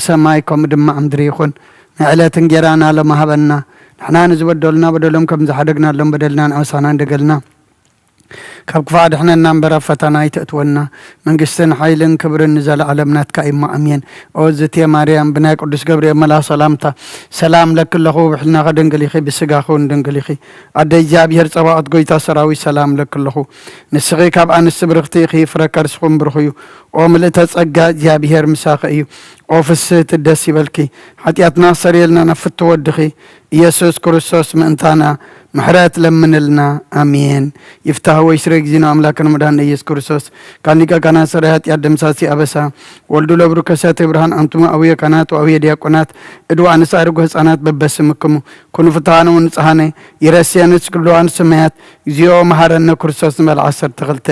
ሰማይ ከምኡ ድማ ኣብ ምድሪ ይኹን። ናይ ዕለት እንጌራና ሎሚ ሃበና። ንሕና ንዝበደሉና በደሎም ከም ዝሓደግናሎም በደልና ንኣበሳና ንደገልና። ካብ ክፉእ ኣድሕነና እምበር ኣብ ፈተና ኣይተእትወና። መንግስትን ሓይልን ክብርን ንዘለኣለም ናትካ እዩ እሞ ኣሜን። ኦ ዝቴ ማርያም ብናይ ቅዱስ ገብርኤል መልኣኽ ሰላምታ ሰላም ለኪ ኣለኹ። ብሕልናኺ ድንግል ኢኺ፣ ብስጋኺ እውን ድንግል ኢኺ። ኣደ እግዚኣብሔር ጸባኦት ጎይታ ሰራዊት ሰላም ለኪ ኣለኹ። ንስኺ ካብ ኣንስቲ ብርኽቲ ኢኺ፣ ፍረ ከርስኹም ብሩኽ እዩ። ኦ ምልእተ ጸጋ እግዚኣብሔር ምሳኺ እዩ። ኦ ፍስህቲ ደስ ይበልኪ። ሓጢኣትና ክሰርየልና ናብ ፍትው ወድኺ ኢየሱስ ክርስቶስ ምእንታና ምሕረት ለምንልና። ኣሜን። ይፍታህ ወይ ስረ ጊዜና ኣምላክን መድኃኒነ ኢየሱስ ክርስቶስ ካን ሊቀ ካህናት ሰራይ ኃጢአት ደምሳሲ ኣበሳ ወልዱ ለብሩ ከሰተ ብርሃን ኣንቱሙ ኣውየ ካህናት ወኣውየ ዲያቆናት እድዋ ንሳ ርጉ ህፃናት በበስምክሙ ኩኑ ፍትሃነ ወንጽሃነ ይረስየንስ ክልዋን ስመያት እግዚኦ መሐረነ ክርስቶስ ንበል ዓሰርተ ክልተ።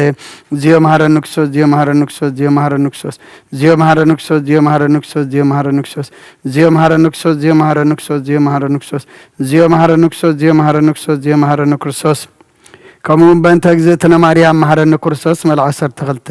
እግዚኦ መሐረነ ክርስቶስ፣ እግዚኦ መሐረነ ክርስቶስ፣ እግዚኦ መሐረነ ክርስቶስ፣ እግዚኦ መሐረነ ክርስቶስ፣ እግዚኦ መሐረነ ክርስቶስ፣ እግዚኦ መሐረነ ክርስቶስ፣ እግዚኦ መሐረነ ክርስቶስ፣ እግዚኦ መሐረነ ክርስቶስ፣ እግዚኦ መሐረነ ክርስቶስ፣ እግዚኦ መሐረነ ክርስቶስ፣ እግዚኦ መሐረነ ክርስቶስ። ከምኡ እውን በእንተ እግዝእትነ ማርያም መሐረነ ክርስቶስ መልዓ ዓሰርተ ክልተ።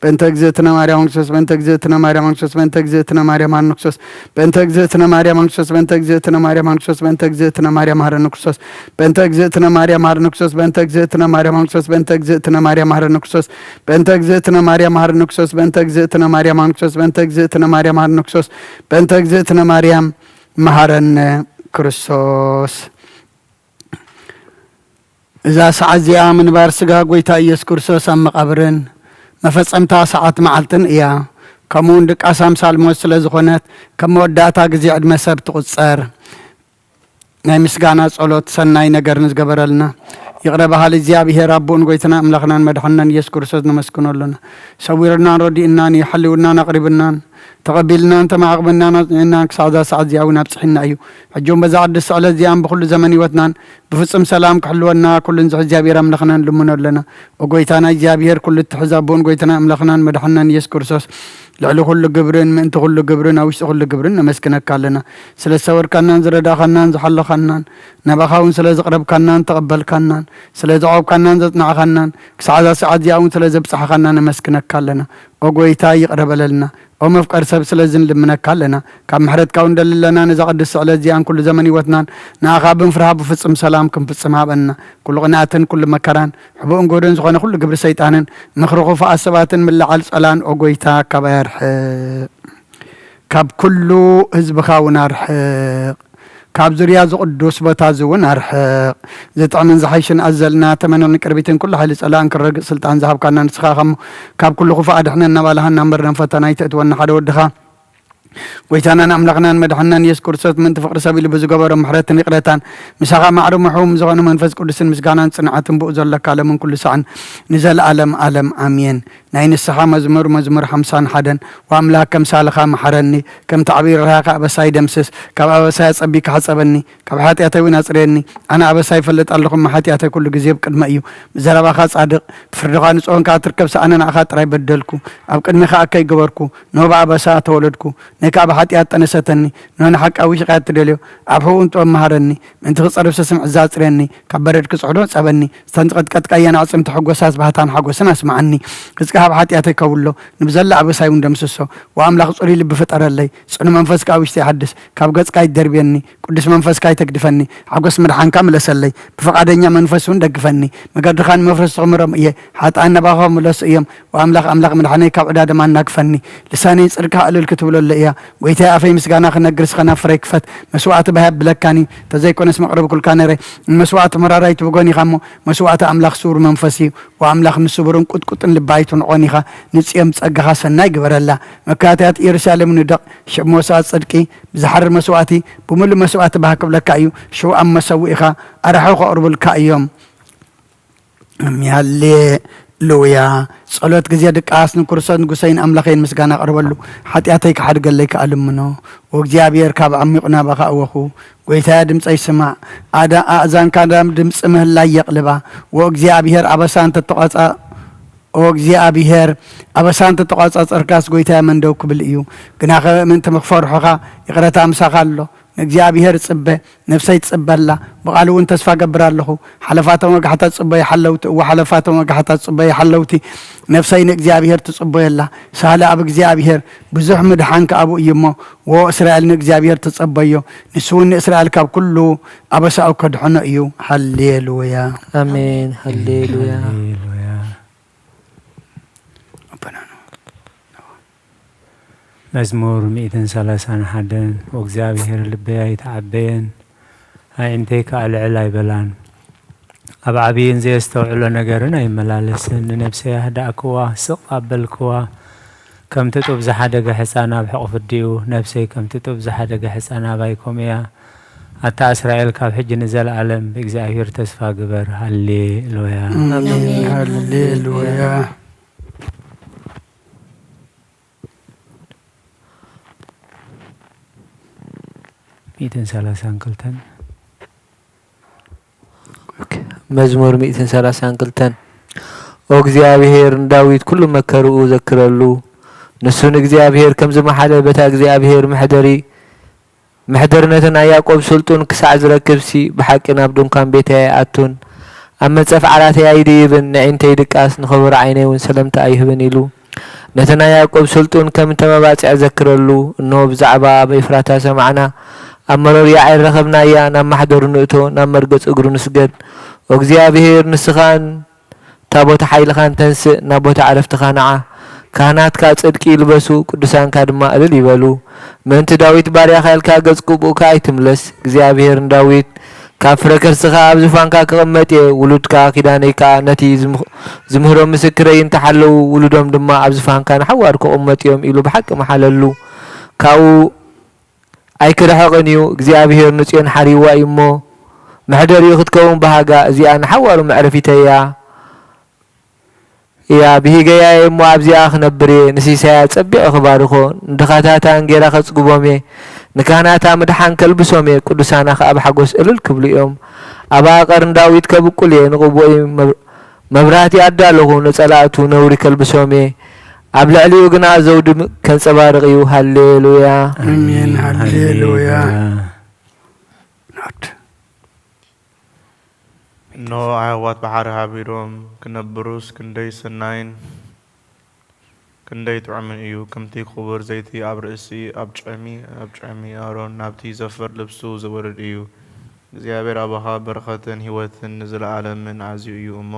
በእንተ እግዝእትነ ማርያም ክርስቶስ፣ በእንተ እግዝእትነ ማርያም ክርስቶስ፣ በእንተ እግዝእትነ ማርያም ክርስቶስ፣ በእንተ እግዝእትነ ማርያም ክርስቶስ፣ በእንተ እግዝእትነ ማርያም ክርስቶስ፣ በእንተ እግዝእትነ ማርያም መሐረነ ክርስቶስ፣ በእንተ እግዝእትነ ማርያም መሐረነ ክርስቶስ፣ በእንተ እግዝእትነ ማርያም ክርስቶስ፣ በእንተ እግዝእትነ ማርያም መሐረነ ክርስቶስ፣ በእንተ እግዝእትነ ማርያም መሐረነ ክርስቶስ፣ በእንተ እግዝእትነ ማርያም ክርስቶስ፣ በእንተ እግዝእትነ ማርያም መሐረነ ክርስቶስ፣ በእንተ እግዝእትነ ማርያም መሐረነ ክርስቶስ። እዛ ሰዓት እዚኣ ምንባር ስጋ ጎይታ ኢየሱስ ክርስቶስ ኣብ መቓብርን መፈጸምታ ሰዓት መዓልትን እያ። ከምኡ እውን ድቃስ ኣምሳል ሞት ስለ ዝኾነት፣ ከም መወዳእታ ግዜ ዕድመ ሰብ ትቑጸር። ናይ ምስጋና ጸሎት ሰናይ ነገር ንዝገበረልና ይቕረ በሃሊ እግዚኣብሔር ኣቦኡን ጎይትና ኣምላኽናን መድሓንናን ኢየሱስ ክርስቶስ ነመስግኖ ኣለና። ሰዊርናን ረዲእናን እዩ፣ ሓልውናን ኣቕሪብናን ተቐቢልናን ተማዕቕብናን ኣጽኒዕናን ክሳዕ እዛ ሰዓት እዚኣ እውን ኣብጽሒና እዩ። ሕጂ እውን በዛ ቅድስቲ ዕለት እዚኣን ብኹሉ ዘመን ህይወትናን ብፍጹም ሰላም ክሕልወና ኩሉን ዝሕ እግዚኣብሔር ኣምላኽና ንልምኖ ኣለና። ኦ ጎይታና እግዚኣብሔር ኩሉ እትሕዝ ኣቦን ጎይታና ኣምላኽናን መድሓንናን ኢየሱስ ክርስቶስ ልዕሊ ኩሉ ግብርን ምእንቲ ኩሉ ግብርን ኣብ ውሽጢ ኩሉ ግብርን ነመስግነካ ኣለና። ስለ ዝሰወርካናን ዝረዳእኻናን ዝሓለኻናን ናባኻ እውን ስለ ዝቕረብካናን ተቐበልካናን ስለ ዘዕቆብካናን ዘጽናዕኻናን ክሳዕ እዛ ሰዓት እዚኣ እውን ስለ ዘብጻሕኻና ነመስግነካ ኣለና። ኦ ጎይታ ይቕረ በለልና። ኦ መፍቀሪ ሰብ ስለዚ ንልምነካ ኣለና። ካብ ምሕረትካ እውን ንደሊ ኣለና። ነዛ ቅድስቲ ዕለት እዚኣን ኩሉ ዘመን ህይወትናን ንኣኻ ብምፍርሃ ብፍጹም ሰላም ክንፍጽም ሃበና። ኩሉ ቅንኣትን ኩሉ መከራን ሕቡእን ጎደን ዝኾነ ኩሉ ግብሪ ሰይጣንን ምኽሪ ክፉኣት ሰባትን ምልዓል ጸላን ኦ ጎይታ ካባይ ኣርሕቕ። ካብ ኩሉ ህዝብኻ እውን ኣርሕቕ። ካብ ዙርያ እዚ ቅዱስ ቦታ እዚ እውን ኣርሕቕ። ዝጥዕምን ዝሓይሽን ኣዘልና ተመንን ቅርቢትን ኩሉ ሓይሊ ጸላእን ክረግጽ ስልጣን ዝሃብካና ንስኻ ኢኻ እሞ፣ ካብ ኩሉ ክፉእ ኣድሕነና ባልሃና እምበር ናብ ፈተና ኣይተእትወና ሓደ ወድኻ ጎይታናን ኣምላኽናን መድሓንናን ኢየሱስ ክርስቶስ ምእንቲ ፍቕሪ ሰብ ኢሉ ብዝገበሮ ምሕረትን ይቕረታን ምሳኻ ማዕረ ምሕውም ዝኾነ መንፈስ ቅዱስን ምስጋናን ጽንዓትን ብኡ ዘለካ ለምን ኩሉ ሳዕን ንዘለኣለም ኣለም ኣሜን። ናይ ንስሓ መዝሙር፣ መዝሙር ሓምሳን ሓደን። ወኣምላክ ከምሳልኻ መሓረኒ፣ ከምቲ ዓብዪ ርህራኸ ኣበሳይ ደምስስ፣ ካብ ኣበሳይ ኣጸቢካ ሕጸበኒ፣ ካብ ሓጢኣተይ እውን ኣጽርየኒ። ኣነ ኣበሳይ ይፈልጥ ኣለኹ፣ እሞ ሓጢኣተይ ኩሉ ግዜ ብቅድመ እዩ። ብዘረባኻ ጻድቕ፣ ብፍርድኻ ንጹህ ኮንካ ትርከብ፣ ሰኣነ ንኣኻ ጥራይ በደልኩ፣ ኣብ ቅድሚኻ ኣከይ ገበርኩ፣ ንሆ ብኣበሳ ተወለድኩ፣ ናይ ከኣ ብሓጢኣት ጠነሰተኒ፣ ንሆ ንሓቂ ኣዊሽካ እያ እትደልዮ፣ ኣብ ሕቡእን ጥበብ መሃረኒ፣ ምእንቲ ክጸርብ ሰስምዕ እዛ ኣጽርየኒ፣ ካብ በረድ ክጽሕዶ ጸበኒ፣ ዝተንቀጥቀጥካየን ኣዕጽምቲ ሕጎሳት ባህታን ሓጎስን ኣስምዓኒ። ገጽካ ካብ ሓጢኣተይ ከውሎ፣ ንብዘላ ኣበሳይ እውን ደምስሶ። ወኣምላኽ ጽሩይ ልቢ ፍጠረለይ፣ ጽኑ መንፈስካ ኣብ ውሽጠይ ሓድስ፣ ካብ ገጽካ ኣይትደርብየኒ፣ ቅዱስ መንፈስካ ኣይተግድፈኒ፣ ሓጎስ ምድሓንካ ምለሰለይ፣ ብፍቓደኛ መንፈስ እውን ደግፈኒ። መገድኻ ንመፍረስቲ ክምሮም እየ፣ ሓጥኣን ናባኻ ክምለሱ እዮም። ወኣምላኽ ኣምላኽ ምድሓነይ ካብ ዕዳ ደም ኣናግፈኒ። ልሳነይ ጽድቅካ እልል ክትብለሉ እያ። ጎይታይ ኣፈይ ምስጋና ክነግር ስኸና ፍረይ ክፈት። መስዋዕቲ ባህ ኣብለካኒ፣ ተዘይኮነስ መቕረብኩልካ ነረ። ንመስዋዕቲ መራራይ ትብጎን ኢኻ እሞ፣ መስዋዕቲ ኣምላኽ ስውር መንፈስ እዩ። ወኣምላኽ ንስቡርን ቁጥቁጥን ልቢ ኣይትንዖን ኢኻ። ንጽዮን ጸጋኻ ሰናይ ግበረላ። መካትያት ኢየሩሳሌም ንደቕ፣ ሽዑ መስዋዕቲ ጽድቂ ብዝሓርር መስዋዕቲ ብምሉእ መስዋዕቲ ባህ ክብለካ እዩ። ሽዑ ኣብ መሰውኢኻ ኣራሑ ከቕርቡልካ እዮም። ሃሌሉያ። ጸሎት ግዜ ድቃስ ንክርስቶስ ንጉሰይን ኣምላኸይን ምስጋና ኣቕርበሉ። ሓጢኣተይ ክሓድገለይ ከኣ ልምኖ። ወእግዚኣብሔር ካብ ዓሚቑ ናባኻ ኣወኹ። ጎይታየ ድምፀይ ስማዕ። ኣዳ-፣ ኣእዛንካ ናብ ድምፂ ምህላይ የቕልባ። ወእግዚኣብሔር ኣበሳ እንተተቋጻ-፣ ወእግዚኣብሔር ኣበሳ እንተተቋጻጸርካስ ጎይታየ መን ደው ክብል እዩ? ግናኸ ምእንቲ ምክፈርሖኻ ይቕረታ ምሳኻ ኣሎ። ንእግዚኣብሔር ጽበ፣ ነፍሰይ ትጽበ ኣላ። ብቓሉ እውን ተስፋ እገብር ኣለኹ። ሓለፋቶም ወጋሕታ ትጽበዩ ሓለውቲ፣ እወ፣ ሓለፋቶም ወጋሕታ ትጽበዩ ሓለውቲ። ነፍሰይ ንእግዚኣብሔር ትጽበዮ ኣላ። ሳህለ ኣብ እግዚኣብሔር፣ ብዙሕ ምድሓን ከኣ ኣብኡ እዩ እሞ፣ ወ እስራኤል ንእግዚኣብሔር ትጸበዮ። ንሱ እውን ንእስራኤል ካብ ኩሉ ኣበሳኡ ከድሕኖ እዩ። ሃሌሉያ። ኣሜን። ሃሌሉያ። ሃሌሉያ። ኣቦናኖ። መዝሙር ሚእትን ሰላሳን ሓደን። ወእግዚኣብሔር ልበይ ኣይተዓበየን፣ ኣዒንተይ ከኣ ልዕል ኣይበላን። ኣብ ዓብይን ዘየስተውዕሎ ነገርን ኣይመላለስን። ንነብሰይ ኣህዳእክዋ፣ ስቕ ኣበልክዋ። ከምቲ ጡብ ዝሓደገ ሕፃን ኣብ ሕቑፊ ኣዲኡ፣ ነብሰይ ከምቲ ጡብ ዝሓደገ ሕፃን ኣባይኩም እያ። ኣታ እስራኤል፣ ካብ ሕጂ ንዘለኣለም ብእግዚኣብሔር ተስፋ ግበር። ሃሌሉያ። ኣሜን። ኣሜን። ሃሌሉያ። ሚእትን ሰላሳን ክልተን። ኦኬ። መዝሙር ሚእትን ሰላሳን ክልተን። ኦ እግዚኣብሔር፣ ንዳዊት ኩሉ መከርኡ ዘክረሉ። ንሱ ንእግዚኣብሔር ከም ዝመሓለ፣ በታ እግዚኣብሔር መሕደሪ፣ መሕደሪ ነቲ ናይ ያዕቆብ ስልጡን ክሳዕ ዝረክብሲ፣ ብሓቂ ናብ ድንኳን ቤተይ ኣይኣቱን። ኣብ መንጸፍ ዓራተይ ኣይድይብን፣ ነዒንተይ ድቃስ፣ ንኸበሮ ዓይነይ እውን ሰለምታ ኣይህብን ኢሉ። ነቲ ናይ ያዕቆብ ስልጡን ከም እተመባጽዐ ዘክረሉ። እንሆ፣ ብዛዕባ ኣብ ኤፍራታ ሰማዕና፣ ኣብ መሮር ያዒር ረኸብናያ። ናብ ማሕደሩ ንእቶ፣ ናብ መርገጽ እግሩ ንስገድ። ኦ እግዚኣብሔር፣ ንስኻን ታቦት ሓይልኻን ተንስእ፣ ናብ ቦታ ዕረፍትኻ ንዓ። ካህናትካ ጽድቂ ይልበሱ፣ ቅዱሳንካ ድማ እልል ይበሉ። ምእንቲ ዳዊት ባርያኻ ኢልካ ገጽ ቅቡእካ ኣይትምለስ። እግዚኣብሔር ንዳዊት፣ ካብ ፍረ ከርስኻ ኣብ ዙፋንካ ክቕመጥ እየ፣ ውሉድካ ኪዳነይ ከኣ ነቲ ዝምህ-፣ ዝምህሮም ምስክረይ እንተሓለዉ፣ ውሉዶም ድማ ኣብ ዙፋንካ ንሓዋሩ ክቕመጡ እዮም ኢሉ ብሓቂ መሓለሉ። ካብኡ ኣይክርሕቕን እዩ። እግዚኣብሔር ንጽዮን ሓሪዋ እዩ እሞ፣ መሕደሪኡ ክትከውን ብሃጋ። እዚኣ ንሓዋሩ መዕረፊተይ እያ። እያ፣ ብሂገያ እየ እሞ ኣብዚኣ ክነብር እየ። ንሲሳያ ጸቢቐ ክባርኾ፣ ንድኻታታ እንጌራ ከጽግቦም እየ። ንካህናታ ምድሓን ከልብሶም እየ፣ ቅዱሳና ኸኣ ብሓጎስ እልል ክብሉ እዮም። ኣብኣ ቀርኒ ዳዊት ከብቁል እየ፣ ንቕቡኦይ መብ-፣ መብራህቲ ኣዳለኹ፣ ንጸላእቱ ነውሪ ከልብሶም እየ። ኣብ ልዕሊኡ ግና ዘውዲ ም-፣ ከንጸባርቕ እዩ። ሃሌሉያ። ኣሜን። ሃሌሉያ። ናት። እነሆ ኣዕዋፍ ባሕሪ ሃቢሮም ክነብሩስ ክንደይ ሰናይን ክንደይ ጥዑምን እዩ! ከምቲ ክቡር ዘይቲ ኣብ ርእሲ፣ ኣብ ጭዕሚ፣ ኣብ ጭዕሚ ኣሮን ናብቲ ዘፍር ልብሱ ዝወርድ እዩ። እግዚኣብሔር ኣባኻ በረኸትን ህይወትን ንዘለዓለምን ኣዝዩ እዩ እሞ፣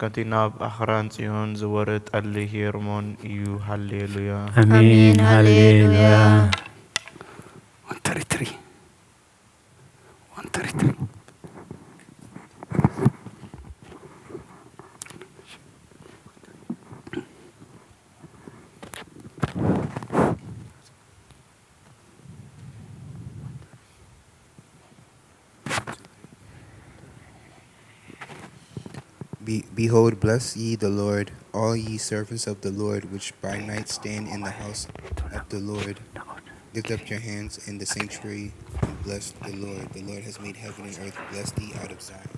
ከምቲ ናብ ኣኽራን ጽዮን ዝወርድ ጠሊ ሄርሞን እዩ። ሃሌሉያ። ኣሜን። ኣሜን። ሃሌሉያ። ሃሌሉያ። ተሪትሪ። One, two, three. Be-, behold, bless ye the Lord, all ye servants of the Lord, which by night stand in the house of the Lord. Lift up your hands in the sanctuary and bless the Lord. The Lord has made heaven and earth. Bless thee out of Zion.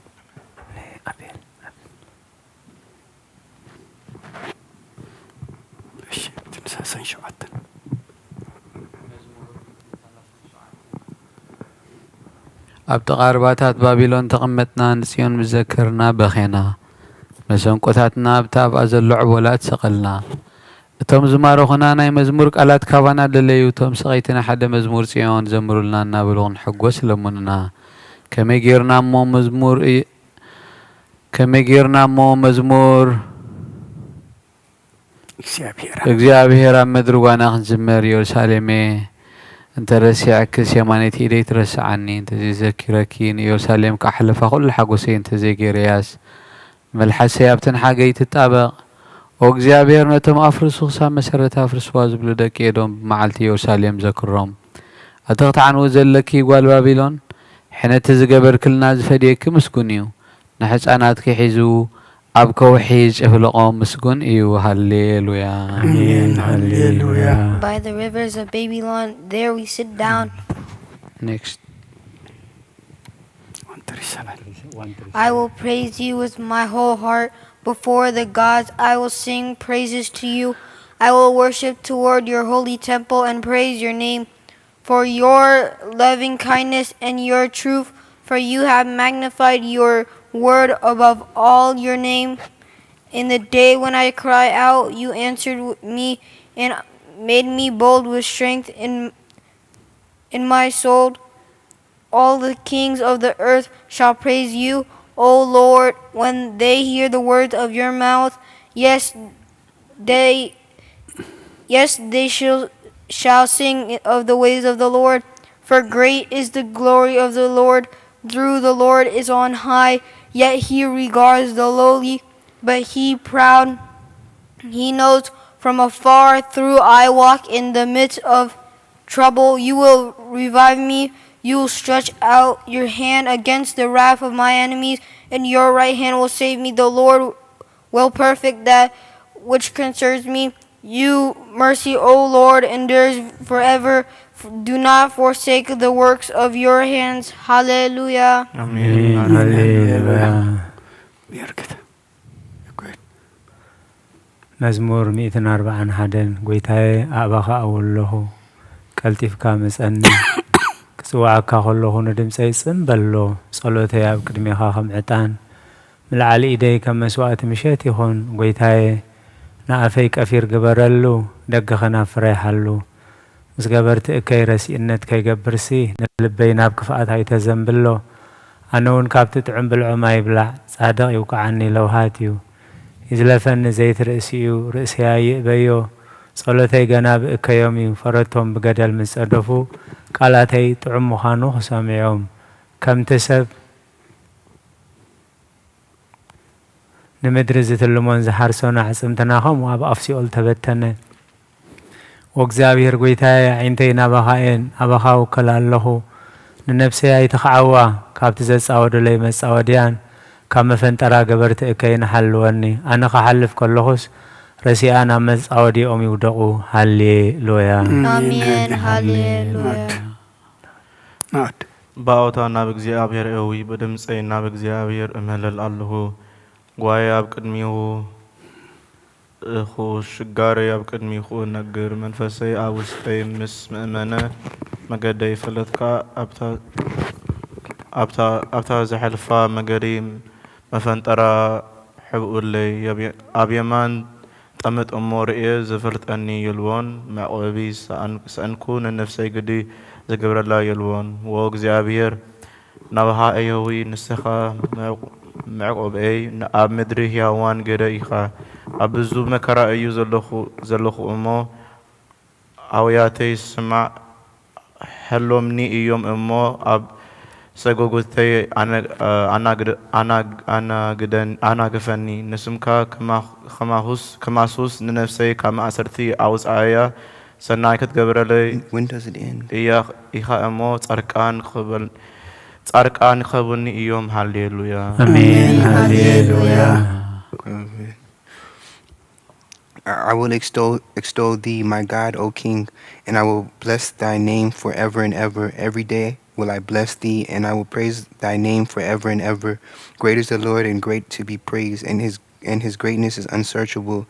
እሺ፣ እቲ ሰላሳን ሸውዓተን። ኣብ ጥቓ ርባታት ባቢሎን ተቐመጥና፣ ንጽዮን ምስ ዘከርና በኼና። መሰንቆታትና ኣብቲ ኣብኣ ዘሎ ዕቦላት ሰቐልና። እቶም ዝማረኹና ናይ መዝሙር ቃላት ካባና ደለዩ፣ እቶም ሰቐይቲ ንሓደ መዝሙር ጽዮን ዘምሩልና እናበሉ ክንሕጎስ ለመኑና። ከመይ ጌርና እሞ መዝሙር እይ-፣ ከመይ ጌርና እሞ መዝሙር እግዚኣብሔር። እግዚኣብሔር ኣብ ምድሪ ጓና ክንዝምር፣ ኢየሩሳሌመ፣ እንተ ረሲዐክስ የማነይቲ ኢደይ ትረስዓኒ፣ እንተ ዘይዘኪረኪ ንኢየሩሳሌም ከኣ ሓለፋ ኩሉ ሓጎሰይ እንተ ዘይገይረያስ፣ መልሓሰይ ኣብተን ሓገይ ትጣበቕ። ኦ እግዚኣብሔር፣ ነቶም ኣፍርሱ ክሳብ መሰረት ኣፍርስዋ ዝብሉ ደቂ ኤዶም ብመዓልቲ ኢየሩሳሌም ዘክሮም። ኣቲ ክትዓንዊ ዘለኪ ጓል ባቢሎን፣ ሕነቲ ዝገበርክልና ዝፈድየኪ ምስጉን እዩ። ንሕፃናትኪ ሒዙ ኣብ ከውሒ ዝጨፍለቖም ምስጉን እዩ። ሃሌሉያ። ኣሜን። ኣሜን። ሃሌሉያ። ሃሌሉያ። By the rivers of Babylon, there we sit down. Next. One thirty-seven. I will praise you with my whole heart. Before the gods, I will sing praises to you. I will worship toward your holy temple and praise your name. for your loving kindness and your truth, for you have magnified your word above all your name. In the day when I cry out, you answered me and made me bold with strength in, in my soul. All the kings of the earth shall praise you, O Lord, when they hear the words of your mouth. Yes, they yes, they shall, shall sing of the ways of the Lord. For great is the glory of the Lord. Through the Lord is on high, yet he regards the lowly, but he proud he knows from afar. Through I walk in the midst of trouble, you will revive me. You will stretch out your hand against the wrath of my enemies, and your right hand will save me. The Lord will perfect that which concerns me. You mercy, O Lord, endures forever. Do not forsake the works of your hands. Hallelujah. ኣሜን። ሃሌሉያ። Very good. Great. መዝሙር ሚእትን ኣርባዓን ሓደን። ጎይታየ፣ ኣእባኻ እውል ኣለኹ፣ ቀልጢፍካ ምጸኒ። ክጽውዓካ ከለኹ ንድምጸይ ጽን በሎ፣ ጸሎተይ ኣብ ቅድሜኻ ከም ዕጣን፣ ምልዓል ኢደይ ከም መስዋእቲ ምሸት ይኹን። ጎይታየ፣ ንኣፈይ ቀፊር ግበረሉ፣ ደገኸ ናብ ፍረ ይሓሉ። ምስ ገበርቲ እከይ ረሲእነት ከይገብርሲ፣ ንልበይ ናብ ክፍኣት ኣይተዘንብሎ። ኣነ እውን ካብቲ ጥዑም ብልዖም ኣይብላዕ፣ ጻድቕ ይውቅዓኒ ለውሃት እዩ። ይዝለፈኒ ዘይት ርእሲኡ፣ ርእሰይ ኣይእበዮ። ጸሎተይ ገና ብእከዮም እዩ፣ ፈረቶም ብገደል ምስ ጸደፉ፣ ቃላተይ ጥዑም ምዃኑ ክሰምዖም። ከምቲ ሰብ ንምድሪ ዝትልሞን ዝሓርሶን ኣዕጽምትና ኸምኡ ኣብ ኣፍ ሲኦል ተበተነ። ወእግዚኣብሔር ጐይታየ፣ ኣዒንተይ ናባኻ እየን፣ ኣባኻ እውከል ኣለኹ። ንነፍሰይ ኣይትኽዓዋ፣ ካብቲ ዘጻወዱለይ መጻወድያን ካብ መፈንጠራ ገበርቲ እከይን ሓልወኒ። ኣነ ኽሓልፍ ከለኹስ ረሲኣን ኣብ መጻወዲኦም ይውደቑ። ሃሌ ሉያ። ኣሜን። ሃሌሉያ። Not. ብኣውታ ናብ እግዚኣብሔር እዊ፣ ብድምፀይ ናብ እግዚኣብሔር እምህለል ኣለኹ። ጓየ ኣብ ቅድሚኹ እኹ፣ ሽጋረይ ኣብ ቅድሚኹ እነግር። መንፈሰይ ኣብ ውሽጠይ ምስ ምእመነ፣ መገደይ ፈለጥካ። ኣብታ፣ ኣብታ፣ ኣብታ ዘሕልፋ መገዲ መፈንጠራ ሕብኡለይ። ኣብ የ-፣ ኣብ የማን ጠምጥ እሞ ርእየ፣ ዘፈልጠኒ የልቦን። መዕቆቢ ሰኣን-፣ ሰኣንኩ፣ ንነፍሰይ ግዲ ዝገብረላ የልቦን። ዎ እግዚኣብሔር፣ ናባኻ እየዊ፣ ንስኻ መዕቆ-፣ መዕቆበይ፣ ኣብ ምድሪ ህያዋን ገደ ኢኻ። ኣብ ብዙ መከራ እዩ ዘለኹ፣ ዘለኹ እሞ፣ ኣውያተይ ስማዕ፣ ሐሎምኒ እዮም እሞ፣ ኣብ ሰጎጉተይ ኣነ-፣ ኣናግድ-፣ ኣናግ-፣ ኣናግደን-፣ ኣናግፈኒ። ንስምካ ክማ-፣ ክማኹስ-፣ ክማሱስ፣ ንነፍሰይ ካብ ማእሰርቲ ኣውጽኣያ። ሰናይ ክትገብረለይ When does it end? እያ ኢኻ እሞ፣ ጻርቃን ክበል-፣ ጻርቃን ክኸቡኒ እዮም። ሃሌሉያ። ኣሜን። ሃሌሉያ። I I will extol, extol thee, my God, O King, and I will bless thy name forever and ever. Every day will I bless thee, and I will praise thy name forever and ever. Great is the Lord, and great to be praised, and his, and his greatness is unsearchable.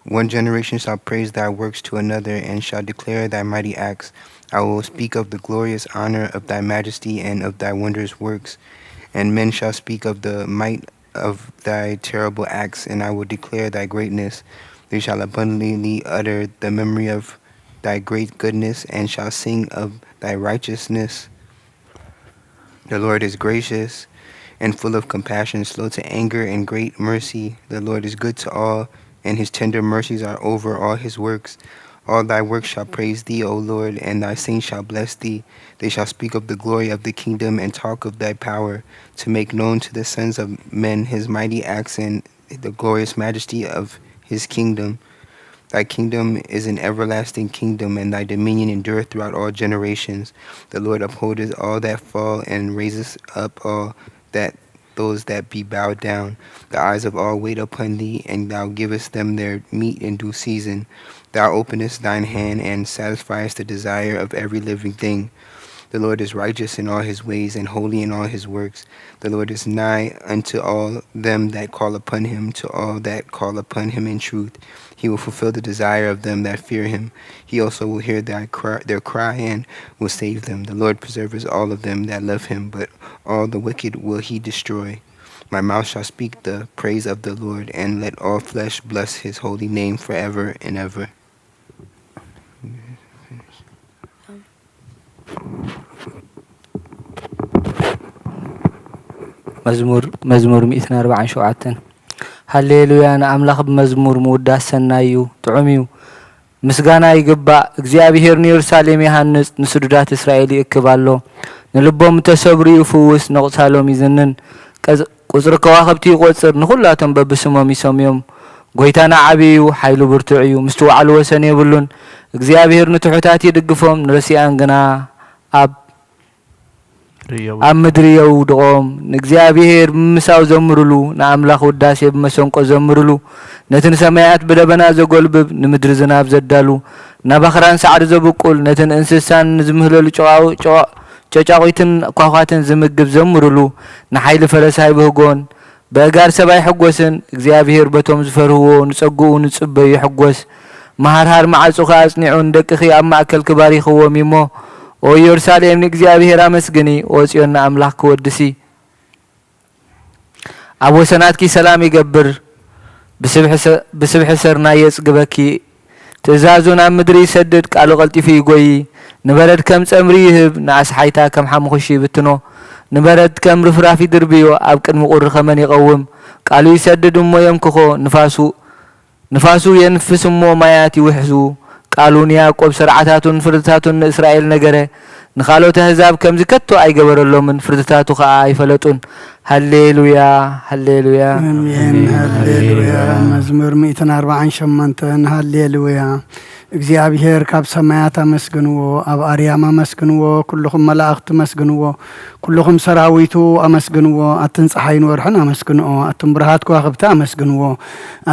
One generation shall praise thy works to another, and shall declare thy mighty acts. I will speak of the glorious honor of thy majesty and of thy wondrous works. And men shall speak of the might of thy terrible acts, and I will declare thy greatness. They shall abundantly utter the memory of thy great goodness, and shall sing of thy righteousness. The Lord is gracious and full of compassion, slow to anger, and great mercy. The Lord is good to all, and his tender mercies are over all his works. All thy works shall praise thee, O Lord, and thy saints shall bless thee. They shall speak of the glory of the kingdom and talk of thy power, to make known to the sons of men his mighty acts and the glorious majesty of his kingdom. Thy kingdom is an everlasting kingdom, and thy dominion endureth throughout all generations. The Lord upholdeth all that fall, and raiseth up all that those that be bowed down. The eyes of all wait upon thee, and thou givest them their meat in due season. Thou openest thine hand, and satisfiest the desire of every living thing. The Lord is righteous in all his ways and holy in all his works. The Lord is nigh unto all them that call upon him, to all that call upon him in truth. He will fulfill the desire of them that fear him. He also will hear their cry, their cry and will save them. The Lord preserves all of them that love him, but all the wicked will he destroy. My mouth shall speak the praise of the Lord, and let all flesh bless his holy name forever and ever. መዝሙር መዝሙር ሚእትን ኣርባዓን ሸውዓተን። ሃሌሉያ፣ ንኣምላኽ ብመዝሙር ምውዳስ ሰናይ እዩ፣ ጥዑም እዩ። ምስጋና ይግባእ። እግዚኣብሄር ንየሩሳሌም ይሃንጽ፣ ንስዱዳት እስራኤል ይእክብ ኣሎ። ንልቦም እተሰብሩ ይፍውስ፣ ነቑሳሎም ይዝንን። ቀዝ- ቁጽሪ ከዋኽብቲ ይቖጽር፣ ንኹላቶም በብስሞም ይሰምዮም። ጐይታና ዓቢ እዩ፣ ሓይሉ ብርቱዕ እዩ፣ ምስቲ ዋዕሉ ወሰን የብሉን። እግዚኣብሄር ንትሑታት ይድግፎም፣ ንረሲኣን ግና ኣብ ኣብ ምድሪ የውድቖም። ንእግዚኣብሄር ብምምሳው ዘምሩሉ፣ ንኣምላኽ ውዳሴ ብመሰንቆ ዘምሩሉ። ነቲ ንሰማያት ብደበና ዘጎልብብ፣ ንምድሪ ዝናብ ዘዳሉ፣ ናብ ኣኽራን ሳዕሪ ዘብቁል፣ ነቲ ንእንስሳን ንዝምህለሉ ጨዋው- ጨዋ- ጨጫቑትን ኳዃትን ዝምግብ ዘምሩሉ። ንሓይሊ ፈረስ ኣይብህጎን፣ በእጋር ሰብ ኣይሕጎስን። እግዚኣብሄር በቶም ዝፈርህዎ ንጸግኡ ንጽበዩ ይሕጎስ። መሃርሃር መዓጹኺ ኣጽኒዑ ንደቅኺ ኣብ ማእከልኪ ባሪኽዎም እዩ'ሞ፣ ኦ ኢየሩሳሌም ንእግዚኣብሄር ኣመስግኒ፣ ኦ ጽዮን ንኣምላኽኪ ወድሲ። ኣብ ወሰናትኪ ሰላም ይገብር፣ ብስብሒ ሰ- ብስብሒ ሰርናይ የጽግበኪ። ትእዛዙ ናብ ምድሪ ይሰድድ፣ ቃሉ ቀልጢፉ ይጎዪ። ንበረድ ከም ጸምሪ ይህብ፣ ንኣስሓይታ ከም ሓሙኽሽ ይብትኖ። ንበረድ ከም ርፍራፍ ይድርብዮ፣ ኣብ ቅድሚ ቁሪ ከመን ይቐውም። ቃሉ ይሰድድ እሞ የምክኾ፣ ንፋሱ ንፋሱ የንፍስ እሞ ማያት ይውሕዙ። ቃሉ ንያዕቆብ ሰርዓታቱን ፍርድታቱን ንእስራኤል ነገረ። ንኻልኦት ኣህዛብ ከምዚ ከቶ ኣይገበረሎምን፣ ፍርድታቱ ኸኣ ኣይፈለጡን። ሃሌሉያ፣ ሃሌሉያ። ኣሜን። ሃሌሉያ። መዝሙር ሚእትን ኣርባዓን ሸሞንተን። ሃሌሉያ። እግዚኣብሔር ካብ ሰማያት ኣመስግንዎ፣ ኣብ ኣርያም ኣመስግንዎ፣ ኩልኹም መላእኽቲ ኣመስግንዎ፣ ኩልኹም ሰራዊቱ ኣመስግንዎ፣ ኣትን ጸሓይን ወርሕን ኣመስግንኦ፣ ኣቱም ብርሃት ከዋኽብቲ ኣመስግንዎ፣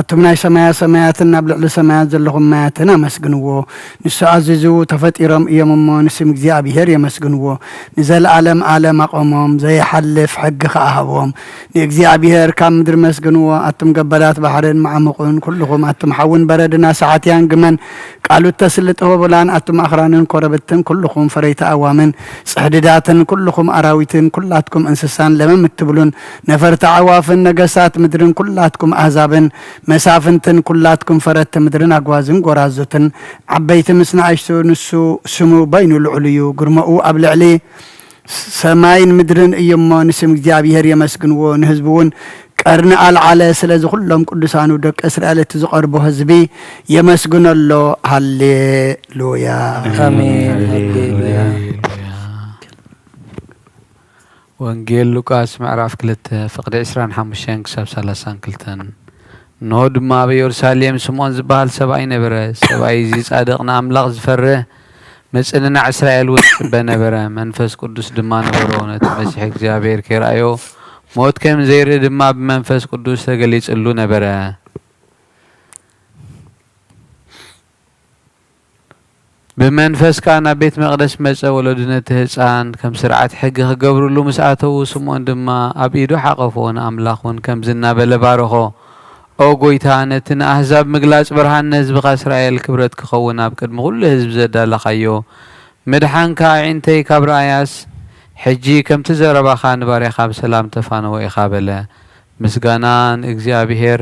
ኣቱም ናይ ሰማያ ሰማያትን ኣብ ልዕሊ ሰማያት ዘለኹም ማያትን ኣመስግንዎ። ንሱ ኣዚዙ ተፈጢሮም እዮም እሞ ንስም እግዚኣብሔር የመስግንዎ። ንዘለኣለም ኣለም ኣቖሞም፣ ዘይሓልፍ ሕጊ ኸኣ ሃቦም። ንእግዚኣብሔር ካብ ምድሪ መስግንዎ፣ ኣቱም ገባላት ባሕርን መዓሙቕን፣ ኩልኹም ኣቱም ሓውን በረድን ኣሳሓትያን ግመን፣ ቃሉ እተስልጥ ህቦብላን ኣቱም ኣኽራንን ኮረብትን፣ ኩልኹም ፈረይቲ ኣእዋምን ጽሕድዳትን፣ ኩልኹም ኣራዊትን፣ ኩላትኩም እንስሳን ለመም እትብሉን ነፈርቲ ኣዕዋፍን፣ ነገሳት ምድርን፣ ኩላትኩም ኣህዛብን መሳፍንትን፣ ኩላትኩም ፈረቲ ምድርን ኣግዋዝን ጎራዙትን፣ ዓበይቲ ምስ ንኣሽቱ፣ ንሱ ስሙ በይኑ ልዑል እዩ፣ ግርመኡ ኣብ ልዕሊ ሰማይን ምድርን እዩ እሞ፣ ንስም እግዚኣብሔር የመስግንዎ፣ ንህዝቡ እውን ቀርኒ ኣልዓለ። ስለዚ ኩሎም ቅዱሳኑ ደቂ እስራኤል፣ እቲ ዝቐርቦ ህዝቢ የመስግኖ ኣሎ። ሃሌሉያ። ኣሜን። ሃሌሉያ። ወንጌል ሉቃስ ምዕራፍ ክልተ ፍቕዲ ዕስራን ሓሙሽተን ክሳብ ሰላሳን ክልተን። እንሆ ድማ ኣብ ኢየሩሳሌም ስምዖን ዝበሃል ሰብኣይ ነበረ። ሰብኣይ እዚ ጻድቕ፣ ንኣምላኽ ዝፈርህ፣ ምጽንናዕ እስራኤል እውን ይጽበ ነበረ። መንፈስ ቅዱስ ድማ ነበሮ። ነቲ መሲሕ እግዚኣብሔር ከይረኣዮ ሞት ከም ዘይርኢ ድማ ብመንፈስ ቅዱስ ተገሊጽሉ ነበረ። ብመንፈስ ከኣ ናብ ቤት መቕደስ መጸ። ወለዱ ነቲ ህጻን ከም ስርዓት ሕጊ ክገብርሉ ምስ ኣተዉ፣ ስምዖን ድማ ኣብ ኢዱ ሓቐፎ፣ ንኣምላኽ እውን ከምዚ እናበለ ባረኾ። ኦ ጐይታ፣ ነቲ ንኣህዛብ ምግላጽ ብርሃን፣ ንህዝብኻ እስራኤል ክብረት ክኸውን ኣብ ቅድሚ ኵሉ ህዝቢ ዘዳለኻዮ ምድሓንካ ኣዒንተይ ካብ ረኣያስ፣ ሕጂ ከምቲ ዘረባኻ ንባርያኻ ብሰላም ተፋነዎ ኢኻ በለ። ምስጋና ንእግዚኣብሔር።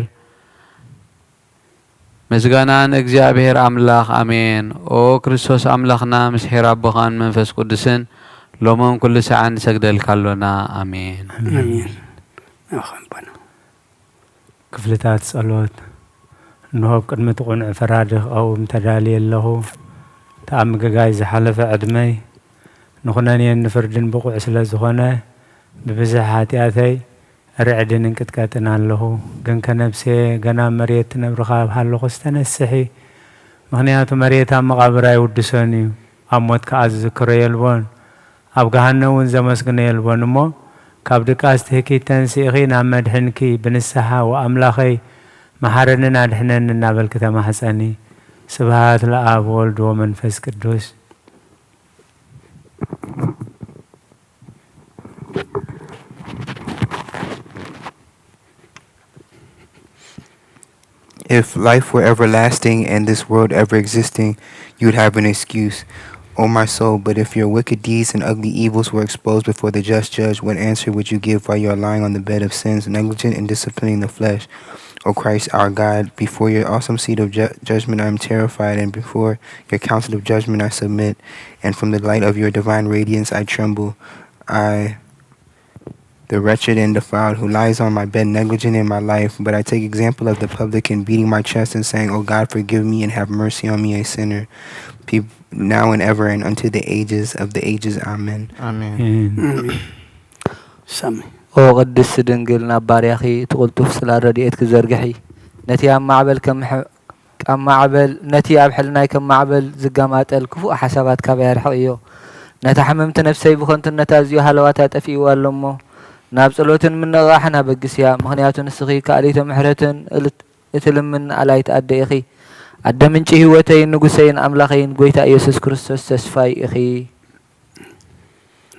ምስጋና ንእግዚኣብሔር ኣምላኽ፣ ኣሜን። ኦ ክርስቶስ ኣምላኽና፣ ምስ ኄር ኣቦኻን መንፈስ ቅዱስን፣ ሎምን ኩሉ ሰዓን ንሰግደልካ ኣሎና። ኣሜን። ኣሜን። ናብኻ ኣቦና። ክፍልታት ጸሎት። እንሆ፣ ኣብ ቅድሚ እቲ ቅኑዕ ፈራዲ ክቐውም ተዳልየ ኣለኹ። እቲ ኣብ ምግጋይ ዝሓለፈ ዕድመይ ንኹነኔን ንፍርድን ብቑዕ ስለ ዝኾነ፣ ብብዝሒ ሓጢኣተይ ርዕድን እንቅጥቀጥን ኣለኹ። ግንከ ነብሰየ፣ ገና ኣብ መሬት ትነብሪ ካብ ሃለኹስ ተነስሒ። ምኽንያቱ መሬት ኣብ መቓብር ኣይውድሶን እዩ፣ ኣብ ሞት ከኣ ዝዝክሮ የልቦን፣ ኣብ ገሃነም እውን ዘመስግኖ የልቦን። እሞ ካብ ድቃስ ትህኪት ተንሲእኺ ናብ መድሕንኪ ብንስሓ፣ ወኣምላኸይ መሓረንን ኣድሕነንን እናበልኪ ተማሕጸኒ። ስብሃት ለኣብ ወወልድ ወመንፈስ ቅዱስ። If life were everlasting and this world ever existing, you'd have an excuse, O my soul. But if your wicked deeds and ugly evils were exposed before the just judge, what answer would you give while you are lying on the bed of sins, negligent in disciplining the flesh? O Christ our God, before your awesome seat of ju- judgment I am terrified, and before your council of judgment I submit, and from the light of your divine radiance I tremble. I, the wretched and defiled, who lies on my bed negligent in my life, but I take example of the publican, beating my chest and saying, O God, forgive me and have mercy on me, a sinner. Peop- now and ever and unto the ages of the ages. Amen. ኣሜን። እም፣ ኣሜን። ሰሚ ኦ ቅድስቲ ድንግል፣ ናብ ባርያኺ እቲ ቅልጡፍ ጽላል ረድኤትኪ ዘርግሒ። ነቲ ኣብ ማዕበል ከም ሕ- ኣብ ማዕበል ነቲ ኣብ ሕልናይ ከም ማዕበል ዝጋማጠል ክፉእ ሓሳባት ካባይ ኣርሕቕዮ። ነታ ሕምምቲ ነፍሰይ ብኸንቱነት ኣዝዩ ሃለዋታ ጠፊእዋ ኣሎ እሞ፣ ናብ ጸሎትን ምንቕቓሕን ኣበግስያ። ምኽንያቱ ንስኺ ከኣሊተ ምሕረትን እልት- እትልምን ኣላይት ኣደ ኢኺ። ኣደ ምንጪ ህይወተይን ንጉሰይን ኣምላኸይን ጐይታ ኢየሱስ ክርስቶስ ተስፋይ ኢኺ።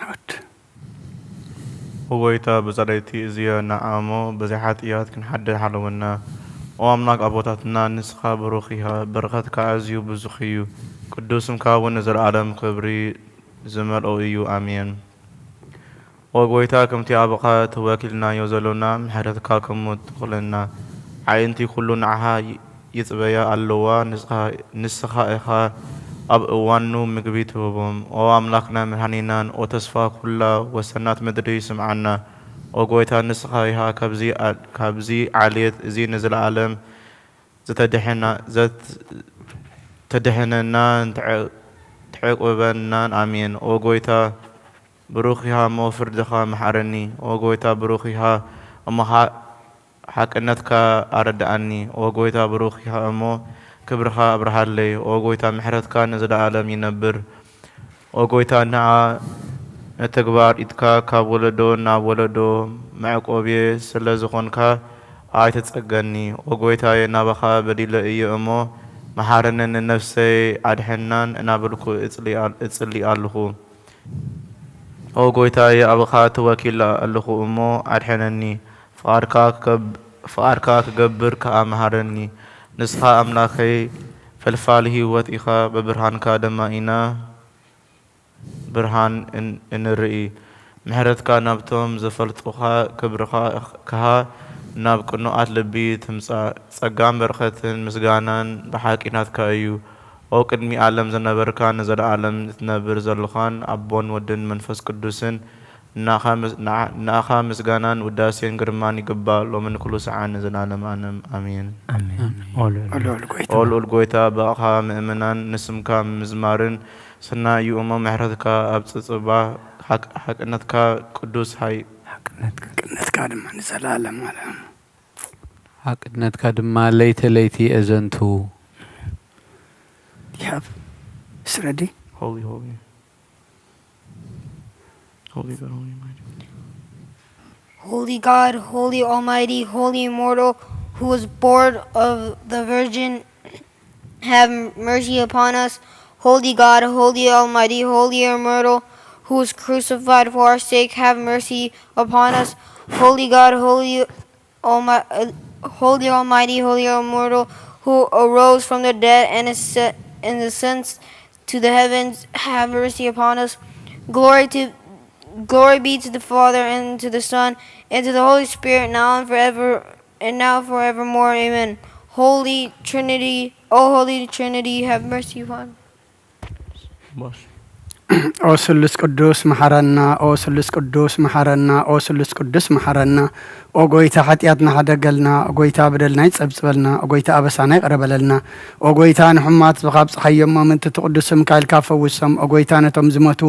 ናወድ ኦ ጎይታ፣ ብጻለይቲ እዚኣ ንኣሞ ብዘይ ሓጥያት ክንሓድር ሓለወና። ኦ ኣምላክ ኣቦታትና፣ ንስኻ ብሩኽ ኢኻ፣ በረኸትካ ኣዝዩ ብዙኽ እዩ። ቅዱስ ስምካ እውን ንዘለኣለም ክብሪ ዝመልኦ እዩ። ኣሜን። ኦ ጎይታ፣ ከምቲ ኣባኻ ተወኪልናዮ ዘሎና፣ ምሕረትካ ከሙ ትኹለና። ኣዒንቲ ኩሉ ንዓኻ ይጽበያ ኣለዋ፣ ንስኻ፣ ንስኻ ኢኻ ኣብ እዋኑ ምግቢ ትህቦም። ኦ ኣምላኽና መድሓኒናን፣ ኦ ተስፋ ኩላ ወሰናት ምድሪ፣ ስምዓና። ኦ ጎይታ፣ ንስኻ ኢኻ ካብዚ ኣ-፣ ካብዚ ዓሌት እዚ ንዘለኣለም ዝተድሕና-፣ ዘት-፣ ተድሕነናን ትዕ-፣ ትዕቁበናን። ኣሜን። ኦ ጎይታ፣ ብሩኽ ኢኻ እሞ ፍርድኻ መሓረኒ። ኦ ጎይታ፣ ብሩኽ ኢኻ እሞ ሓ-፣ ሓቅነትካ ኣረድኣኒ። ኦ ጎይታ፣ ብሩኽ ኢኻ እሞ ክብርኻ ኣብርሃለይ። ኦ ጎይታ፣ ምሕረትካ ንዘለኣለም ይነብር። ኦ ጎይታ፣ ንዓ ንተግባር ኢድካ ካብ ወለዶ ናብ ወለዶ መዕቆብየ ስለ ዝኾንካ ኣይትጸገኒ። ኦ ጎይታየ፣ ናባኻ በዲለ እየ እሞ መሓረንን ንነፍሰይ ኣድሕናን እናበልኩ እጽሊ ኣል-፣ እጽሊ ኣለኹ። ኦ ጎይታየ፣ ኣባኻ ተወኪለ ኣለኹ እሞ ኣድሕነኒ። ፍቓድካ ክከብ-፣ ፍቓድካ ክገብር ከኣ መሃረኒ። ንስኻ ኣምላኸይ ፈልፋሊ ህይወት ኢኻ፣ ብብርሃንካ ድማ ኢና ብርሃን እን-፣ እንርኢ። ምሕረትካ ናብቶም ዘፈልጡኻ፣ ክብርኻ ከኣ ናብ ቅኑዓት ልቢ ትምጻእ። ጸጋን በረኸትን ምስጋናን ብሓቂ ናትካ እዩ። ኦ ቅድሚ ዓለም ዝነበርካ፣ ንዘለኣለም እትነብር ዘሎኻን ኣቦን ወድን መንፈስ ቅዱስን፣ ንኣኻ ምስ-፣ ንዓ-፣ ንኣኻ ምስጋናን ውዳሴን ግርማን ይግባእ፣ ሎምን ኩሉ ሰዓን ንዘለኣለም ኣለም። ኣሜን። ኣሜን። ኣሜን። ኦ ልዑል፣ ኦ ልዑል ጎይታ ኦ ልዑል ጎይታ፣ ብኣኻ ምእመናን ንስምካ ምዝማርን ስናይ እዩ እሞ፣ ምሕረትካ ኣብ ጽጽባ፣ ሓቅ-፣ ሓቅነትካ ቅዱስ ሓይ-፣ ሓቅነትካ ቅነትካ ድማ ንዘለኣለም ኣለም። ሓቅነትካ ድማ ለይተ ለይቲ የዘንቱ። You have it's ready? Holy, holy. Holy God, holy mighty. Holy God, holy almighty, holy immortal, who was born of the Virgin, have mercy upon us. Holy God, holy almighty, holy immortal, who was crucified for our sake, have mercy upon us. Holy God, holy Almi- uh, holy almighty, holy immortal, who arose from the dead and ascend- and ascends to the heavens, have mercy upon us. Glory to, glory be to the Father, and to the Son, and to the Holy Spirit, now and forever, and now forevermore. Amen. Holy Trinity, O holy Trinity, have mercy upon us. Bosh. ኦ ስሉስ ቅዱስ መሓረና፣ ኦ ስሉስ ቅዱስ መሓረና፣ ኦ ስሉስ ቅዱስ መሓረና። ኦ ጎይታ ሓጢኣትና ሓደገልና፣ ኦ ጎይታ በደልና ይጸብጽበልና፣ ኦ ጎይታ ኣበሳና ይቕረ በለልና። ኦ ጎይታ ንሕሙማት ህዝብኻ ኣብጽሓዮም፣ ምእንቲ እቲ ቅዱስ ስምካ ኢልካ ፈውሶም። ኦ ጎይታ ነቶም ዝሞቱ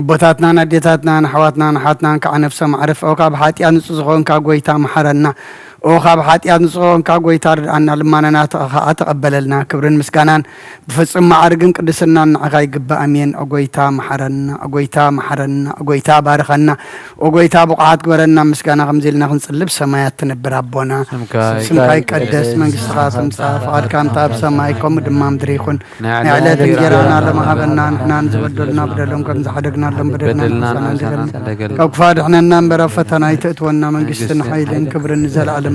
ኣቦታትናን ኣዴታትናን ኣሕዋትናን ኣሓትናን ከዓ ነፍሶም ኣዕርፍ። ኦ ካብ ሓጢኣት ንጹህ ዝኾንካ ጎይታ መሓረና። ኦ ካብ ሓጢኣት ንጹህ ዝኾንካ ጎይታ ርድኣና፣ ልማናና ከዓ ተቐበለልና። ክብርን ምስጋናን ብፍጹም መዓርግን ቅድስናን ንዓኻ ይግባእ። ኣሜን። ኦ ጎይታ መሓረና፣ ኦ ጎይታ መሓረና፣ ኦ ጎይታ ባርኸና፣ ኦ ጎይታ ብቑዓት ግበረና። ምስጋና ከምዚ ኢልና ክንጽልብ ሰማያት ትነብር ኣቦና፣ ስምካ ስምካ ይቀደስ፣ መንግስትኻ ትምጻእ፣ ፍቓድካ ከምቲ ኣብ ሰማይ ከምኡ ድማ ምድሪ ይኹን። ናይ ዕለት እንጀራና ሎሚ ሃበና፣ ንሕና ንዝበደሉና በደሎም ከም ዝሓደግናሎም በደልና ንሕና ንሓድግ። ካብ ክፉእ ኣድሕነና እምበር ኣብ ፈተና ኣይተእትወና፣ መንግስትን ሓይልን ክብርን ንዘለኣለም።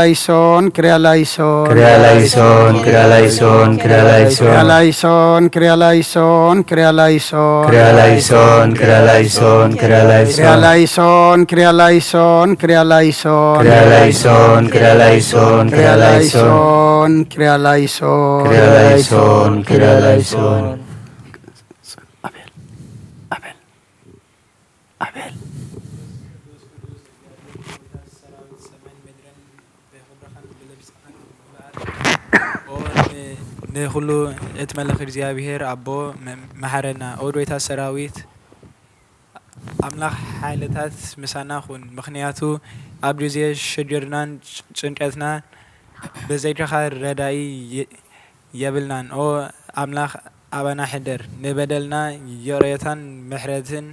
ላይሶን፣ ክሪያ ላይሶን። ክሪያ ላይሶን፣ ክሪያ ላይሶን፣ ክሪያ ላይሶን። ክሪያ ላይሶን፣ ክሪያ ላይሶን፣ ክሪያ ላይሶን። ክሪያ ላይሶን፣ ክሪያ ላይሶን፣ ክሪያ ላይሶን። ክሪያ ላይሶን፣ ክሪያ ላይሶን፣ ክሪያ ላይሶን። ክሪያ ላይሶን፣ ክሪያ ላይሶን፣ ክሪያ ላይሶን። ላይሶን፣ ክሪያ ላይሶን። ክሪያ ላይሶን፣ ክሪያ ላይሶን። ኣቤል፣ ኣቤል፣ ኣቤል። ንኹሉ እትመልኽ እግዚኣብሔር ኣቦ መ-፣ መሓረና። ኦ ጎይታ ሰራዊት ኣምላኽ ሓይልታት ምሳና ኩን፣ ምኽንያቱ ኣብ ግዜ ሽግርናን ጭ-፣ ጭንቀትናን ብዘይካኻ ረዳኢ የ-፣ የብልናን። ኦ ኣምላኽ ኣባና ሕደር፣ ንበደልና ይቕሬታን ምሕረትን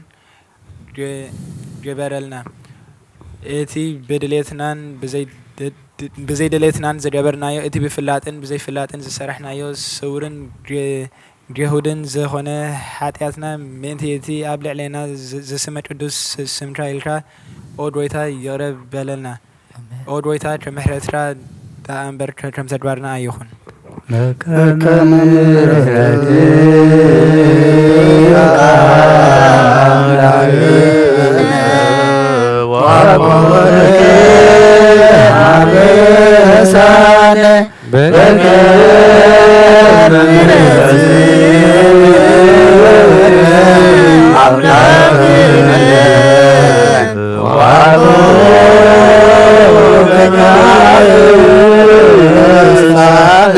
ግ-፣ ግበረልና። እቲ ብድሌትናን ብዘይ-፣ ብዘይድሌትናን ዝገበርናዮ፣ እቲ ብፍላጥን ብዘይፍላጥን ዝሰራሕናዮ ስውርን ግ-፣ ግሁድን ዝኾነ ሓጢኣትና፣ ምእንቲ እቲ ኣብ ልዕሌና ዝ-፣ ዝስመ ቅዱስ ስ-፣ ስምካ ኢልካ፣ ኦ ጎይታ፣ ይቕረ በለልና። ኦ ጎይታ፣ ከም ምሕረትካ ደኣ እምበር ከ-፣ ከም ተግባርና ኣይኹን። ከመ ምሕረትከ ኣምላክነ ወአቡነ አበሳነ በከመ ምሕረትከ አምላክነ ወአቡነ አበሳነ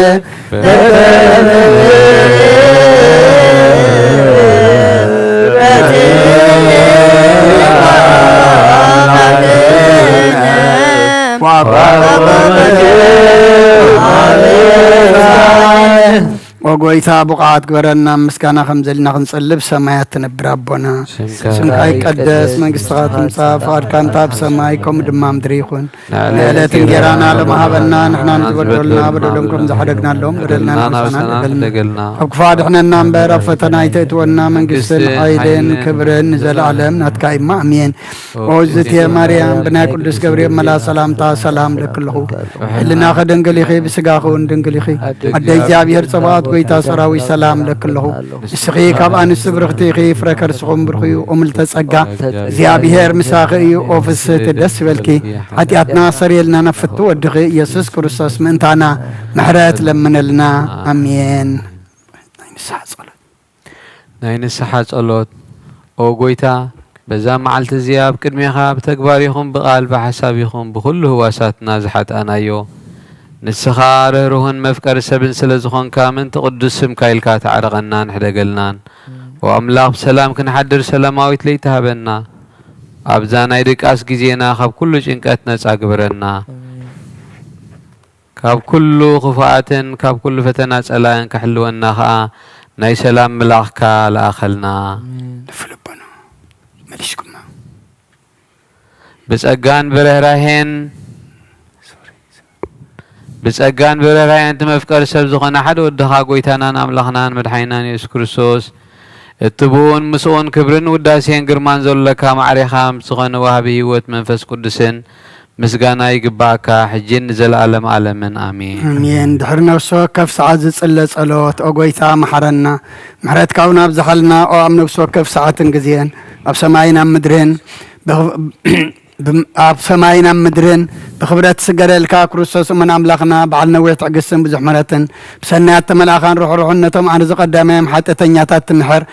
ኦ ጎይታ፣ ብቑዓት ግበረና፣ ምስጋና ከም ዘልና ክንጽልብ ሰማያት ትነብር ኣቦና። ስምካ ይቀደስ፣ መንግስትኻ ትምጻእ፣ ፍቓድካ እንተ ኣብ ሰማይ ከምኡ ድማ ምድሪ ይኹን። ንዕለት እንጌራና ሎሚ ሃበና፣ ንሕና ንዝበደሉና በደሎም ከም ዝሓደግናሎም በደልና ንበደልና ንበሳና ንበሳና ንደገልና። ንደገልና። ካብ ክፉእ ኣድሕነና እምበር፣ ኣብ ፈተና ኣይተእትወና፣ መንግስትን መንግስትን ሓይልን ሓይልን ክብርን ንዘለኣለም ናትካ እዩ። ኣሜን። ኦ እግዝእትየ ማርያም፣ ብናይ ቅዱስ ገብርኤል መልኣኽ ሰላምታ ሰላም እለኪ ኣለኹ። ሕልናኺ ድንግል ኢኺ፣ ብስጋኺ እውን ድንግል ኢኺ። ኣደ እግዚኣብሔር ጸባኦት፣ ጎይታ ሰራዊት፣ ሰላም እለኪ ኣለኹ። ንስኺ ካብ ኣንስቲ ብርኽቲ ኢኺ፣ ፍረ ከርስኹም ብሩኽ እዩ። ኦ ምልዕተ ጸጋ፣ እግዚኣብሔር ምሳኺ እዩ። ኦ ፍስህቲ፣ ደስ ይበልኪ፣ ሓጢኣትና ኣስተሰርየልና፣ ናብ ፍትው ወድኺ ኢየሱስ ክርስቶስ ምእንታና ምሕረት ለምነልና። ኣሜን። ናይ ንስሓ ጸሎት። ናይ ንስሓ ጸሎት። ኦ ጎይታ፣ በዛ መዓልቲ እዚኣ ኣብ ቅድሜኻ ብተግባር ይኹን ብቓል ብሓሳብ ይኹን ብኹሉ ህዋሳትና ዝሓጣናዮ፣ ንስኻ ርህሩህን መፍቀሪ ሰብን ስለ ዝኾንካ፣ ምእንቲ ቅዱስ ስምካ ኢልካ ተዓረቐናን ሕደገልናን። ኦ ኣምላኽ፣ ብሰላም ክንሓድር ሰላማዊት ለይቲ ሃበና። ኣብዛ ናይ ድቃስ ግዜና ካብ ኩሉ ጭንቀት ነጻ ግበረና። ካብ ኩሉ ክፉኣትን ካብ ኩሉ ፈተና ጸላእን ክሕልወና ኸኣ ናይ ሰላም መልኣኽካ ለኣኸልና። ኣሜን። ልፍልቦና መሊሽኩማ። ብጸጋን ብርህራሄን፣ ብጸጋን ብርህራሄን እቲ መፍቀሪ ሰብ ዝኾነ ሓደ ወድኻ፣ ጎይታናን ኣምላኽናን መድሓኒናን የሱስ ክርስቶስ፣ እቲ ብኡን ምስኡን ክብርን ውዳሴን ግርማን ዘሎካ፣ ማዕሬኻ ምስ ዝኾነ ወሃቢ ህይወት መንፈስ ቅዱስን ምስጋና ይግባኣካ፣ ሕጂን ንዘለኣለም ኣለምን። ኣሜን። ኣሜን። ድሕሪ ነፍሲ ወከፍ ሰዓት ዝጽለ ጸሎት፣ ኦ ጎይታ፣ መሓረና። ምሕረትካ እውን ኣብዝሓልና፣ ኦ ኣብ ነፍሲ ወከፍ ሰዓትን ግዜን፣ ኣብ ሰማይን ኣብ ምድርን፣ ብኽ-፣ ብም-፣ ኣብ ሰማይን ኣብ ምድርን፣ ብኽብረት ትስገደልካ፣ ክርስቶስ እሙን ኣምላኽና፣ በዓል ነዊሕ ትዕግስትን ብዙሕ ምሕረትን፣ ብሰናያት ተመልኣኻን ርሑሩሕን ነቶም ኣርዚ ቀዳማዮም ሓጢኣተኛታት ትምሕር፣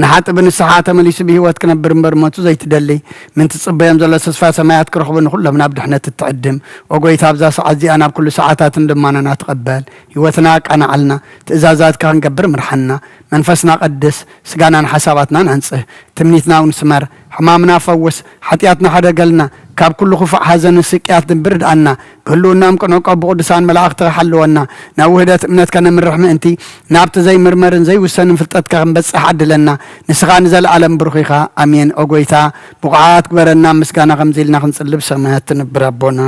ንሓጢእ ብንስሓ ተመሊሱ ብህይወት ክነብር እምበር ሞቱ ዘይትደሊ፣ ምእንቲ ትጽበዮም ዘሎ ተስፋ ሰማያት ክረኽቡ ንኹሎም ናብ ድሕነት እትዕድም። ኦ ጎይታ፣ ኣብዛ ሰዓት እዚኣ ናብ ኩሉ ሰዓታትን ልማናና ትቐበል። ህይወትና ኣቃንዓልና፣ ትእዛዛትካ ክንገብር ምርሓና። መንፈስና ቀድስ፣ ስጋናን ሓሳባትናን ኣንጽህ። ትምኒትና እውን ስመር፣ ሕማምና ፈውስ፣ ሓጢኣትና ሓደገልና፣ ካብ ኩሉ ክፉእ ሓዘንን ስቅያትን ብርድኣና፣ ብህልውናኦም ቅኑዕ ቀቡ ቅዱሳን መላእኽትኻ ሓልወና፣ ናብ ውህደት እምነት ከነምርሕ ምእንቲ፣ ናብቲ ዘይምርመርን ዘይውሰንን ፍልጠትካ ክንበጽሕ ዓድለና። ንስኻ ንዘለኣለም ብሩኽ ኢኻ። ኣሜን። ኦ ጎይታ፣ ብቑዓት ግበረና፣ ምስጋና ከምዚ ኢልና ክንጽልብ ሰማያት ትንብር ኣቦና።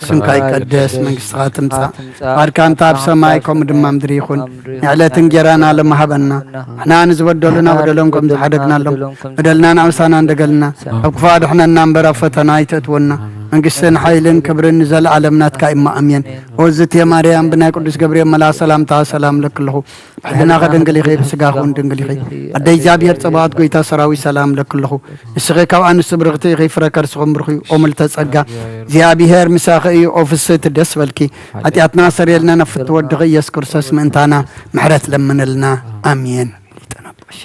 ስምካ ይቀደስ፣ መንግስትኻ ትምጻእ፣ ፍቓድካ እንተ ኣብ ሰማይ ከምኡ ድማ ምድሪ ይኹን። ንዕለት እንጌራና ሎሚ ሃበና። ንሕና ንዝበደሉና በደሎም ከም ዝሓደግናሎም፣ በደልና ንኣምሳና እንደገልና፣ ካብ ክፉእ ኣድሕነና እምበር ኣብ ፈተና ኣይተእትወና፣ መንግስትን ሓይልን ክብርን ንዘለኣለም ናትካ እማ ኣሜን። ኦዝቴ ማርያም ብናይ ቅዱስ ገብርኤል መልኣ ሰላምታ ሰላም ለክለኹ። ብሕልናኸ ድንግል ኢኺ፣ ብስጋኹ እውን ድንግል ኢኺ። ኣደ እግዚኣብሔር ጸባዖት ጎይታ ሰራዊት ሰላም ለክለኹ። ንስኺ ካብ ኣንስቲ ብርኽቲ ኢኺ፣ ፍረ ከርስኹም ብሩኽ እዩ። ኦ ምልተ ጸጋ እግዚኣብሔር ምሳኺ እዩ። ኦ ፍስህቲ ደስ በልኪ። ሓጢኣትና ሰሪየልና ናብ ፍትወ ወድኺ ኢየሱስ ክርስቶስ ምእንታና ምሕረት ለምንልና። ኣሜን። ሊጠና ጳሽ።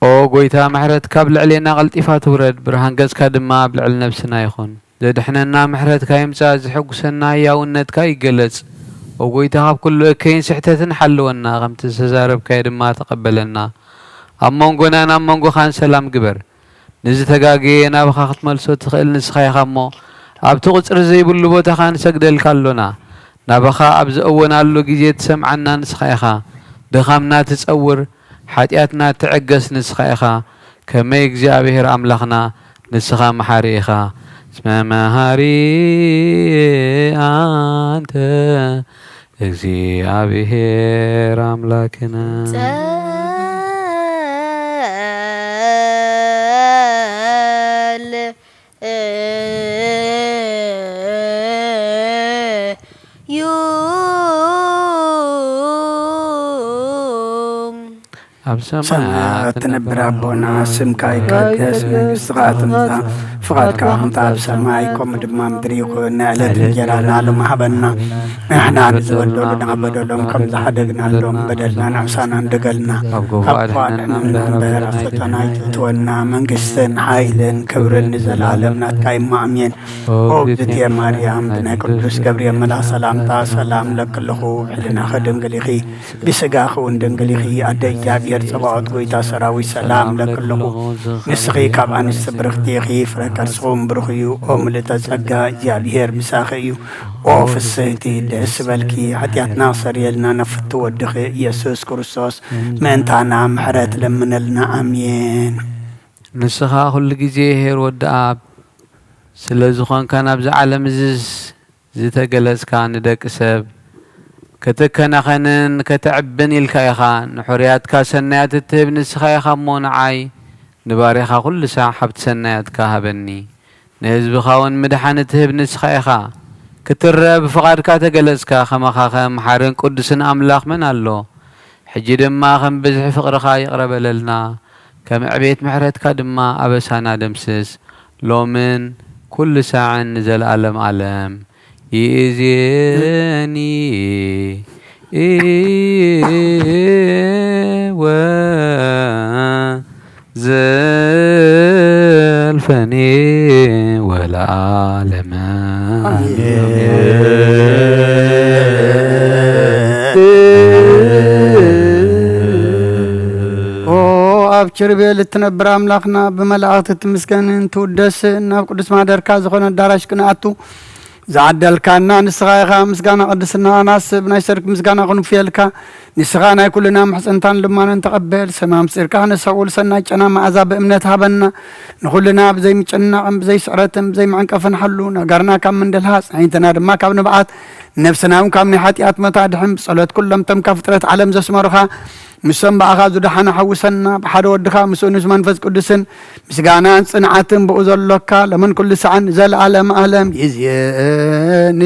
ኦ ጎይታ፣ ምሕረትካ ኣብ ልዕሌና ቀልጢፋ ትውረድ፣ ብርሃን ገጽካ ድማ ኣብ ልዕሊ ነብስና ይኹን። ዘድሕነና ምሕረትካ ይምጻእ፣ ዘሐጉሰና ህያውነትካ ይገለጽ። ኦ ጎይታ፣ ካብ ኩሉ እከይን ስሕተትን ሓልወና፣ ከምቲ ዝተዛረብካዮ ድማ ተቐበለና። ኣብ መንጎናን ኣብ መንጎኻን ሰላም ግበር። ንዝተጋገየ ናባኻ ክትመልሶ ትኽእል ንስኻ ኢኻ እሞ፣ ኣብቲ ቁጽሪ ዘይብሉ ቦታኻ ንሰግደልካ ኣሎና። ናባኻ ኣብ ዝእወናሉ ግዜ ትሰምዓና ንስኻ ኢኻ። ድኻምና ትጸውር፣ ሓጢኣትና ትዕገስ ንስኻ ኢኻ። ከመይ እግዚኣብሔር ኣምላኽና፣ ንስኻ መሓሪ ኢኻ። እስመ መሃሪ ኣንተ እግዚኣብሔር ኣምላክነ። ጸል ዩ ኣብ ሰማያት ሰማያት ትነብር ኣቦና፣ ስምካ ይቀደስ፣ መንግስትኻ ትምጻእ፣ ፍቓድካ ከምቲ ኣብ ሰማይ ከምኡ ድማ ምድሪ ይኹን። ናይ ዕለት እንጀራና ሎሚ ሃበና። ንሕና ንዝበደሉና በደሎም ከም ዝሓደግናሎም በደልና ንዕሳና እንደገልና፣ ካብ ክፉእ ኣድሕነና እምበር፣ ኣብ ፈተና ኣይትእትወና። መንግስትን ሓይልን ክብርን ንዘለኣለም ናትካ እማ ኣሜን። ኦ እግዝእትየ ማርያም፣ ብናይ ቅዱስ ገብርኤል መልኣኽ ሰላምታ ሰላም እለኪ ኣለኹ። ብሕልናኺ ድንግል ኢኺ፣ ብስጋኺ እውን ድንግል ኢኺ። ኣደ እግዚኣብሔር ጸባኦት፣ ጎይታ ሰራዊት፣ ሰላም እለኪ ኣለኹ። ንስኺ ካብ ኣንስቲ ብርኽቲ ኢኺ፣ ፍረ ከርስኺ እውን ብሩኽ እዩ። ኦ ምልእተ ጸጋ፣ እግዚኣብሔር ምሳኺ እዩ። ኦ ፍስህቲ፣ ደስ በልኪ፣ ሓጢኣትና ክሰርየልና ነፍቲ ወድኺ ኢየሱስ ክርስቶስ ምእንታና ምሕረት ለምነልና። ኣሜን። ንስኻ ኩሉ ግዜ ኄር ወዲ ኣብ ስለ ዝኾንካ፣ ናብዚ ዓለም እዝስ ዝተገለጽካ፣ ንደቂ ሰብ ከተከናኸንን ከተዕብን ኢልካ ኢኻ። ንሕሩያትካ ሰናያት እትህብ ንስኻ ኢኻ እሞ፣ ንዓይ ንባርያኻ ኩሉ ሳዕ ሃብቲ ሰናያትካ ሃበኒ። ንህዝብኻ እውን ምድሓን እትህብ ንስኻ ኢኻ። ክትረአ ብፍቓድካ ተገለጽካ። ከማኻኸ መሓርን ቅዱስን ኣምላኽ መን ኣሎ? ሕጂ ድማ ከም ብዝሒ ፍቕርኻ ይቕረ በለልና፣ ከም ዕቤት ምሕረትካ ድማ ኣበሳና ደምስስ፣ ሎምን ኩሉ ሳዕን ንዘለኣለም ኣለም። ይእዜኒ ወ ዘልፈኒ ወለዓለመ። ኣሜን። ኦ ኣብ ኪሩቤል እትነብር ኣምላኽና፣ ብመላእኽቲ ትምስገንን ትውደስን፣ ናብ ቅዱስ ማሕደርካ ዝኾነ ኣዳራሽ ክንኣቱ ዝዓደልካና ንስኻ ኢኻ። ምስጋና ቅድስና ኣናስብ ናይ ሰርክ ምስጋና ክንፍየልካ። ንስኻ ናይ ኩልና ምሕጽንታን ልማንን ተቐበል። ሰማም ጽድቅኻ ነሰውል ሰናይ ጨና መኣዛ ብእምነት ሃበና። ንኹልና ብዘይ ምጭናቕን ብዘይ ስዕረትን ብዘይ መዕንቀፍን ሓሉ። ነጋርና ካብ ምንድልሃ፣ ኣጽናይንትና ድማ ካብ ንብዓት፣ ነፍስና እውን ካብ ናይ ሓጢኣት መታ ድሕን። ብጸሎት ኩሎም እቶም ካብ ፍጥረት ዓለም ዘስመሩኻ፣ ምስቶም ብኣኻ ዝደሓነ ሓውሰና። ብሓደ ወድኻ ምስኡ ምስ መንፈስ ቅዱስን ምስጋናን ጽንዓትን ብኡ ዘሎካ ለምን ኩሉ ሰዓን ንዘለኣለም ኣለም ይዝየኒ።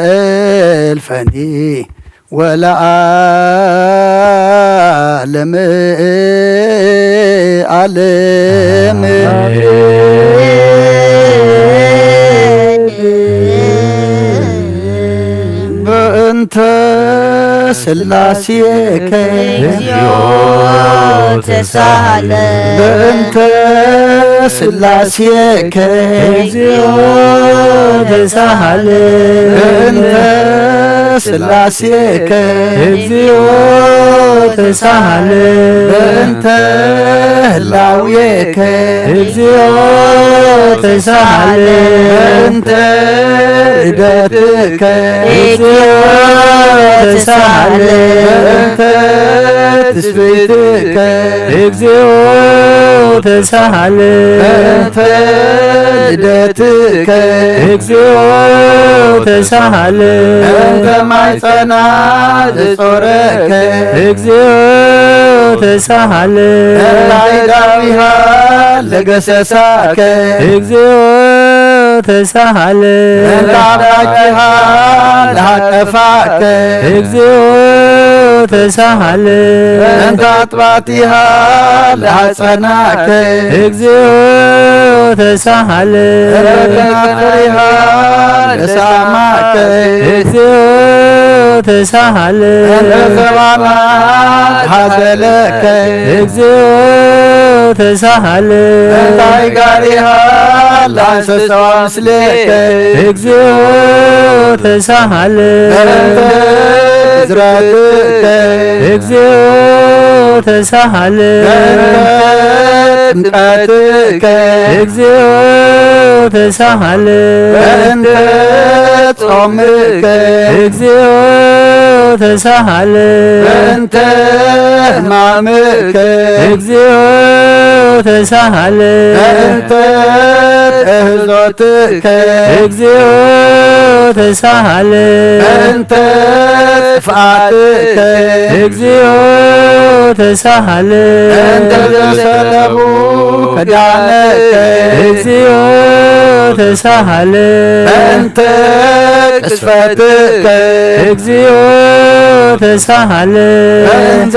ዘልፈኒ ወለዓለም ኣለም። በእንተ ስላሴከ እግዚኦ ተሳሃለ። በእንተ ስላሴከ እግዚኦ ተሳሃለ። በእንተ ስላሴከ እግዚኦ ተሳሃለ። በእንተ ህላዌከ እግዚኦ ተሳሃለ። በእንተ ርደትከ እግዚኦ ተሳሃለ። በእንተ ትስብእትከ እግዚኦ ተሳሃለ። በእንተ ልደትከ እግዚኦ ተሳሃለ። እንተ ማይ ጸና ዝጾረከ እግዚኦ ተሳሃለ። እንተ ዳዊሃ ለገሰሳከ እግዚኦ ተሳሃለ። እንተ ኣባጊሃ ለሃቀፋከ እግዚኦ ተሳሃለ። እንተ ኣጥባቲሃ ለሃጸናከ እግዚኦ ተሳሃለ። እንተ ከናፍሪሃ ለሳማከ እግዚኦ ተሳሃለ። እንተ ዘባና ለሃዘለከ እግዚኦ ተሳሃለ። እንታይ ጋሪሃ ለሃንሰሰዋ ምስሌከ እግዚኦ ተሳሃለ። እንተ ዝረትከ እግዚኦ ተሳሃለ። እንተ ጥምቀትከ እግዚኦ ተሳሃለ። እንተ ጾምከ እግዚኦ ተሳሃለ። እንተ ሕማምከ እግዚኦ ተሳሃለ። እንተ እህዞትከ እግዚኦ ተሳሃለ። እንተ ጥፍኣትከ እግዚኦ ተሳሃለ። እንተ ዘሰለቡ ክዳነከ እግዚኦ ተሳሃለ። እንተ ቅስፈትከ እግዚኦ ተሳሃለ። እንተ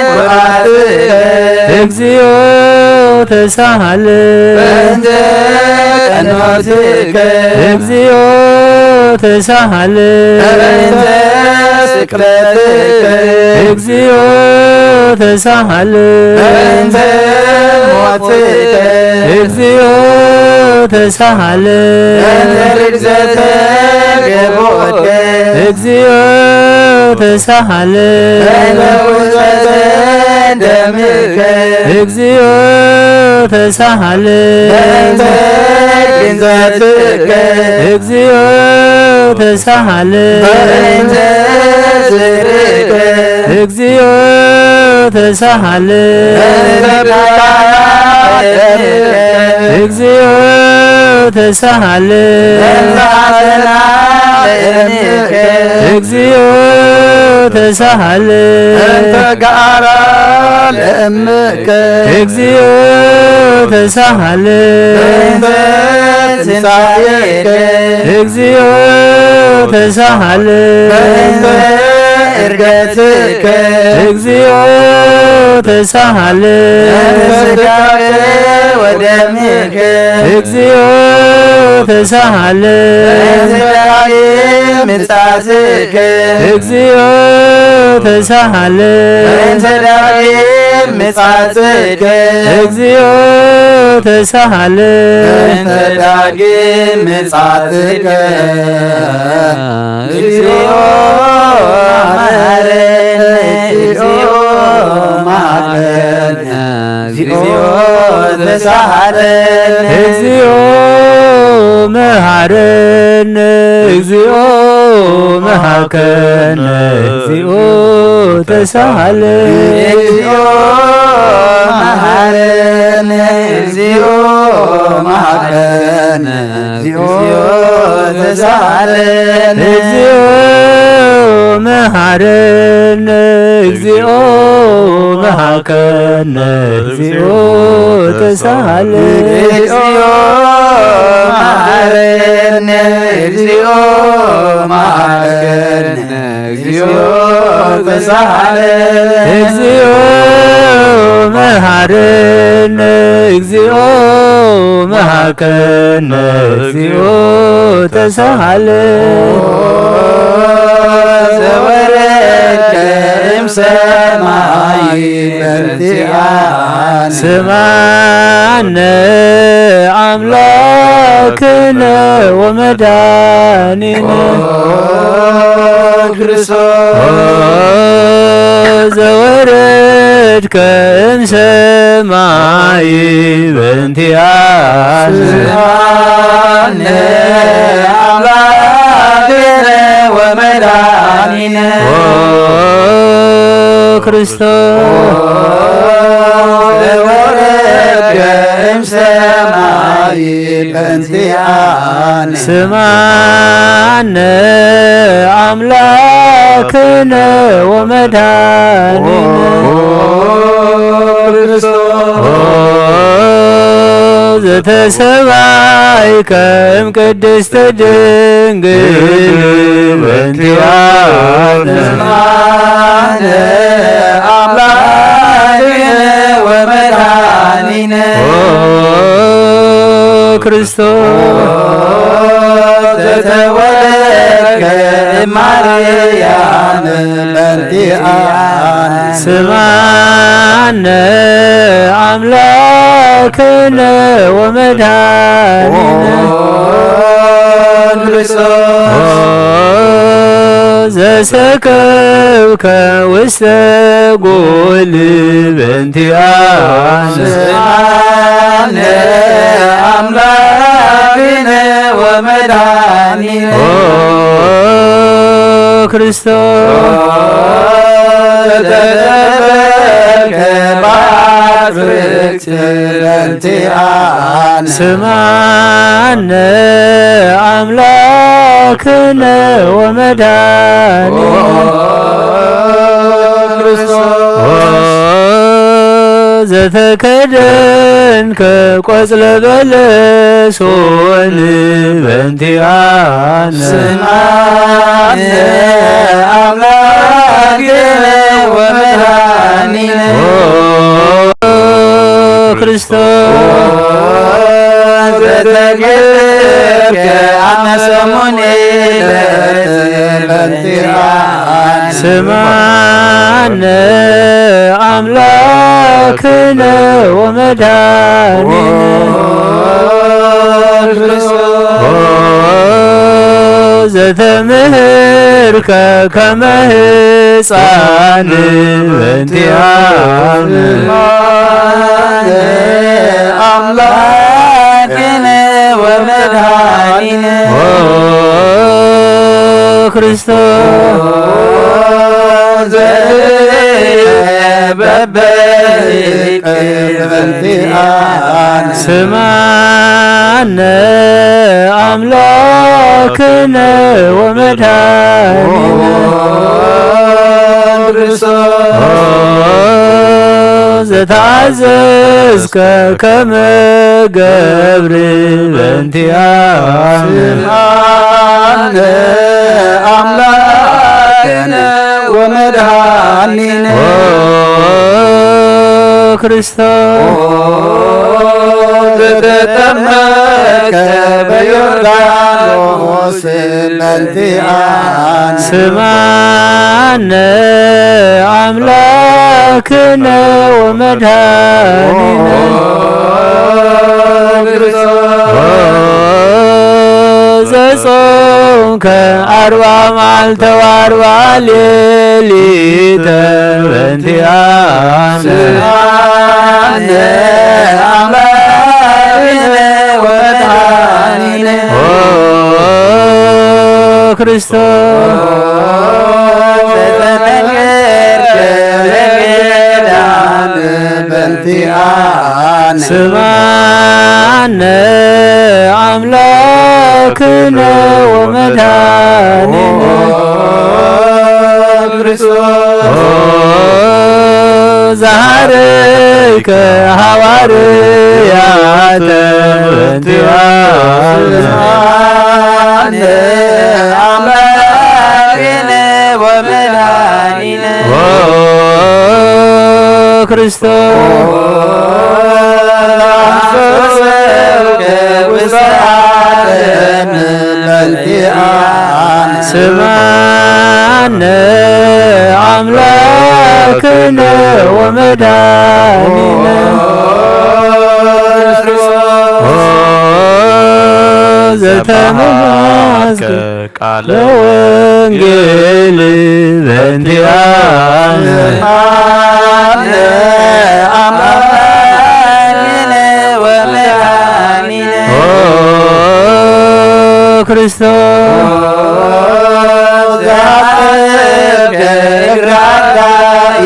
ቁርኣትከ እግዚኦ ተሳሃለ። እንተ ቀኖትከ እግዚኦ ተሳሃለ። እንተ ስቅለትከ እግዚኦ ተሳሃለ። እንተ ሞትከ እግዚኦ ተሳሃለ። እንተ ርግዘተ ገቦትከ እግዚኦ ተሳሃለ። እንተ ውጽበተ ደምከ እግዚኦ ተሳሃለ። እንተ ግንዘትከ እግዚኦ ተሳሃለ። እንተ ዝርእከ እግዚኦ ተሳሃለ። እንተ ብርሃን ደምከ እግዚኦ ተሳሃለ። እንተ ሐዘና ለእምከ እግዚኦ ተሳሃለ። እንተ ጋራ ለእምከ እግዚኦ ተሳሃለ። እንተ ትንሳኤከ እግዚኦ ተሳሃለ። እንተ እርገትከ እግዚኦ ተሳሃለ። እንተ ስጋከ ወደምከ እግዚኦ ተሳሃለ። እንተ ዳግም ምጽኣትከ እግዚኦ ተሳሃለ። እንተ ዳግም ምጽኣትከ እግዚኦ ተሳሃለ። እንተ ዳግም ምጽኣትከ እግዚኦ መሐረነ፣ እግዚኦ መሐረነ፣ እግዚኦ ተሳሃለነ። እግዚኦ መሐረነ፣ እግዚኦ መሐከነ፣ እግዚኦ ተሳሃለነ። እግዚኦ መሐረነ፣ እግዚኦ መሐከነ፣ እግዚኦ ተሳሃለነ። እግዚኦ መሐረነ፣ እግዚኦ መሐከነ፣ እግዚኦ ተሳሃለነ። እግዚኦ መሐረነ፣ እግዚኦ መሐረነ፣ እግዚኦ ተሳሃለነ። እግዚኦ መሐረነ፣ እግዚኦ መሐከነ፣ እግዚኦ ተሳሃለነ። ኦ ዘወረድከ እምሰማይ በእንቲኣነ። ስምዓነ ኣምላክነ ወመድኃኒነ። ኦ ክርስቶስ። ኦ ዘወረድከ እምሰማይ በእንቲኣነ። ስምዓነ ኣምላክነ ወመድኃኒነ። ኦ ክርስቶስ ዘወረድከ እምሰማይ በእንቲኣነ ስምዓነ ኣምላክነ ወመድኃኒነ። ኦ ክርስቶስ ዘተሰባይከ እምቅድስት ድንግል በእንቲኣነ ስምዓነ ኣምላክነ ወመድኃኒነ። ኦ ክርስቶስ ዘተወለድከ እማርያም በእንቲኣነ ስምዓነ ኣምላክነ ወመድኃኒነ። ኦ ክርስቶስ ዘሰከብከ ውስተ ጎል በእንቲኣነ ስምዓነ ኣምላክነ ወመድኃኒነ። ኦ ክርስቶስ ተደበርከ ባትርክ በእንቲኣነ ስምዓነ ኣምላክነ ወመድኃኒነ። ኦ ክርስቶስ ኦ ዘተከደንከ ቆጽለ በለስ ሆን በእንቲኣነ ስምዓነ ኣምላክነ ወመድኃኒነ። ኦ ክርስቶስ ዘተገድከ ኣመ ሰሙን ዕለት በእንቲኣነ ስምዓነ ኣምላክነ ወመድኃኒነ። ኦ ክርስቶስ ኦ ዘተምህርከ ከመ ህፃን በእንቲኣነ ስምዓነ ኣምላክነ ወመድኃኒነ። ኦ ክርስቶስ ዘበበ በእንቲኣነ ስምዓነ ኣምላክነ ወመድኃኒነ። ኦ ክርስቶስ ኦ ዘተኣዘዝከ ከመ ገብር በእንቲኣነ ስምዓነ ኣምላክነ ወመድኃኒነ። ኦ ክርስቶስ ኦ ዘተጠመቀ በዮርዳኖስ በእንቲኣነ ስምዓነ ኣምላክነ ወመድኃኒነ። ኦ ክርስቶስ ኦ ዘጾምከ ኣርባ መዓልተ ወኣርባ ሌሊተ በእንቲኣነ ስምዓነ ኣምላክነ ወመድኃኒነ። ኦ ክርስቶስ ዘተጠመቀ በዮርዳኖስ በእንቲኣነ ስምዓነ ኣምላክነ ወመድኃኒነ። ኦ ክርስቶስ ኦ ዘሃረይከ ሃዋርያተ በእንቲኣነ ስምዓነ ኣምላክነ ወመድኃኒነ። ኦ ክርስቶስ ኣፍሰስከ ውስተ ዓለም በእንቲኣነ ስምዓነ ኣምላክነ ወመድኃኒነ። ኦ ዘተማስከ ቃለ ወንጌል በእንቲኣነ ኣነ ኣምላክነ ወመድኃኒነ። ኦ ክርስቶስ ኦ ዘአሰብከ እግረ አጋኢ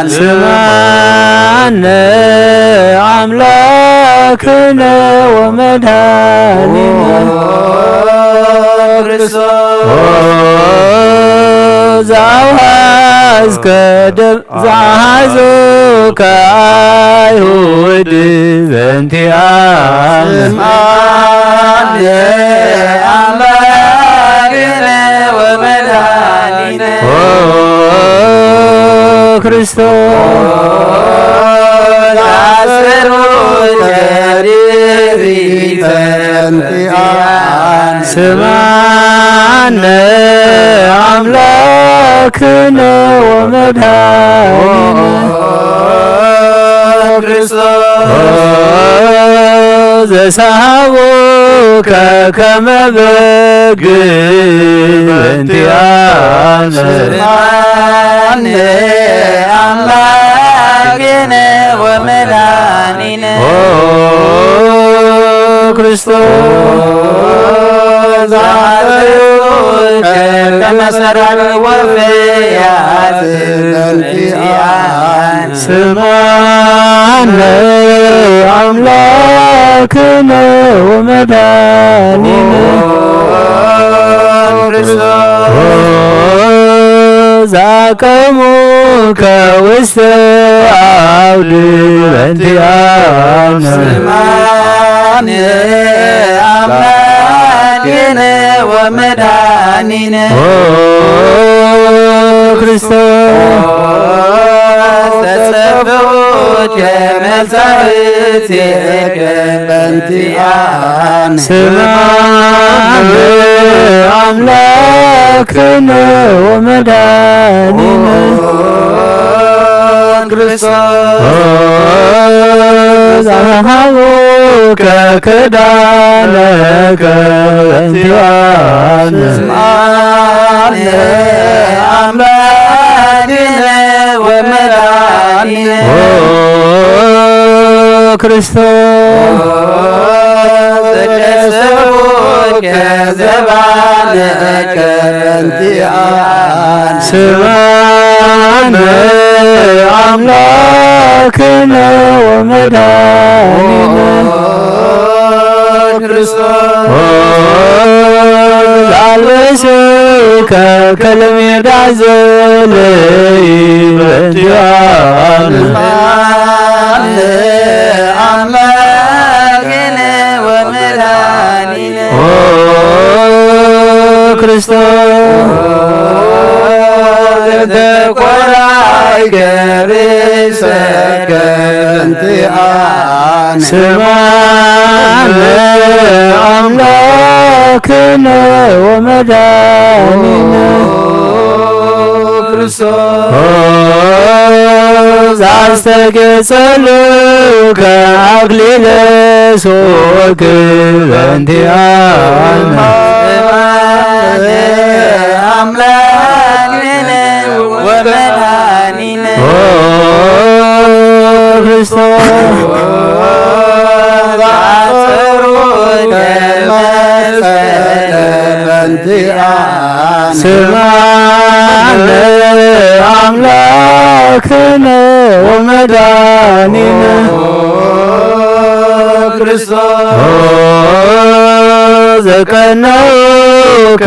ስምዓነ ኣምላክነ ወመድኃኒነ ክርስቶስ። ኦ ዘአውሐዝከ ደም ዘአሐዙከ አይሁድ በእንቲአነ። ስምዓነ ኣምላክነ ወመድኃኒነ ኦ ክርስቶስ። አሰሩ ጀሪሪተ በእንቲአነ። ስምዓነ ኣምላክነ ወመድኃኒነ ክርስቶስ። ዘሰሃቡከ ከመ በግ በእንቲአነ። ስምዓነ ኣምላክነ ወመድኃኒነ ኦ ክርስቶስ። ዘአሰሩከ ከመ ሰራር ወፈያት በእንቲአነ። ስምዓነ ኣምላክነ ወመድኃኒነ ኦ ክርስቶስ። ዛቀሙከ ውስተ አውድ በእንቲአነ። ስምዓነ ኣምላክነ ወመድኃኒነ ኦ ክርስቶስ። ተጸፍዑ ከመ ጻሕቲከ በእንቲአነ። ስምዓነ ኣምላክነ ወመድኃኒነ ክርስቶስ። ዘሃቡከ ክዳነከ በእንቲአነ። ስምዓነ ኣምላክነ ወመድኃኒነ ኦ ክርስቶስ። ዘቀሰቡከ ዘባነከ በእንቲአነ። ስምዓነ ኣምላክነ ወመድኃኒነ ክርስቶስ። ላልብስከ ከለሜዳ ዘለይ በእንቲአነ። ስምዓነ ኣምላክነ ወመድኃኒነ ኦ ክርስቶስ። ዘተኮራይከ ርእሰከ በእንቲአነ። ስምዓነ ኣምላክነ ወመድኃኒነ ክርስቶስ። ዛስተጌጸሉከ አክሊለ ሶክ በእንቲአነ። ስምዓነ አምላክነ ወመድኃኒነ ኦ ክርስቶስ። ዛጸሩከ መስቀለ በእንቲአነ። ስምዓነ አምላክነ ወመድኃኒነ ክርስቶስ። ዘቀነውከ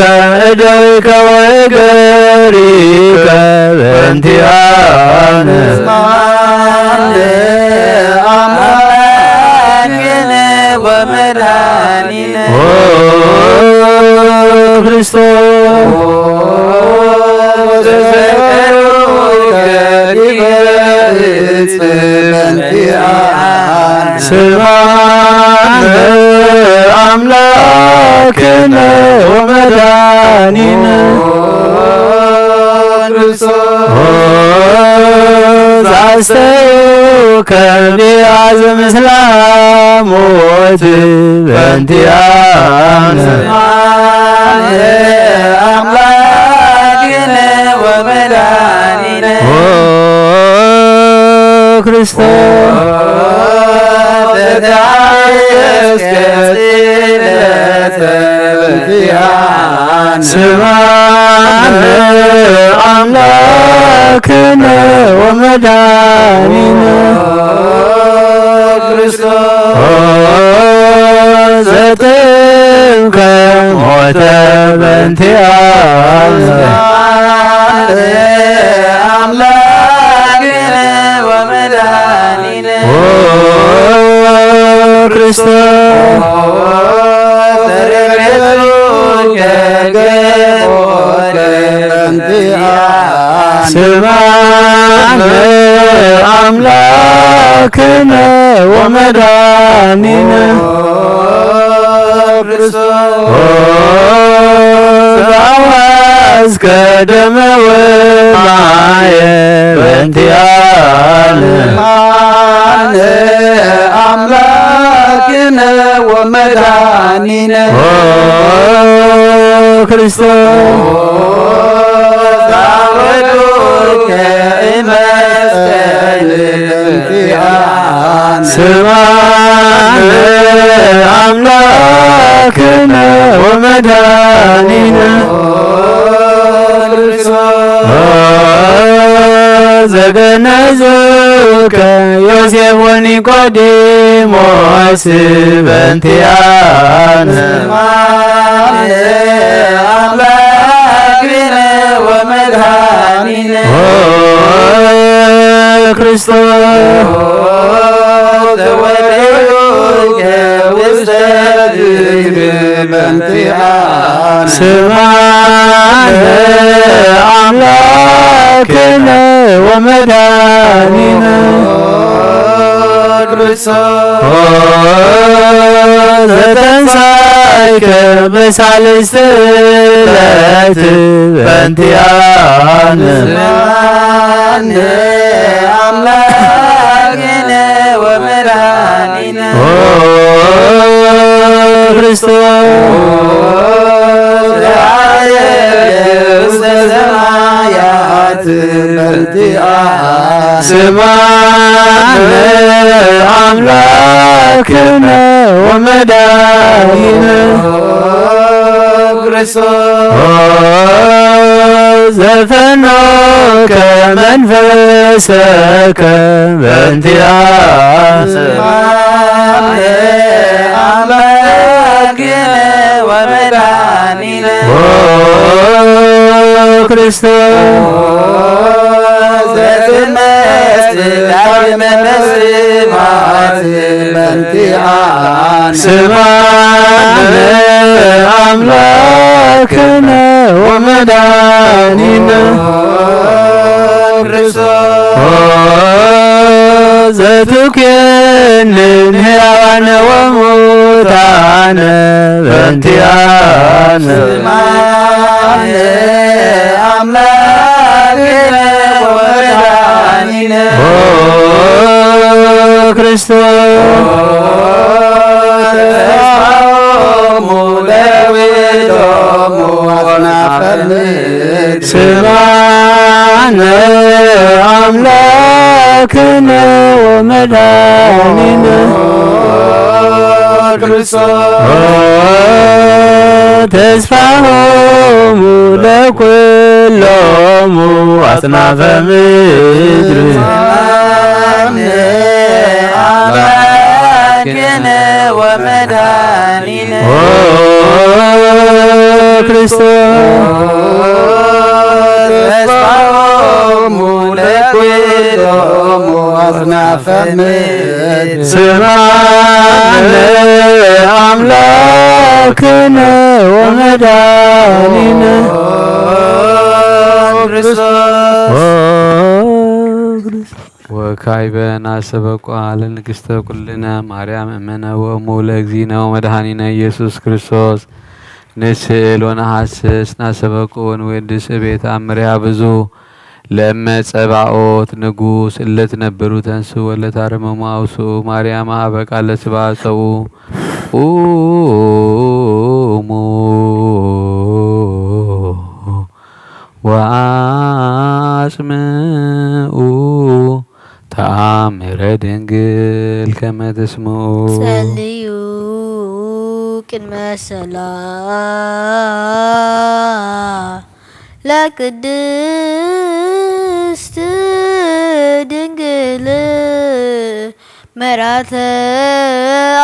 እደዊከ ወእገሪከ በእንቲአነ። ስምዓነ አምላክነ ወመድኃኒነ ኦ ክርስቶስ። ዘቀነውከ ዲበ እጽ በእንቲአነ። ስምዓነ አምላክነ ወመድኃኒነ ክርስቶስ። ዛስተውከ ቢአዘ ምስለ ሞት በእንቲአነ። ስምዓነ አምላክነ ወመድኃኒነ ኦ ክርስቶስ። ተታየስከ ጽለተ በእንቲአነ። ስማዕነ ኣምላክነ ወመድኃኒነ ክርስቶስ ዘጥምቀ ሞተ በእንቲአነ። አምላክነ ወመድኃኒነ ኦ ክርስቶስ ተረግረቱ ከገቦ በእንቲአነ። ስማዕነ አምላክነ ወመድኃኒነ ክርስቶስ ዘአውሐዝከ ደመ ወማየ በእንቲአነ። አነ አምላክነ ወመድኃኒነ ኦ ክርስቶስ ዛወዱከ እመስቀል በእንቲአነ። ስማዕነ አምላክነ ወመድኃኒነ ዘገነዙከ ዮሴፍ ወኒቆዲሞስ በእንቲአነ። ስማዕነ አምላክነ ወመድኃኒነ ኦ ክርስቶስ ተወደዩከ ውስተ ዝክር በእንቲአነ። ስማዕነ አምላክነ ወመድኃኒነ ክርስቶስ ዘተንሳእከ በሳልስት ዕለት በእንቲአነ። ስማዕነ አምላክነ ወመድኃኒነ ኦ ክርስቶስ ዘዐረገ ውስተ ሰማያት በእንቲአነ። ስማዕነ አምላክነ ወመድኃኒነ ክርስቶስ ዘፈኖከ መንፈሰከ በእንቲአነ። ስማዕነ አምላክነ ወመድኃኒነ ኦ ክርስቶስ ዘትመስል ዳግመ በስብሐት በእንቲአነ። ስማዕነ አምላክነ ወመድኃኒነ ክርስቶስ ዘትኩንን ሕያዋነ ወሙታነ በእንቲአነ። ስማዕነ አምላክነ ወመድኃኒነ ኦ ክርስቶስ ተስፋሆሙ ለውእቶሙ አጽናፈ ምድር። ስማዕነ አምላክነ ወመድኃኒነ ክርስቶስ ተስፋሆሙ ለኩሎሙ አጽናፈ ምድር። አምላክነ ወመድኃኒነ ኦ ክርስቶስ ተስፋሆሙ ለኩሎሙ አጽናፈ ምድር። ስማዕነ አምላክነ ወመድኃኒነ ክርስቶስ ኦ ክርስቶስ። ወካዕበ ናሰበቋ ለንግሥተ ኩልነ ማርያም እምነ ወእሙ ለእግዚእነ ወመድኃኒነ ኢየሱስ ክርስቶስ ንስእል ወነሐስስ ናሰበቁ ወንወድስ እቤት አምርያ ብዙ ለመ ጸባኦት ንጉስ እለ ትነብሩ ተንሱ ወለ ታርመሙ አውስኡ ማርያም ሀበ ቃለ ስብሐ ጸኡ ቁሙ ወአጽምኡ ተአምረ ድንግል ከመ ትስምኡ። ጸልዩ ቅድመ ሰላም ለቅድስት ድንግል መርዓተ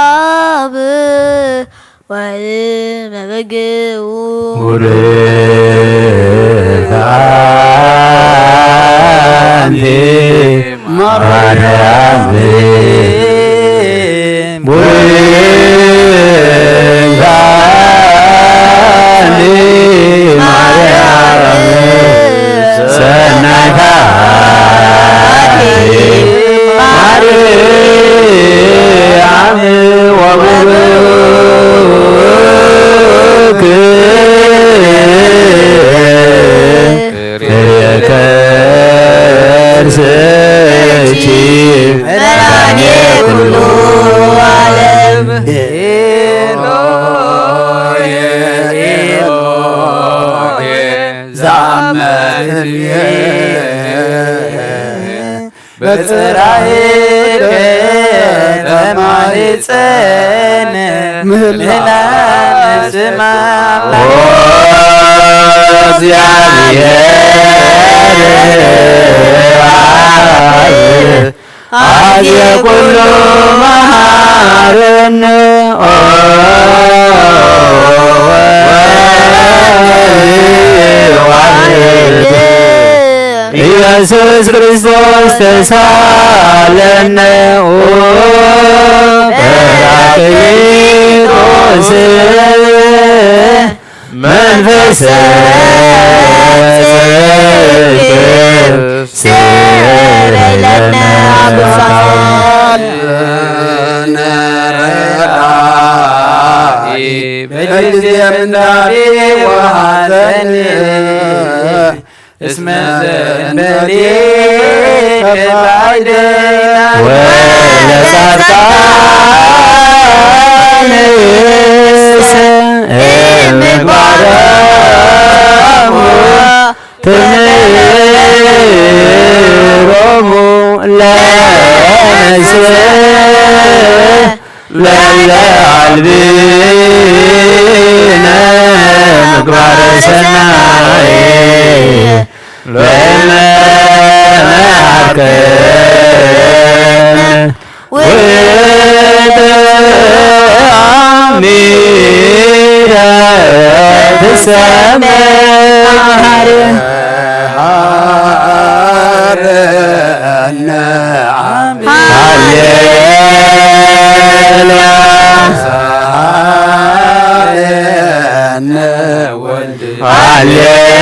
አብ ወመበግኡ። ቡርክት አንቲ ማርያም፣ ቡርክት አንቲ ማርያም፣ ሰናይት አንቲ ማርያም፣ ወቡሩክ ፍሬ ከርሥኪ መድኃኔ ኩሉ ዓለም። ኤሎሄ፣ ኤሎሄ፣ ዛመትብዬ በጽራይከ ተማህፀነ ምህላን ስም አምላክ። ኦ እግዚአብሔር አብ አዜ ኩሉ መሐረነ። ኦ ወልድ ኢየሱስ ክርስቶስ ተሳለነ። ኦ ጰራቅሊጦስ መንፈሰ ጽድቅ ስረይ ለነ አምላክ። በጊዜ ምንዳቤ ወሐዘን እስመ ዘእንበሌከ ባዕደ ወለጻድቃንሰ እምግባሮሙ ትምህሮሙ ለነፍስነ ለእለ አልብነ ምግባረ ሰናይ ለእመ መሃርከነ ወተአሚረ ትሰመሃር። ሃሌሉያ። ሃሌሉያ።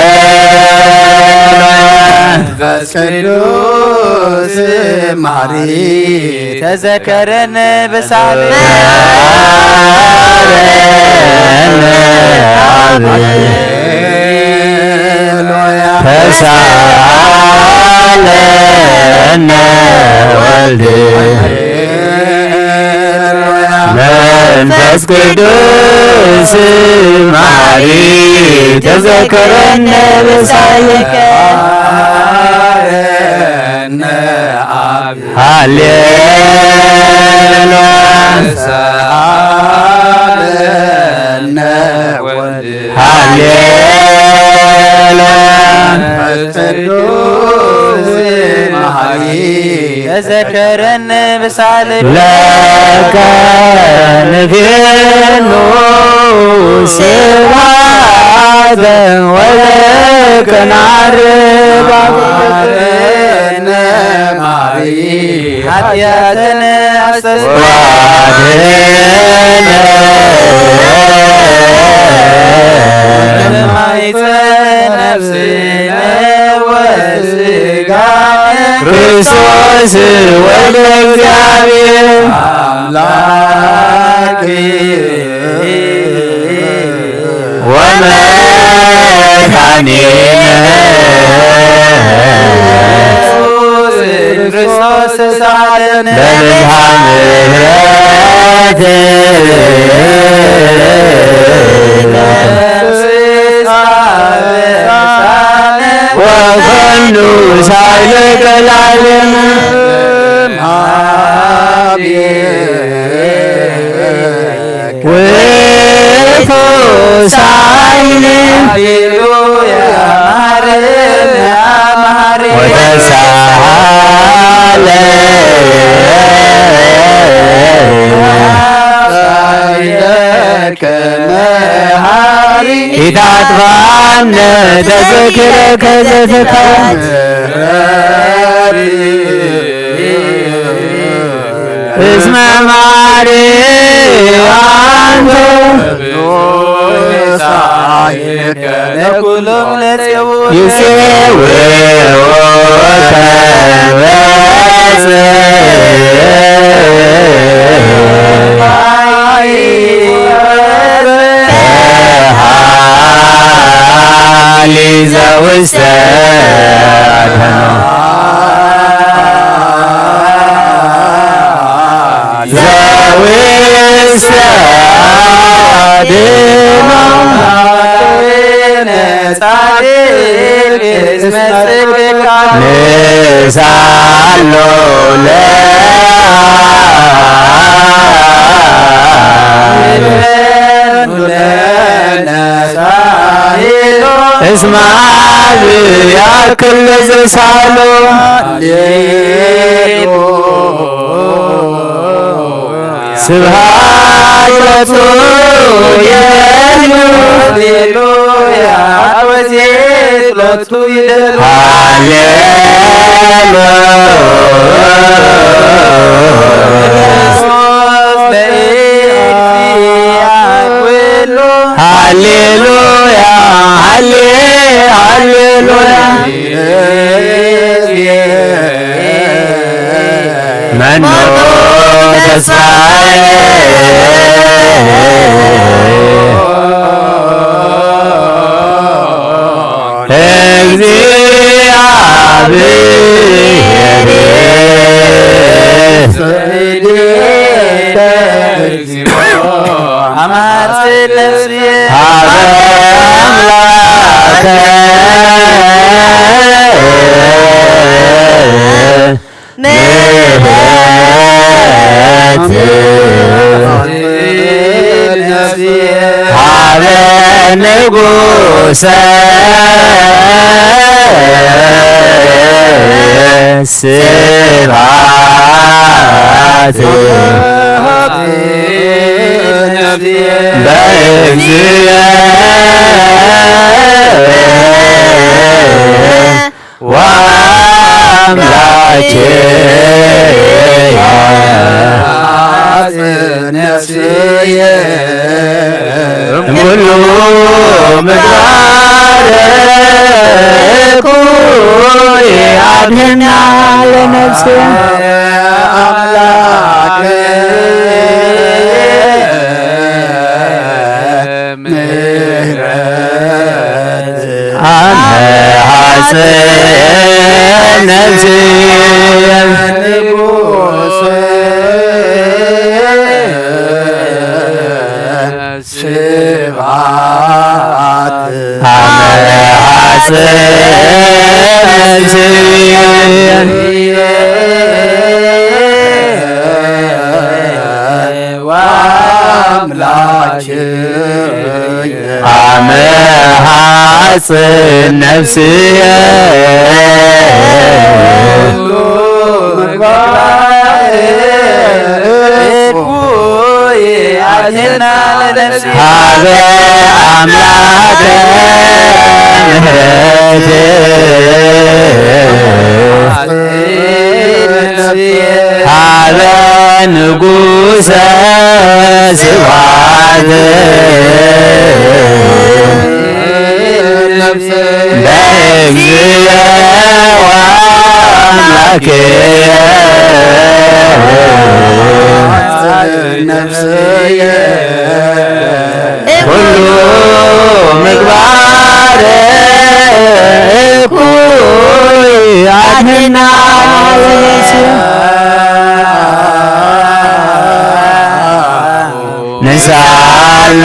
መንፈስ ቅዱስ መሐሪ ተዘከረን በሳል። ሃሌሉያ። ተሳለነ ወልድ መንፈስ ቅዱስ መሐሪ ተዘከረነ በሳልከ። ሃሌሉያ። ሃሌሉያ። መንፈስ ቅዱስ መሐሪ ተዘከረን በሳል። ለከ ንፌኑ ስብሐተ ወለከ ነዐርግ። ኃጢአትነ አስተስርይ ወአድኅነነ እምኃጢአት ነፍስነ ወሥጋነ። ክርስቶስ ወልደ እግዚአብሔር አምላክ ወመድኃኒነ ኢየሱስ ክርስቶስ ተሳለነ። ለብዝኃ ምሕረትከ ወፈኑ ሳይለ ቀላልን ውእቱ ሳይል። ሃሌሉያ። ኢታጥፋነ ተዘኪረከ ዘተካት እስመ ማሪ ኣንተ ለኩሎም ለጽው ይሴውዎ ተበጽ ተሃሊ ዘውሰ ዘውሰ ድኖ ጻድቅ እስመ ጽድቅ ንሳሎ ለ እስመ አብ ያክል ዝሳሎ ስብሐት ሎቱ ይደሉ ሃሌሉያ። ሃሌሉያ ሃሌ ሃሌሉያ። መኖ ተስፋዬ እግዚአብሔር አማጽ ነፍስየ ሀበ አምላከ ምህረት ሀበ ንጉሰ ስብሐት በእግዚእ ወአምላኬ ነፍስየ እምኩሉ ምግባር እኩይ አድህና ለነፍስየ አምላክ ምህረት አመ ሐጽን ነፍስየ ንጉሥ ስብሐት አመ ሐጽን ነፍስየ ወአምላክ አመ ሐጽን ነፍስየ ሀበ አምላከ ምህረት ሀበ ንጉሰ ስብሐት በእግዚእ ወአምላክየ ነፍስየ ኩሉ ምግባር እኩይ አድህና ነፍስየ ንሳሎ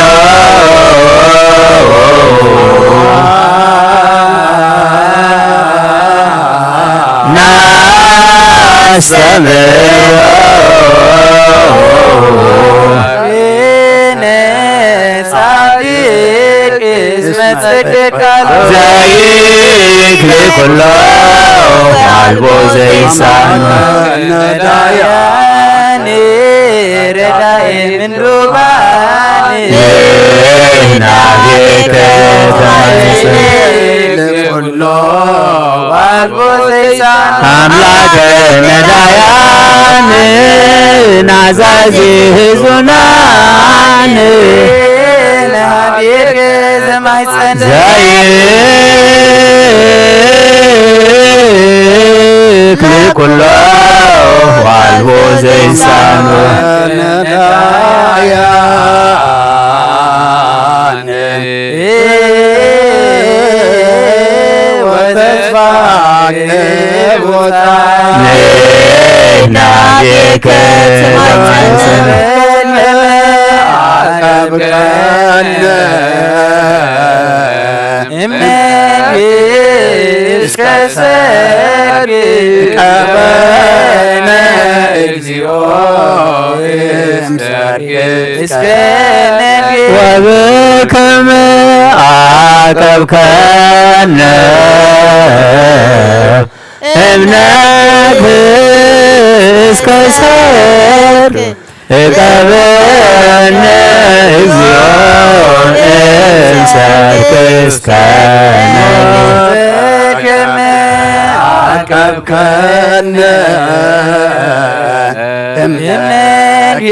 ናስተምሮ ጻድቅ እስመ ጸድቅ ቃሉ ዘይክል ኩሎ አልቦ ዘይሳኖ ነዳያን ረዳኢ ምንዱባን ኣምላክ ነዳያን ናዛዚ ህዙናን ንሃብየከ ዘማይፀን ዘይክል ኩሎ ዋልቦ ዘይሳኖ ነዳያን ወተስፋ ክቡታ ንሕና ቤከ ተማንሰን ኣቀብቀነ እመንግስከ ሰርግ ቀበነ እግዚኦ እምሰርግ እስከ ነግ ወብከመ ዓቀብከነ እምነግህ እስከ ሰርክ እቀበነ እግዚኦ እምሰርክ እስከ ነግ በከመ ዓቀብከነ እምነግህ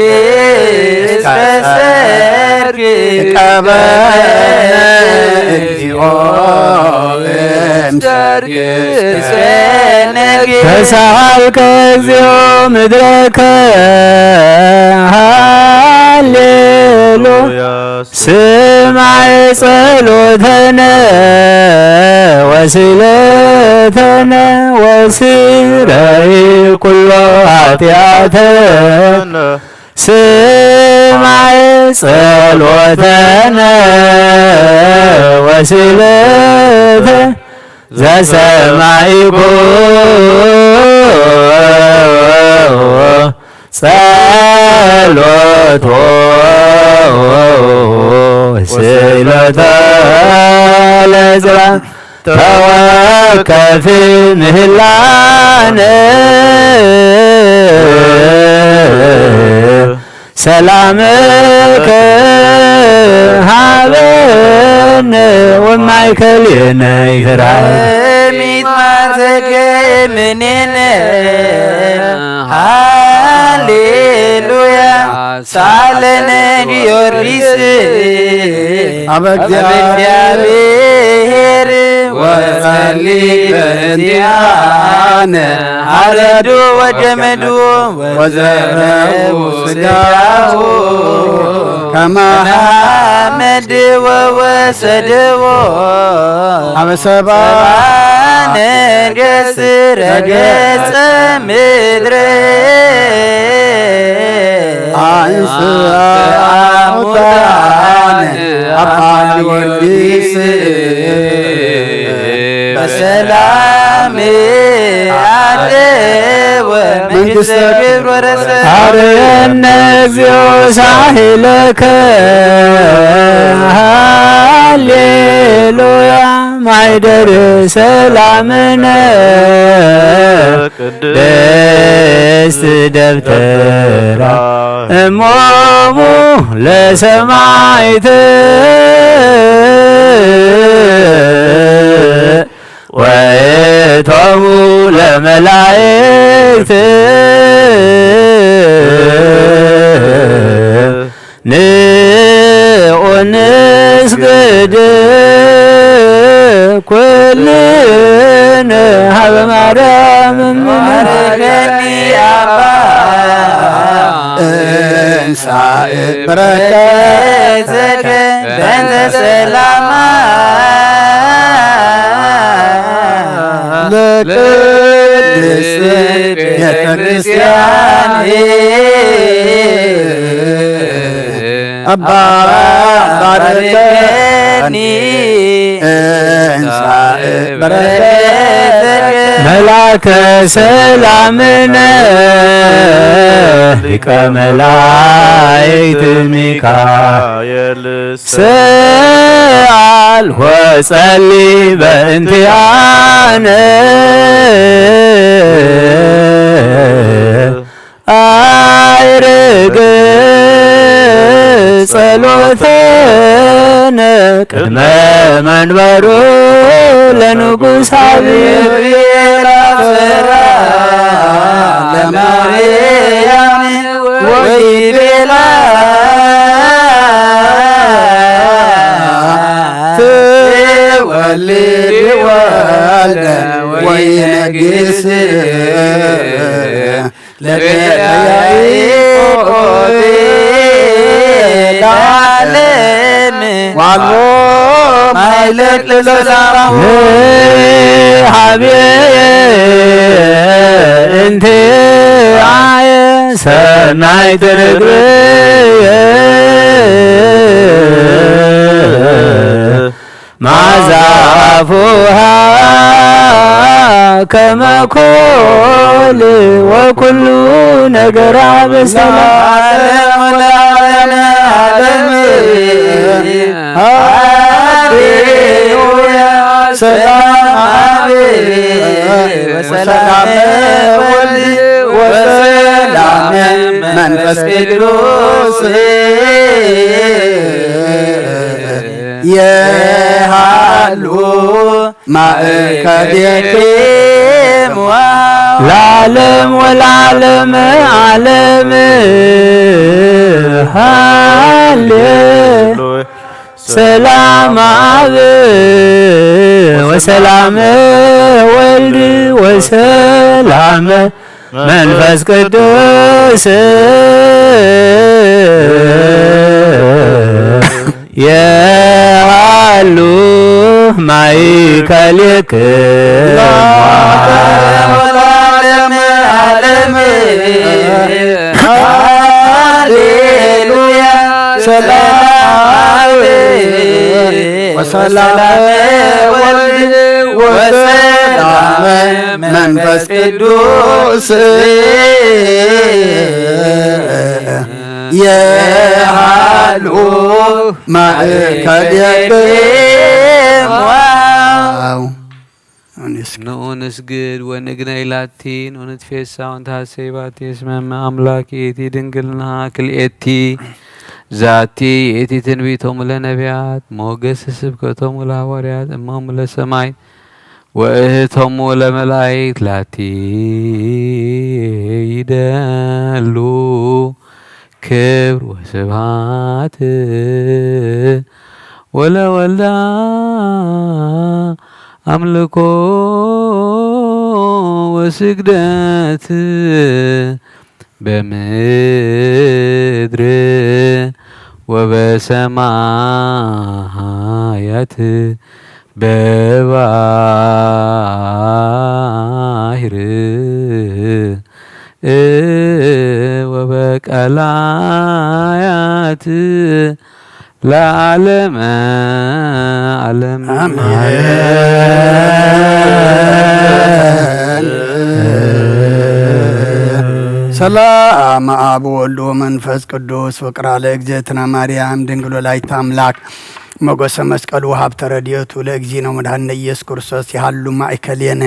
እስከ ሰርክ እቀበነ እግዚኦ እምሰርክ እስከ ነግ ተሳሃልከ እግዚኦ ምድረከ ሃሌሉያ ስማዕ ጸሎተነ ወስእለተነ ወስረይ ኩሎ ኃጢአተነ ስማዕ ጸሎተነ ወስእለተ ዘሰማዒኩ ጸሎቶ ስእለተ ለዝራ ተወከፊ ምህላነ ሰላምከ ሃበነ ወማእከሌነ ይትርሃብ። ሚጥማትከምኔነ ሃሌሉያ ሳለነ ጊዮርጊስ ኣብ እግዚአብሔር ወጸሊ በእንቲአነ አረዱ ወደመዱ ወዘረቡ ስጋሁ ከመ ሐመድ ወወሰድዎ አበ ሰባ ሰባ ነገስ ረገጸ ምድረ አንስአ ሙታነ አባ ጊዮርጊስ በሰላም አደወ መንግስተ ክብር ወረሰ። አርየነ እግዚኦ ሳህለከ ሃሌሉያ ማይደር ሰላምነ ቅድስት ደብተራ እሞሙ ለሰማይት ወእቶሙ ለመላእክት ንዑ ንስግድ ኩልነ ሀበ ማርያም እምነ። ባርከኒ አባ እንሳእ በረከተከ በእንተ ሰላማ ለቅድስት ቤተ ክርስቲያን አባ ባርከኒ እንሳእ በረከተከ መልአከ ሰላምነ ሊቀ መላእክት ሚካኤል ሰአል ወጸሊ በእንቲአነ አይርግ ጸሎተነ ቅድመ መንበሩ ለንጉሥ አብሔር ግስ ለቤተ ያዕቆብ ለዓለም ዋልቦ ማይለቅ ለሰላም ሃቤ እንተ አየ ሰናይ ትርግብየ ማዛ አፉሃ ከመ ኮል ወኩሉ ነገራ በሰላም ለዓለመ ዓለም። ሃሌሉያ። ሰላም አብ ወሰላም ወልድ ወሰላም መንፈስ ቅዱስ የሃሉ ማእከሌክሙ ለዓለም ወለዓለመ ዓለም። ሃሌ ሰላም አብ ወሰላም ወልድ ወሰላም መንፈስ ቅዱስ የሃሉ ማእከሌክሙ ለዓለመ ዓለም። ሃሌሉያ። ሰላም አብ ወሰላም ወልድ ወሰላም መንፈስ ቅዱስ የሃሉ ማእከሌክሙ። ንዑ ንስግድ ወንግነይ ላቲ፣ ንዑ ንትፌሳ ወንትሐሰይ ባቲ፣ እስመ እመ አምላክ ይእቲ ድንግልና ክልኤቲ። ዛቲ ይእቲ ትንቢቶሙ ለነቢያት፣ ሞገስ ስብከቶሙ ለሐዋርያት፣ እሞሙ ለሰማይ ወእህቶሙ ለመላእክት። ላቲ ይደሉ ክብር ወስብሐት ወለወልዳ አምልኮ ወስግደት በምድር ወበሰማያት በባህር ወበቀላያት ለዓለመ ዓለም። አሜን። ሰላም አብ ወወልድ ወመንፈስ ቅዱስ ወቅራ ለእግዝእትነ ማርያም ድንግል ወላዲተ አምላክ ሞገሰ መስቀሉ ሀብተ ረድኤቱ ለእግዚእነ ወመድኃኒነ ኢየሱስ ክርስቶስ ይሃሉ ማእከሌነ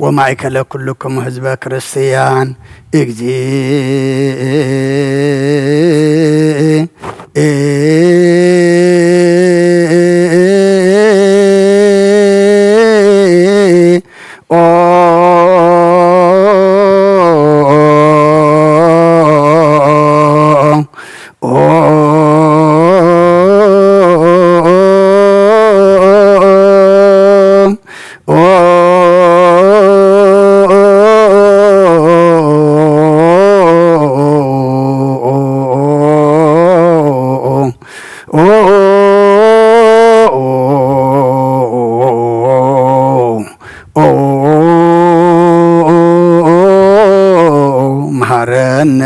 ወማእከለ ኩልክሙ ህዝበ ክርስቲያን። እግዚእ ኦ መሐረነ።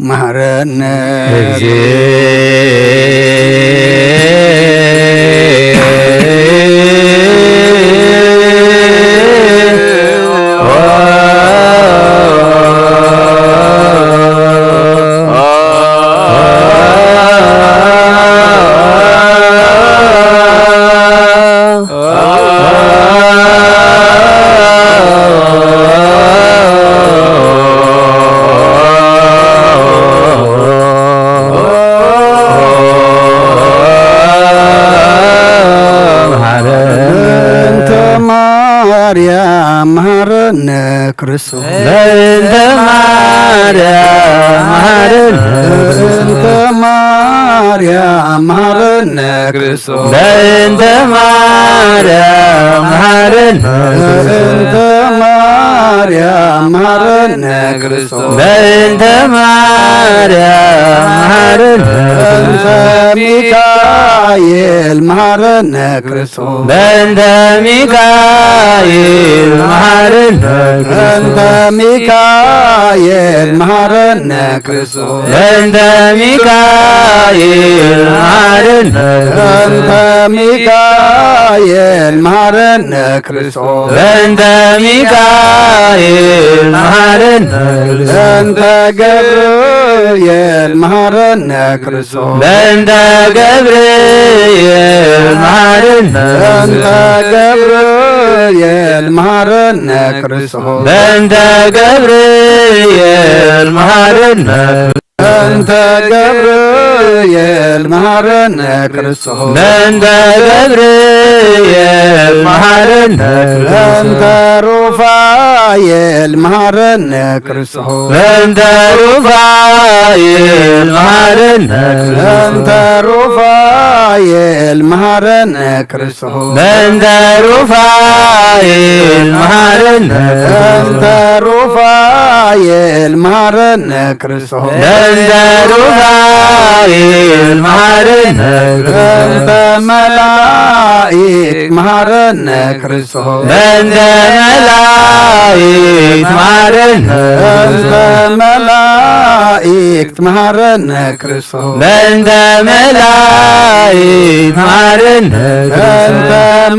መሃረነ በእንተ ማርያም መሃረነ ክርስቶስ። በእንተ ማርያም መሃረነ። በእንተ ማርያም መሃረነ ክርስቶስ። በእንተ ማርያም መሃረነ። በእንተ ማርያም መሃረነ ክርስቶስ። በእንተ ማርያም መሃረነ። በእንተ ሚካኤል መሃረነ ክርስቶስ። በእንተ ሚካኤል መሃረነ። በእንተ ሚካኤል መሃረነ ክርስቶስ። በእንተ ሚካኤል መሃረነ። በእንተ ሚካኤል መሃረነ ክርስቶስ። በእንተ ሚካኤል መሃረነ። በእንተ ገብርኤል መሃረነ ክርስቶስ። በእንተ ገብርኤል መሃረነ። በእንተ ገብርኤል መሃረነ ክርስቶስ። በእንተ ገብርኤል መሃረነ። በእንተ ገብርኤል መሃረነ ክርስቶስ። በእንተ ገብርኤል መሃረነ። በእንተ ሩፋኤል መሃረነ ክርስቶስ። በእንተ ሩፋኤል መሃረነ። በእንተ ሩፋኤል መሃረነ ክርስቶስ። በእንተ ሩፋኤል መሃረነ። በእንተ ሩፋኤል መሃረነ ክርስቶስ። በእንተ ሩፋኤል መሃረነ። በእንተ መላእክት መሃረነ ክርስቶስ። በእንተ መላእክት መሃረነ። በእንተ መላእክት መሃረነ ክርስቶስ። በእንተ መላእክት መሃረነ። በእንተ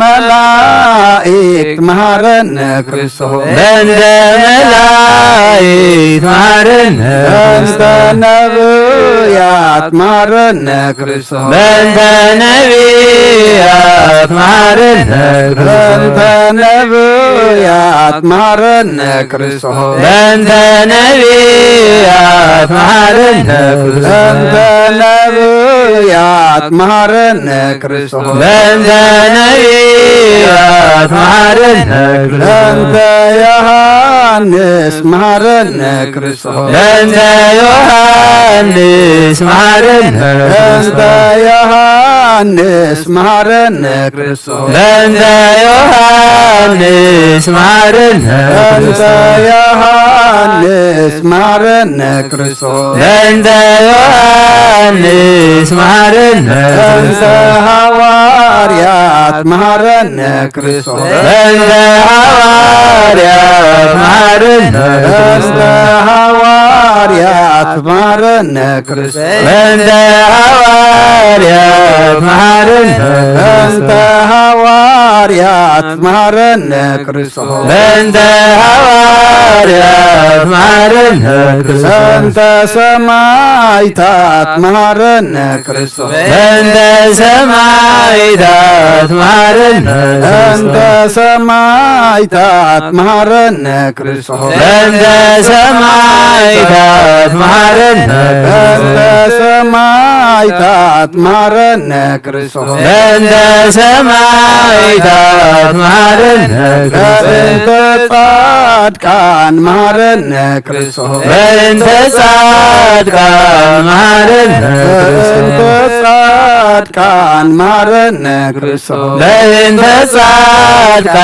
መላእክት መሃረነ ክርስቶስ። በእንተ መላእክት መሃረነ። በእንተ ነብያት መሃረነ ክርስቶስ። በእንተ ነብያት መሃረነ። በእንተ ነብያት መሃረነ ክርስቶስ። በእንተ ነብያት መሃረነ። በእንተ ነብያት መሃረነ ክርስቶስ። በእንተ ነብያት መሃረነ። በእንተ ዮሐንስ መሃረነ ክርስቶስ። በእንተ ዮሐንስ መሃረነ። በእንተ ዮሐንስ መሃረነ ክርስቶስ። በእንተ ዮሐንስ መሃረነ። በእንተ ዮሐንስ ዮሃንስ መሃረነ ክርስቶስ። በእንተ ዮሃንስ መሃረነ በእንተ ሃዋርያት መሃረነ ክርስቶስ። በእንተ ሃዋርያት መሃረነ በእንተ ሃዋርያት መሃረነ ክርስቶስ። በእንተ ሃዋርያት መሃረነ በእንተ ሃዋርያት መሃረነ ክርስቶስ። በእንተ ሃዋርያት መሃረነ ክርስቶስ። በእንተ ሰማይታት መሃረነ ክርስቶስ። በእንተ ሰማይታት መሃረነ በእንተ ሰማይታት መሃረነ ክርስቶስ። በእንተ ሰማይታት መሃረነ በእንተ ሰማይታት መሃረነ ክርስቶስ። በእንተ ሰማይታት መሃረነ በእንተ ጻድቃን መሃረነ ክርስቶስ። በእንተ ጻድቃን መሃረነ በእንተ ጻድቃን መሃረነ ክርስቶስ። በእንተ ጻድቃን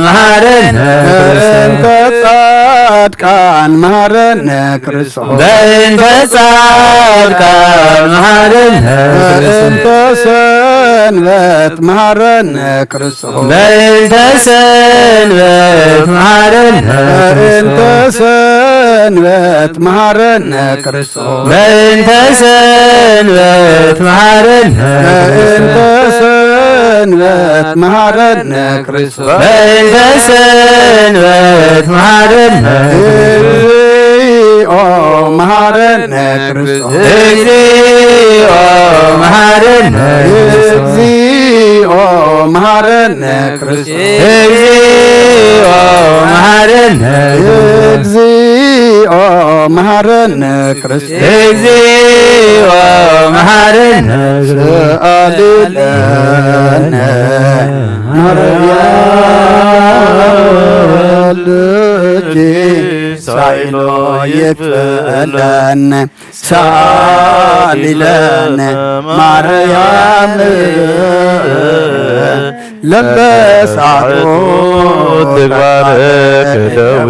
መሃረነ በእንተ ጻድቃን መሃረነ ክርስቶስ። በእንተ ጻድቃን መሃረነ በእንተ ሰንበት መሃረነ ክርስቶስ። በእንተ ሰንበት መሃረነ በእንተ ሰንበት መሃረነ ክርስቶስ። በእንተ ሰንበት መሃረነ በእንተ ሰንበት መሃረነ ክርስቶስ። በእንተ ሰንበት መሃረነ እግዚኦ መሃረነ ክርስቶስ። እግዚኦ መሃረነ እግዚኦ መሃረነ ክርስቶስ። እግዚኦ መሃረነ እግዚኦ መሃረነ ክርስቶስ። እግዚኦ መሃረነ ስአሊ ለነ ማርያም ልጅ ሳይሎ ይክፈለነ። ሳሊ ለነ ማርያም ለበሳቱ ትግባረ ከደዊ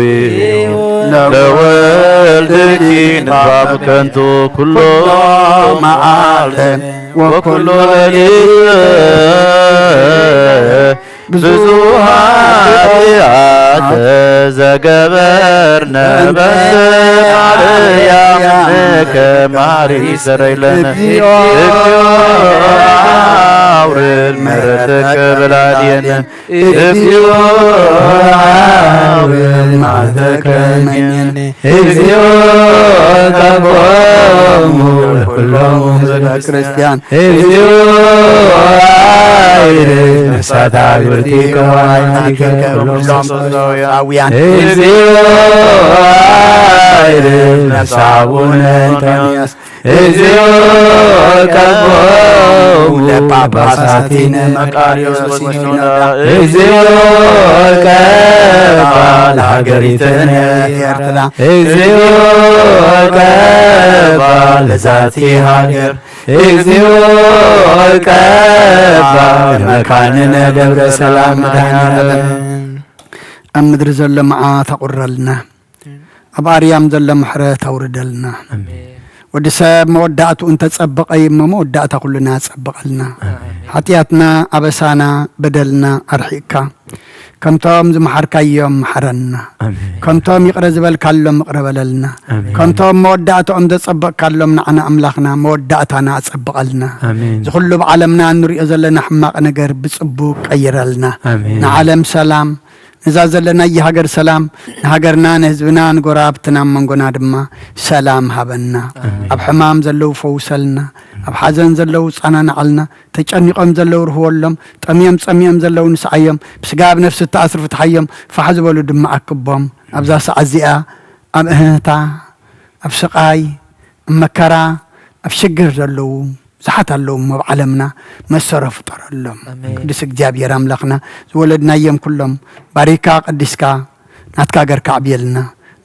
ለወልድኪ ንባብ ከንቱ ኩሎ መዓልተ ወኩሎ ሌሊት ብዙ ኃጢአት ዘገበርነ በእንተ ማርያም ከማሪ ሰረይለነ እግዚኦ አውርድ ምሕረትከ በላዕሌነ። እግዚኦ አውርድ መዓልተከ መኘነ። እግዚኦ ተቆሙ ለኩሎሙ ህዝበ ክርስቲያን። እግዚኦ አይርፍ ነፍሳተ አግብርቲከ ወአይናቲከ ኩሎም ሰብሳውያን። እግዚኦ አይርፍ ነፍሰ አቡነ እንጦንዮስ። እግዚኦ ቀቦሙ ለጳጳሳቲነ መቃርዮስ ወሲኖዳ። እግዚኦ ቀባ ለሀገሪትነ ኤርትራ። እግዚኦ ቀባ ለዛቲ ሀገር። እግዚኦ ቀባ ለመካንነ ደብረ ሰላም መድኃኔዓለም። ኣብ ምድሪ ዘሎ መዓት ኣቑረልና። ኣብ ኣርያም ዘሎ ምሕረት ኣውርደልና። ኣሜን። ወዲ ሰብ መወዳእትኡ እንተጸበቐ እዩ እሞ መወዳእታ ኩልና ኣጸብቐልና። ኣሜን። ሓጢኣትና፣ ኣበሳና፣ በደልና ኣርሒቕካ፣ ከምቶም ዝመሓርካዮም መሓረና። ኣሜን። ከምቶም ይቕረ ዝበልካሎም ይቕረ በለልና። ኣሜን። ከምቶም መወዳእታኦም ዘጸበቕካሎም ንዓና ኣምላኽና መወዳእታና ኣጸብቐልና። ኣሜን። እዚ ኩሉ ኣብ ዓለምና እንሪኦ ዘለና ሕማቕ ነገር ብጽቡቕ ቀይረልና። ኣሜን። ንዓለም ሰላም፣ ነዛ ዘለናያ ሃገር ሰላም፣ ንሃገርና፣ ንህዝብና፣ ንጎረባብትና፣ ኣብ መንጎና ድማ ሰላም ሃበና። ኣሜን። ኣብ ሕማም ዘለዉ ፈውሰልና፣ ኣብ ሓዘን ዘለዉ ጸናንዓልና፣ ተጨኒቖም ዘለዉ ርህወሎም፣ ጠምዮም ጸሚኦም ዘለዉ ንስዓዮም፣ ብስጋ ኣብ ነፍሲ እተኣስሩ ፍትሓዮም፣ ፋሕ ዝበሉ ድማ ኣክቦም። ኣብዛ ሰዓት እዚኣ ኣብ እህህታ፣ ኣብ ስቓይ፣ ኣብ መከራ፣ ኣብ ሽግር ዘለዉ ብዙሓት ኣለዉ እሞ ኣብ ዓለምና መሰሮ ፍጠረሎም። ኣሜን። ቅዱስ እግዚኣብሔር ኣምላኽና ዝወለድናዮም ኩሎም ባሪካ ቀዲስካ ናትካ ገርካ ኣዕብየልና፣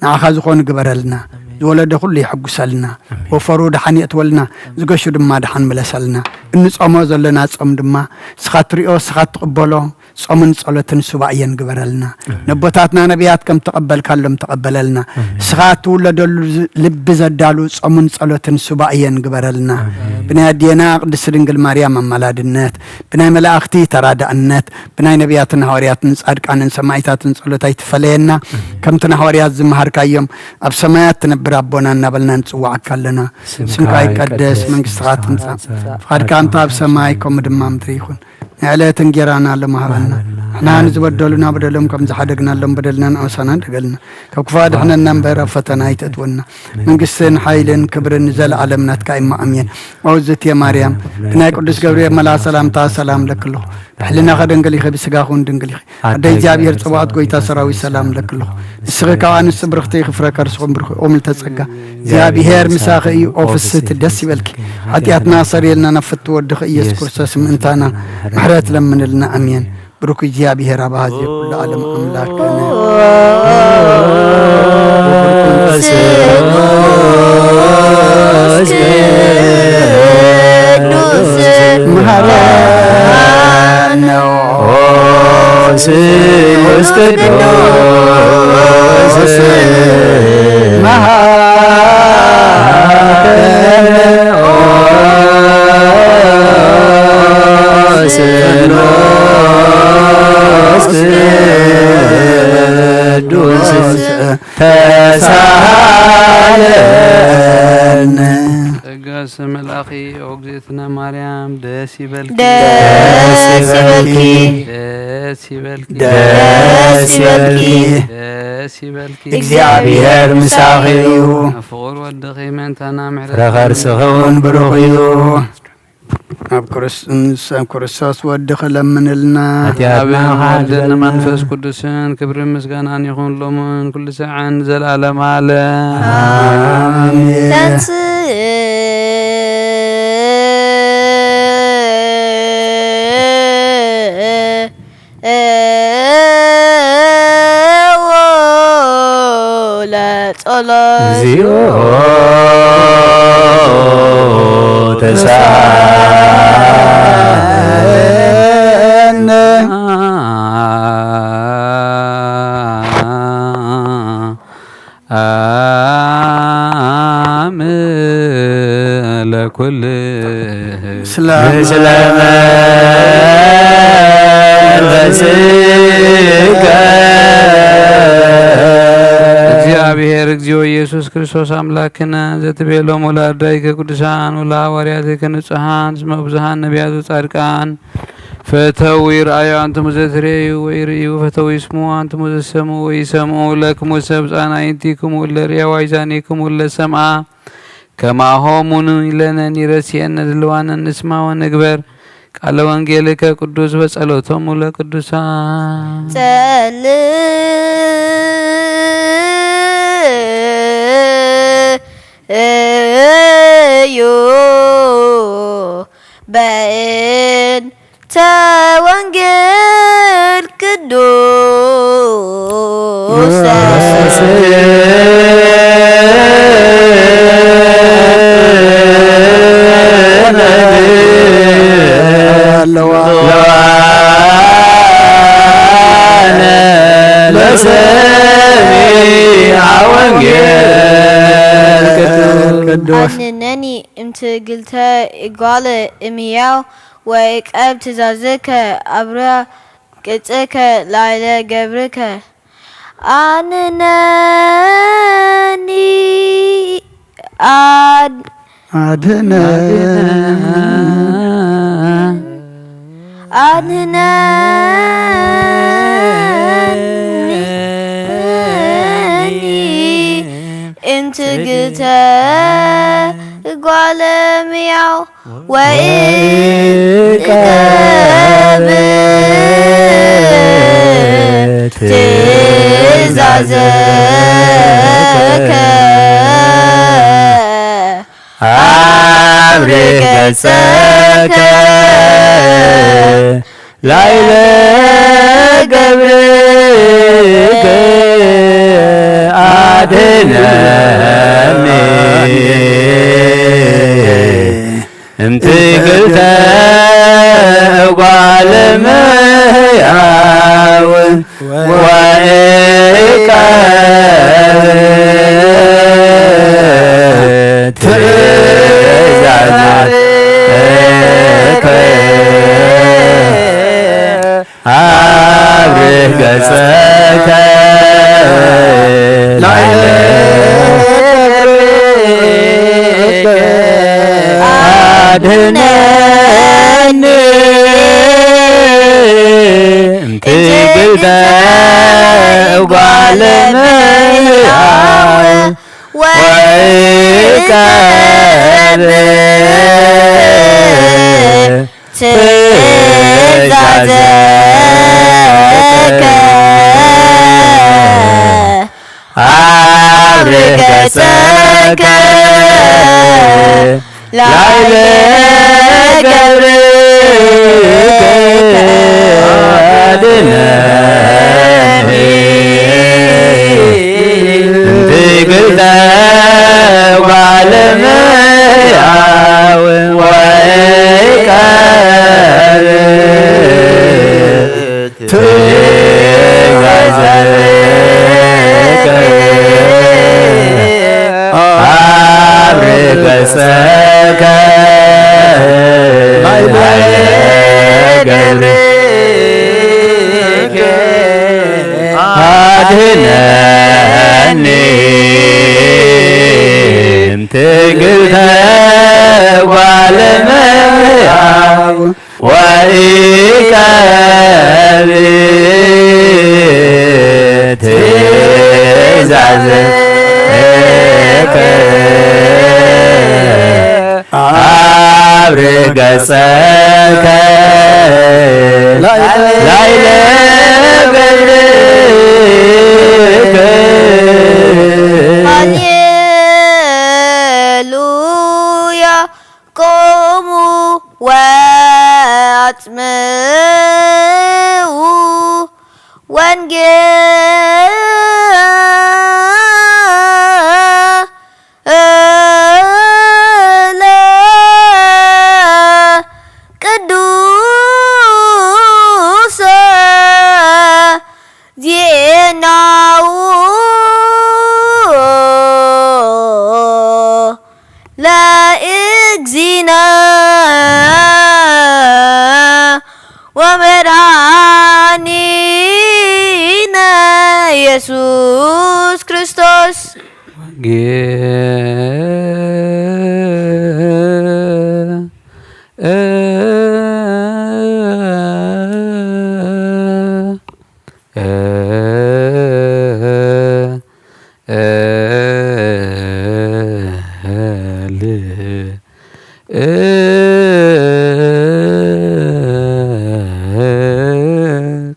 ንዓኻ ዝኾኑ ግበረልና። ኣሜን። ዝወለደ ኩሉ የሐጉሰልና። ኣሜን። ወፈሩ ደሓን የእትወልና፣ ኣሜን። ዝገሹ ድማ ደሓን ምለሰልና። እንጾሞ ዘለና ጾም ድማ ንስኻ ትሪኦ፣ ንስኻ ትቕበሎ፣ ጾምን ጸሎትን ሱባኤን ግበረልና። ነቦታትና ነቢያት ከም ተቐበልካሎም ተቐበለልና። እስኻ እትውለደሉ ዝ-፣ ልቢ ዘዳሉ ጾምን ጸሎትን ሱባኤን ግበረልና። ብናይ ኣዴና ቅድስቲ ድንግል ማርያም ኣማላድነት፣ ብናይ መላእኽቲ ተራዳእነት፣ ብናይ ነቢያትን ሃዋርያትን ጻድቃንን ሰማዕታትን ጸሎት ኣይትፈለየና። ከምቲ ንሃዋርያት ዝመሃርካዮም፣ "ኣብ ሰማያት ትነብር ኣቦና" እናበልና ንጽውዓካ ኣለና። ስምካ ስምካ ይቀደስ፣ ይቀደስ፣ መንግስትኻ መንግስትኻ ትምጻእ፣ ትምጻእ፣ ፍቓድካ እንተ ኣብ ሰማይ ከምኡ ድማ ምድሪ ይኹን። ናይ ዕለት እንጌራና ሎም ሃበና። ንሕና ንዝበደሉና በደሎም ከም ዝሓደግናሎም በደልና ንኣውሳና ደገልና። ካብ ክፉእ ኣድሕነና እምበር ኣብ ፈተና ኣይተእትወና። መንግስትን ሓይልን ክብርን ንዘለኣለም ናትካ እማ ኣሜን። ኦዝትየ ማርያም፣ ብናይ ቅዱስ ገብርኤል መልኣ ሰላምታ ሰላም ለክልኹ። ብሕልናኸ ድንግል ኢኺ፣ ብስጋኹን ድንግል ኢኺ። ኣደ እግዚኣብሔር ጽባኦት ጎይታ ሰራዊት ሰላም ለክልኹ። ንስኺ ካብ ኣንስቲ ብርኽቲ ኢኺ፣ ፍረ ከርስኹም ብሩኽ እዩ። ኦም ልተጸጋ እግዚኣብሔር ምሳኺ እዩ። ኦ ፍስህቲ ደስ ይበልኪ፣ ሓጢኣትና ኣሰርየልና፣ ናብ ፍትው ወድኺ ኢየሱስ ክርስቶስ ምእንታና ምሕረት ለምንልና። ኣሜን። ብሩክ እግዚኣብሔር ኣብ ኣሃዜ ኩሉ ዓለም ኣምላክ ቅዱስ መሃረነ። ኦስ ቅዱስ መሃረነ። ኦስ ቅዱስ ተሳሃለነ። ጸጋ መልኣኺ ኦ እግዝእትነ ማርያም ደስ ይበልኪ። ደስ ይበልኪ። ደስ ይበልኪ። ደስ ይበልኪ። ደስ ይበልኪ። እግዚኣብሔር ምሳኺ እዩ። ኣብ ፍቑር ወድኺ ምእንታና ምሕረት ፍረ ከርስኺ እውን ብሩኽ እዩ። ኣብ ክርስ-፣ ኣብ ክርስቶስ ወድኺ ለምንልና። ሓጢኣትና ኣብን ወልድን ሓድገልና። መንፈስ ቅዱስን ክብርን ምስጋናን ይኹን ሎምን ኩሉ ሰዓን ንዘለኣለም ዓለም። ኣሜን። ተንስእ ለጸሎት። እግዚኦ ተሳሃለነ። አም ለኩል ምስለ መንፈስከ። እግዚኣብሔር እግዚኦ ኢየሱስ ክርስቶስ ኣምላክነ ዘትቤሎም ወለኣርዳኢከ ቅዱሳን ወለሃዋርያቲከ ንጹሃን እስመ ብዙሃን ነቢያት ወጻድቃን ፈተው ይርአዩ ኣንትሙ ዘትሬዩ ወይርእዩ ፈተው ይስሙ ኣንትሙ ዘሰሙ ወይሰምዑ። ለክሙ ሰብ ጻናይንቲክሙ እለ ርእያ ዋይዛኒክሙ እለ ሰምዓ ከማሆሙኑ ኢለነ ኒረስየነ ድልዋነ ንስማ ወንግበር ቃለ ወንጌልከ ቅዱስ በጸሎቶሙ ለቅዱሳን። ጸልዩ በእንተ ወንጌል ቅዱስ ለዋነ ለሰሚዐ ወንጌል ቅዱስ። ኣንነኒ እምትግልተ እጓለ እምያው ወእቀብ ትእዛዝከ ኣብርያ ቅጽከ ላዕለ ገብርከ። ኣንነኒ ኣድ-፣ ኣድነኒ ኣድነኒ እምትግተ እጓለ እምያው ወኢቀብ ትእዛዘከ ኣብሪ ገጸከ ላይለ ገብርከ ኣድነኒ እምትግልተ እጓለ እመሕያው። ገጸከ ላዕለ ክብርከ ኣድህነኒ። እንቲ ግልተ ጓለ እመሕያው ወይቀርብ ትእዛዘከ ኣብርህ ገጸከ ላዕለ ገብርከ ኣድነኒ። እንቲ ግልተ ጓለ እመሕያው ወይቀርብ ትእዛዘከ ኣብርህ ገጸከ ላዕለ ገብርከ ኣድህነኒ። እንቲ ግልተ ጓለ እመሕያው ወይቀርብ ትእዛዘከ ኣብርህ ገጸከ ላዕለ ገብርከ። ሃሌሉያ። ቁሙ ወአጽምዑ ወንጌለ ቅዱሰ ዜናሁ ለእግዚእነ ወመድኃኒነ ኢየሱስ ክርስቶስ።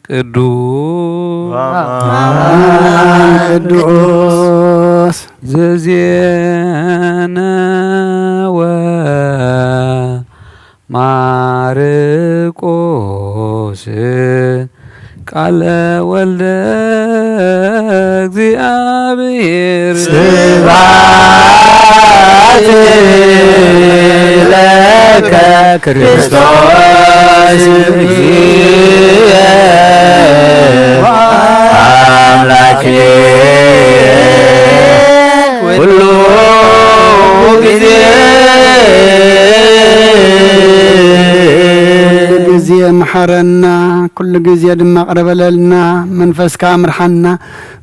ቅዱስ ቅዱስ ዘዜነወ ማርቆስ ቃለ ወልደ እግዚአብሔር። ስብሐት ለከ ክርስቶስ እግዚእ አምላኬ ኩሉ ጊዜ። ኩሉ ጊዜ መሓረና፣ ኩሉ ጊዜ ድማ ቅረበለልና። መንፈስካ ምርሓና፣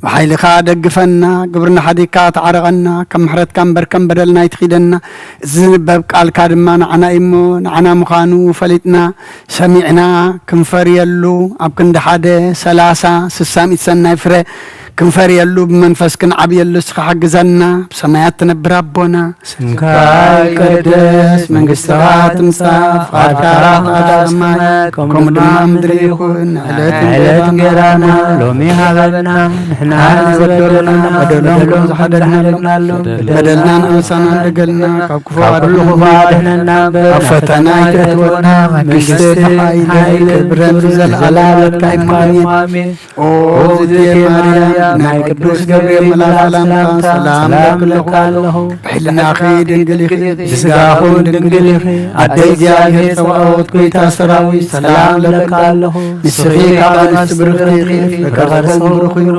ብሓይልኻ ደግፈና። ግብርና ሓዲግካ ተዓረቐና፣ ከም ምሕረትካ እምበር ከም በደልና ኣይትኺደና። እዚ ዝንበብ ቃልካ ድማ ንዓና እዩ እሞ፣ ንዓና ምዃኑ ፈሊጥና፣ ሰሚዕና ክንፈርየሉ፣ ኣብ ክንዲ ሓደ ሰላሳ ስሳ ሚእቲ ሰናይ ፍረ ክንፈርየሉ፣ ብመንፈስ ክንዓብየሉ እስኻ ሓግዘና። ብሰማያት ትነብር ኣቦና፣ ስምካ ይቀደስ፣ መንግስትኻ ትምጻእ፣ ፍቓድካ ኣብ ሰማይ ከምኡ ድማ ኣብ ምድሪ ይኹን። ዕለት ዕለት እንጀራና ሎሚ ሃበና፣ ንሕና ዝበደሉና በደሎም ከም ዝሓደግና በደልናን ኣበሳናን ደገልና፣ ካብ ክፉ ካብ ኩሉ ክፉ ኣድሕነና። ኣድሕነና እምበር፣ ኣብ ፈተና ኣይተእትወና፣ መንግስቲ፣ መንግስቲ፣ ሓይሊ፣ ሓይሊ፣ ክብርን ክብርን ዘለዓለማት ዘለዓለማት ኢኻ። ኢኻ። ኣሜን። ኦ እግዝእትየ ማርያም፣ ናይ ቅዱስ ገብርኤል መልኣኽ ሰላምታ ሰላም እብለኪ ኣለኹ። ብሕልናኺ ድንግል ኢኺ፣ ብስጋኹ ድንግል ኢኺ። ኣደ እግዚኣብሔር ጸባኦት፣ ጎይታ ሰራዊት፣ ሰላም እብለኪ ኣለኹ። ንስኺ ካብ ኣንስቲ ብርኽቲ ኢኺ፣ ፍረ ከርሥኺ ብሩኽ እዩ።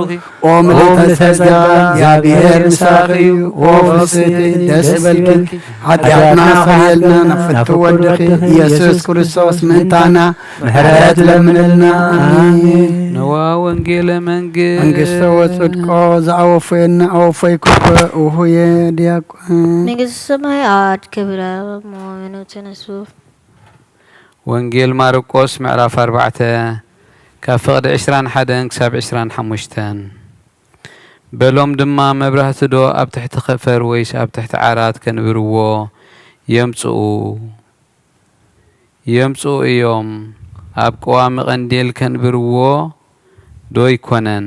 ኦ ምልዕተ ጸጋ፣ እግዚኣብሔር ምሳኺ እዩ። ኦ ፍስሕቲ፣ ደስ ይበልኪ። ሓጢኣትና ይቕረልና፣ ናብ ፍቱ ወድኺ ኢየሱስ ክርስቶስ ምእንታና ምሕረት ለምንልና። ኣሜን። ንዋ ወንጌለ መንግስት። መንግስተ ወጽድቆ ዘአወፈየና አወፈይኩከ ውሁየ ዲያቆን። መንግስተ ሰማያት ክብረ ሞመኑ ተነሱ። ወንጌል ማርቆስ ምዕራፍ ኣርባዕተ ካብ ፍቕዲ ዕስራን ሓደን ክሳብ ዕስራን ሓሙሽተን። በሎም ድማ፣ መብራህቲ ዶ ኣብ ትሕቲ ኸፈር ወይስ ኣብ ትሕቲ ዓራት ከንብርዎ የምጽኡ? የምጽኡ እዮም። ኣብ ቀዋሚ ቀንዴል ከንብርዎ ዶ ኣይኮነን?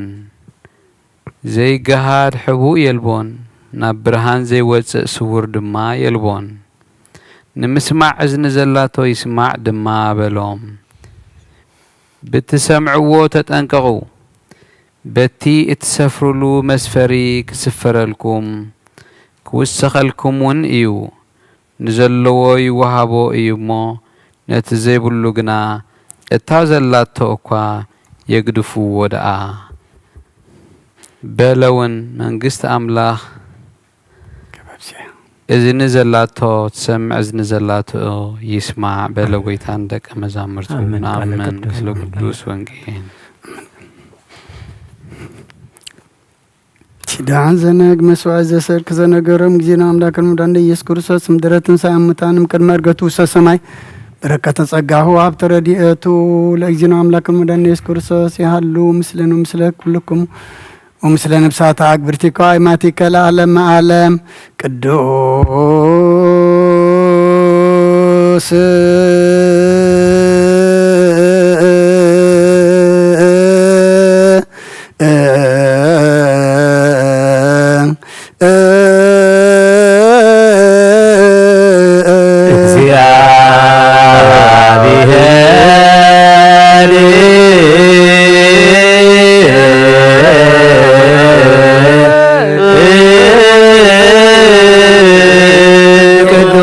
ዘይገሃድ ሕቡእ የልቦን፣ ናብ ብርሃን ዘይወጽእ ስዉር ድማ የልቦን። ንምስማዕ እዝኒ ዘላቶ ይስማዕ ድማ በሎም። ብትሰምዕዎ ተጠንቀቑ። በቲ እትሰፍሩሉ መስፈሪ ክስፈረልኩም፣ ክውሰኸልኩም እውን እዩ። ንዘለዎ ይወሃቦ እዩ እሞ፣ ነቲ ዘይብሉ ግና፣ እታ ዘላቶ እኳ የግድፍዎ ደኣ። በለ እውን፣ መንግስቲ ኣምላኽ እዝኒ ዘላቶ ትሰምዕ፣ እዝኒ ዘላቶ ይስማዕ በለ ጎይታ ንደቀ መዛሙርቱ። ኣሜን። ቃለ ንኣምን። ቅዱስ ቃለ ወንጌል። ቅዱስ ወንጌል። ኪዳን ዘነግ መስዋዕት ዘሰርክ ዘነገሮም ጊዜና ኣምላክን ሙዳን ኢየሱስ ክርስቶስ ምድረ ትንሳኤ ሙታንም ቅድመ እርገቱ ውስተ ሰማይ በረከተ ጸጋሁ ሀብተ ረድኤቱ ለእግዚእነ አምላክን ሙዳን ኢየሱስ ክርስቶስ ይሃሉ ምስልን ምስለ ኩልኩም ወምስለ ነፍሳት አግብርቲከ አእማቲከ ለዓለመ ዓለም። ቅዱስ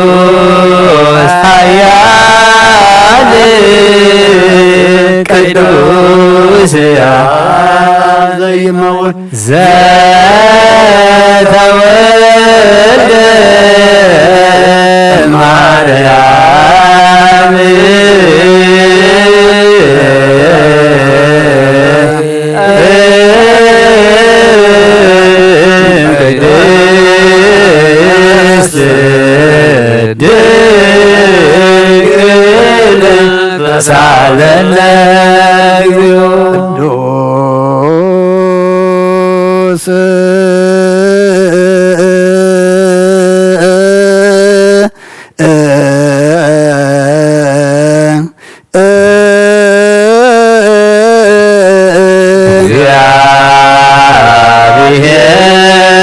ቅዱስ ኃያል ቅዱስ ያ ዘይመውት ዘተወልደ ማርያም ቅድስት ድንግል ተሳለነ እግዚኦ። ቅዱስ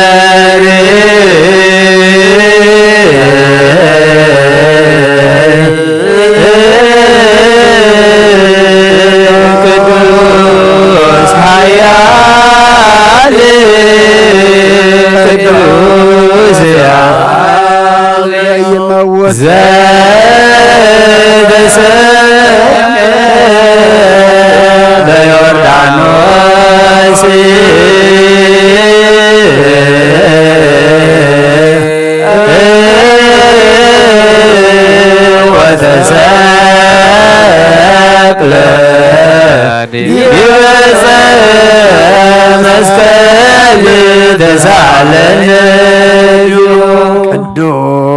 እግዚአብሔር ቅዱስ ኃያል ቅዱስ ዘተሰምየ በዮርዳኖስ ወተሰቅለ ዲበ መስቀል ተሳለነ። ቅዱስ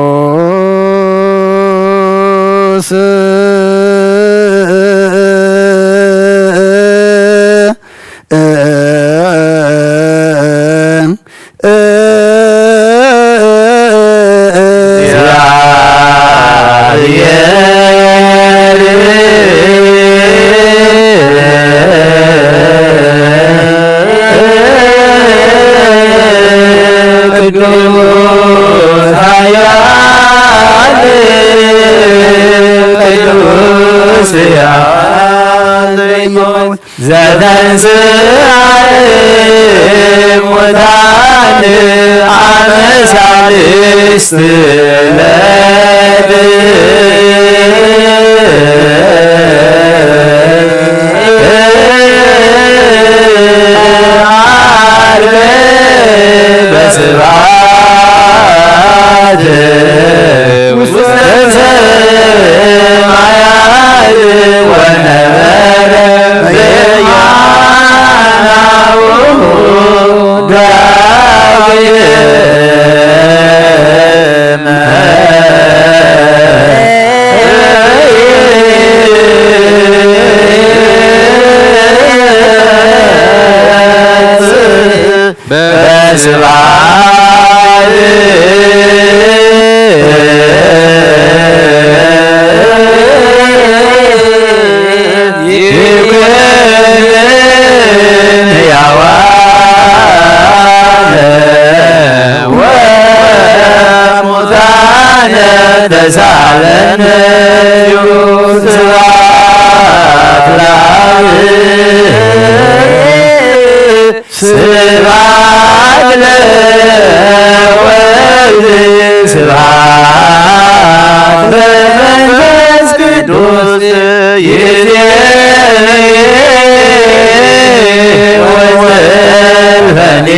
ቅዱስ ኃያል ቅዱስ ያ ዘተንሥአ እሙታን አመ ሣልስት ዕለት ዓርብ በስብሐት ውስተ ሰማያት ወነበረ በየማናሁ ዳግመ። በስብሐት ይኩን ሕያዋን ወሙታነ ተሳለነ። ስብሐት ለአብ። ስብሐት ለወልድ ስብሐት ለመንፈስ ቅዱስ ይእዜኒ ወዘልፈኒ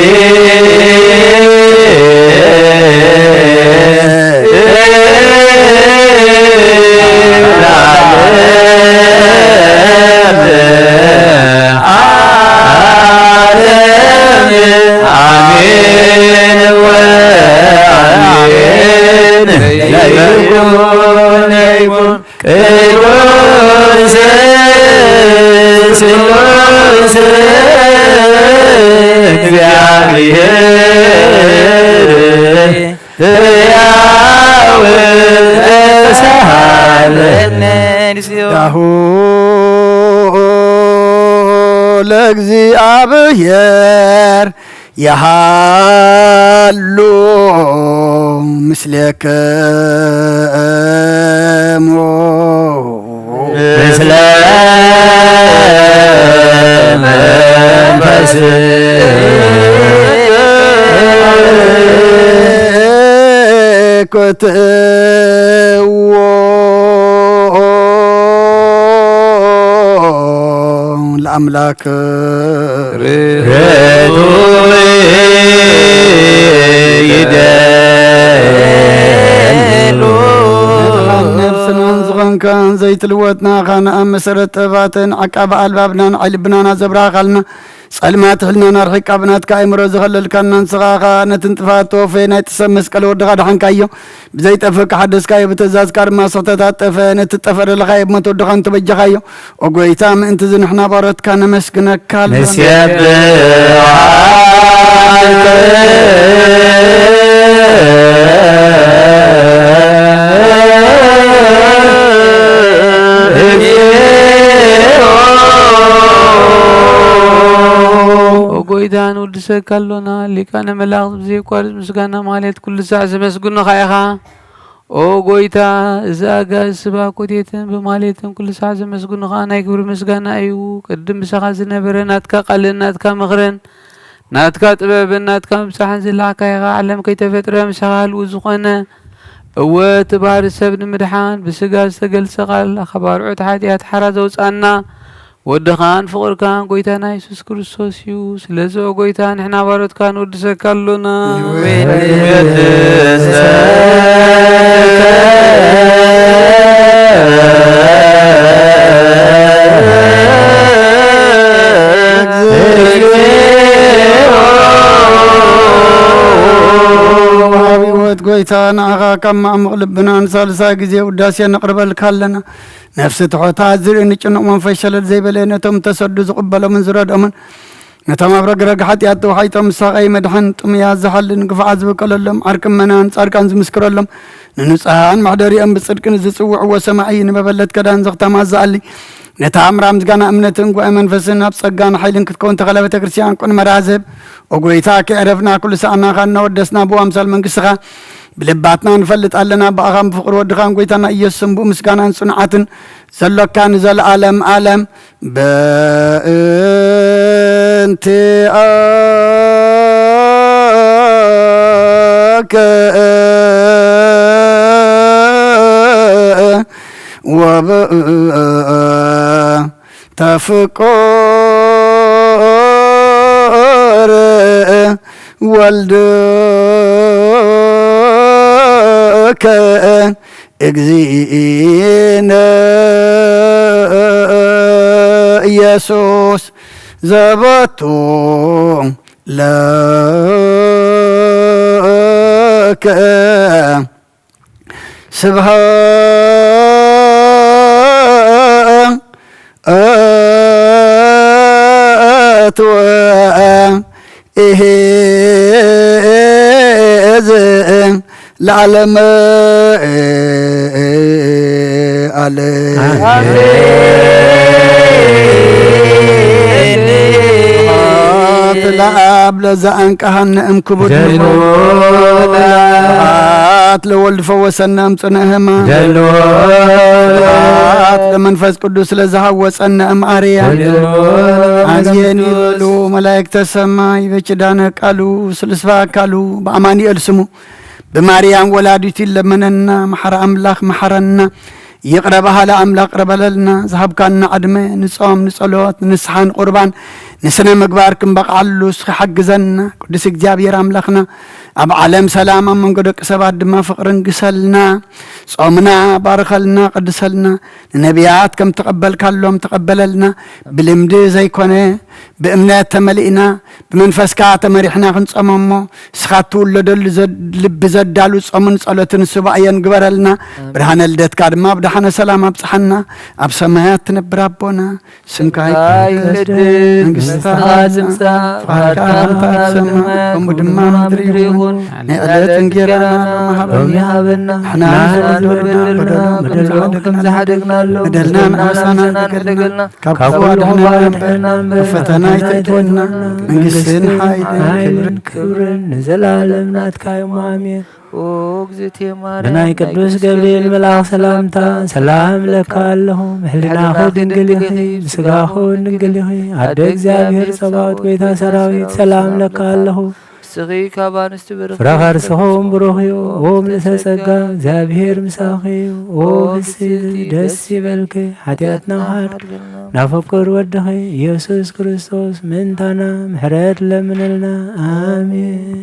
ለዓለመ ዓለም አሜን ወአሜን። ይኩን ይኩን ቅዱስ ስሉስ እግዚአብሔር ሕያው ተሳሃለነ። ያሁ ለእግዚአብሔር የሃሉ ምስሌክሙ ምስለ መንፈስ ክትዎ ለአምላክ ርቱዕ ይደሉ። ነፍስናን ዝኾንካን ዘይትልወጥ ናኻ፣ ንኣብ መሰረት ጥበባትን ዓቃቢ ኣልባብናን ዓይሊ ልብናና ዘብራኻልና፣ ጸልማት ሕልናና ኣርሒቃ ብናትካ ኣእምሮ ዝኸለልካና፣ ንስኻ ኸኣ ነቲ ንጥፋት ተወፈየ ናይቲ ሰብ መስቀል ወድኻ ደሓንካዮ። ብዘይጠፍእ ከሓደስካዮ፣ ብትእዛዝካ ድማ ስኽተት ኣጠፈ። ነቲ ዝጠፍእ ደለኻዮ ብሞት ወድኻ እንተበጀኻዮ። ኦ ጐይታ፣ ምእንቲ እዚ ንሕና ባሮትካ ነመስግነካ ኣለና። ንሴብሖ ኦ ጐይታ፣ ንውድሰካ ኣሎና። ሊቃነ መላእኽት ብዘየቋርጽ ምስጋና ማህሌት ኩሉ ሳዕ ዘመስግኑኻ ኢኻ። ኦ ጐይታ፣ እዚ ኣጋእዝቲ ብኣኮቴትን ብማህሌትን ኩሉ ሳዕ ዘመስግኑኻ ናይ ክብሪ ምስጋና እዩ። ቅድም ምሳኻ ዝነበረ ናትካ ቃልን ናትካ ምኽርን ናትካ ጥበብን ናትካ ምብጻሕን ዝለዓካ ኢኻ። ዓለም ከይተፈጥረ ምሳኻ ህልው ዝኾነ፣ እወ፣ እቲ ባህሪ ሰብ ንምድሓን ብስጋ ዝተገልጸ ቃል፣ ካብ ኣርዑት ሓጢኣት ሓራ ዘውጻና፣ ወድኻን ፍቕርካን ጐይታና የሱስ ክርስቶስ እዩ። ስለዚ ኦ ጐይታ፣ ንሕና ባሮትካ ንወድሰካ ኣሎና። ንወድሰካ። ወሃቢ ህይወት ጐይታ፣ ንኣኻ ካብ ማዕሙቕ ልብና ንሳልሳይ ግዜ ውዳሴ ነቕርበልካ ኣለና። ነፍሲ ትሑታት ዝርኢ ንጭኑቕ መንፈስ ሸለል ዘይበለ፣ ነቶም ተሰዱ ዝቕበሎምን ዝረድኦምን፣ ነቶም ኣብ ረግረግ ሓጢኣት ተዋሒጦም ዝሳቐዩ መድሓን፣ ጥሙያት ዝሓልን ግፉዓት ዝብከለሎም፣ ዓርኪ እመናን ጻድቃን ዝምስክረሎም፣ ንንጹሃን መሕደሪኦም ብጽድቂ ንዝጽውዕዎ ሰማዒ፣ ንመበለት ከዳን ዘኽተማ ዝኣሊ፣ ነታ ኣምራ ምስጋና እምነትን ጉባኤ መንፈስን ኣብ ጸጋን ሓይልን ክትከውን ተኸለ ቤተ ክርስቲያን ቁን መራዝብ። ኦ ጐይታ፣ ከየዕረፍና ኩሉ ሰዓት ናኻ እናወደስና ብኡ ኣምሳል መንግስትኻ ብልባትና ንፈልጥ ኣለና፣ ብኣኻን ብፍቕሪ ወድኻን ጎይታና ኢየሱስን ብኡ ምስጋናን ጽንዓትን ዘሎካ ንዘለኣለም ኣለም። በእንቲኣከ ወበእንተ ፍቁር ወልድከ እግዚእነ ኢየሱስ ዘበቱ ለከ ስብሐት ወኢሕዝ ለዓለመ ዓለም። ስብሐት ለአብ ለዘአንቀሐነ እምክቡድ ስብሐት ለወልድ ፈወሰነ እምጽንዕ ሕማም። ስብሐት ለመንፈስ ቅዱስ ለዘሃወጸነ እምአርያ። አሜን ይበሉ መላእክተ ሰማይ በኪዳነ ቃሉ ስልስፋ አካሉ በአማኑኤል ስሙ ብማርያም ወላዲቱ ይለመነና። መሓረ ኣምላኽ መሓረና። ይቕረ በሃሊ ኣምላኽ ቅረ በለልና። ዝሃብካና ዕድመ ንጾም፣ ንጸሎት፣ ንንስሓ፣ ንቁርባን፣ ንስነ ምግባር ክንበቕዓሉ እስኺ ሓግዘና። ቅዱስ እግዚኣብሔር ኣምላኽና፣ ኣብ ዓለም ሰላም፣ ኣብ መንጎ ደቂ ሰባት ድማ ፍቕርን ግሰልና። ጾምና ባርኸልና፣ ቅድሰልና። ንነቢያት ከም ተቐበልካሎም ተቐበለልና። ብልምዲ ዘይኮነ ብእምነት ተመሊእና ብመንፈስካ ተመሪሕና ክንጸሞ እሞ፣ ንስኻ እትውለደሉ ዘድ-፣ ልቢ ዘዳሉ ጾምን ጸሎትን ሱባኤን ግበረልና። ኣሜን። ብርሃነ ልደትካ ድማ ብደሓነ ሰላም ኣብጽሓና። ኣብ ሰማያት ትነብር ኣቦና፣ ስምካ ይትቀደስ፣ መንግስትኻ ትምጻእ፣ ፍቓድካ ከምቲ ኣብ ሰማይ ከምኡ ድማ ኣብ ምድሪ ይኹን። ናይ ዕለት እንጌራና ሎሚ ሃበና። ንሕና ንበድለና ከም ዝሓደግናሎም፣ በደልና ንዓሳና ንበደልና ካብ ክፉ ኣድሕነና እምበር፣ ናብ ፈተና ኣይተእትወና። መንግስትን ሓይልን ክብርን ንዘለኣለም ናትካ እዮም። ኣሜን። ኦ እግዝእትየ ማርያም፣ ብናይ ቅዱስ ገብርኤል መልኣኽ ሰላምታ ሰላም እለካ ኣለኹ። ብሕልናኺ ድንግል ኢኺ፣ ብስጋኺ እውን ድንግል ኢኺ። ኣደ እግዚኣብሔር ጸባኦት፣ ጎይታ ሰራዊት፣ ሰላም እለካ ኣለኹ። ንስኺ ካብ ኣንስቲ ብርኽቲ ፍረ ከርስኺ እውን ብሩኽ እዩ። ኦ ምልእተ ጸጋ፣ እግዚኣብሔር ምሳኺ እዩ። ኦ ፍስሕቲ ደስ ይበልኪ፣ ሓጢኣትና ሓድግልና፣ ናፍቅር ወድኺ ኢየሱስ ክርስቶስ ምእንታና ምሕረት ለምንልና። ኣሜን።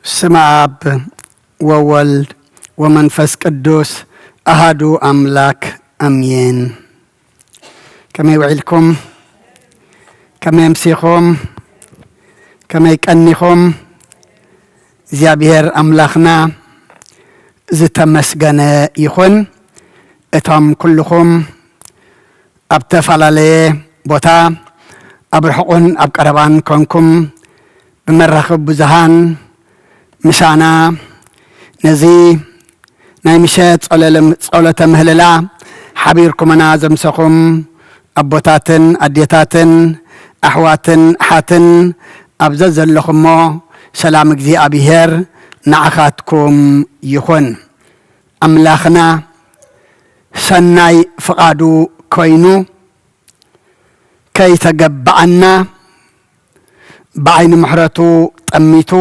ስመ ኣብ ወወልድ ወመንፈስ ቅዱስ ኣሃዱ ኣምላክ ኣሜን። ከመይ ውዒልኩም? ከመይ ኣምሲኹም? ከመይ ቀኒኹም? እግዚኣብሔር ኣምላኽና ዝተመስገነ ይኹን። እቶም ኩልኹም ኣብ ተፈላለየ ቦታ፣ ኣብ ርሑቕን ኣብ ቀረባን ኮንኩም ብመራኽብ ብዙሃን ምሳና ነዚ ናይ ምሸት ጸለለ-፣ ጸሎተ ምህልላ ሓቢርኩምና ዘምሰኹም ኣቦታትን ኣዴታትን ኣሕዋትን ኣሓትን ኣብ ዘዘለኹሞ ሰላም እግዚኣብሔር ንዓኻትኩም ይኹን። ኣምላኽና ሰናይ ፍቓዱ ኮይኑ ከይተገባኣና ብዓይኒ ምሕረቱ ጠሚቱ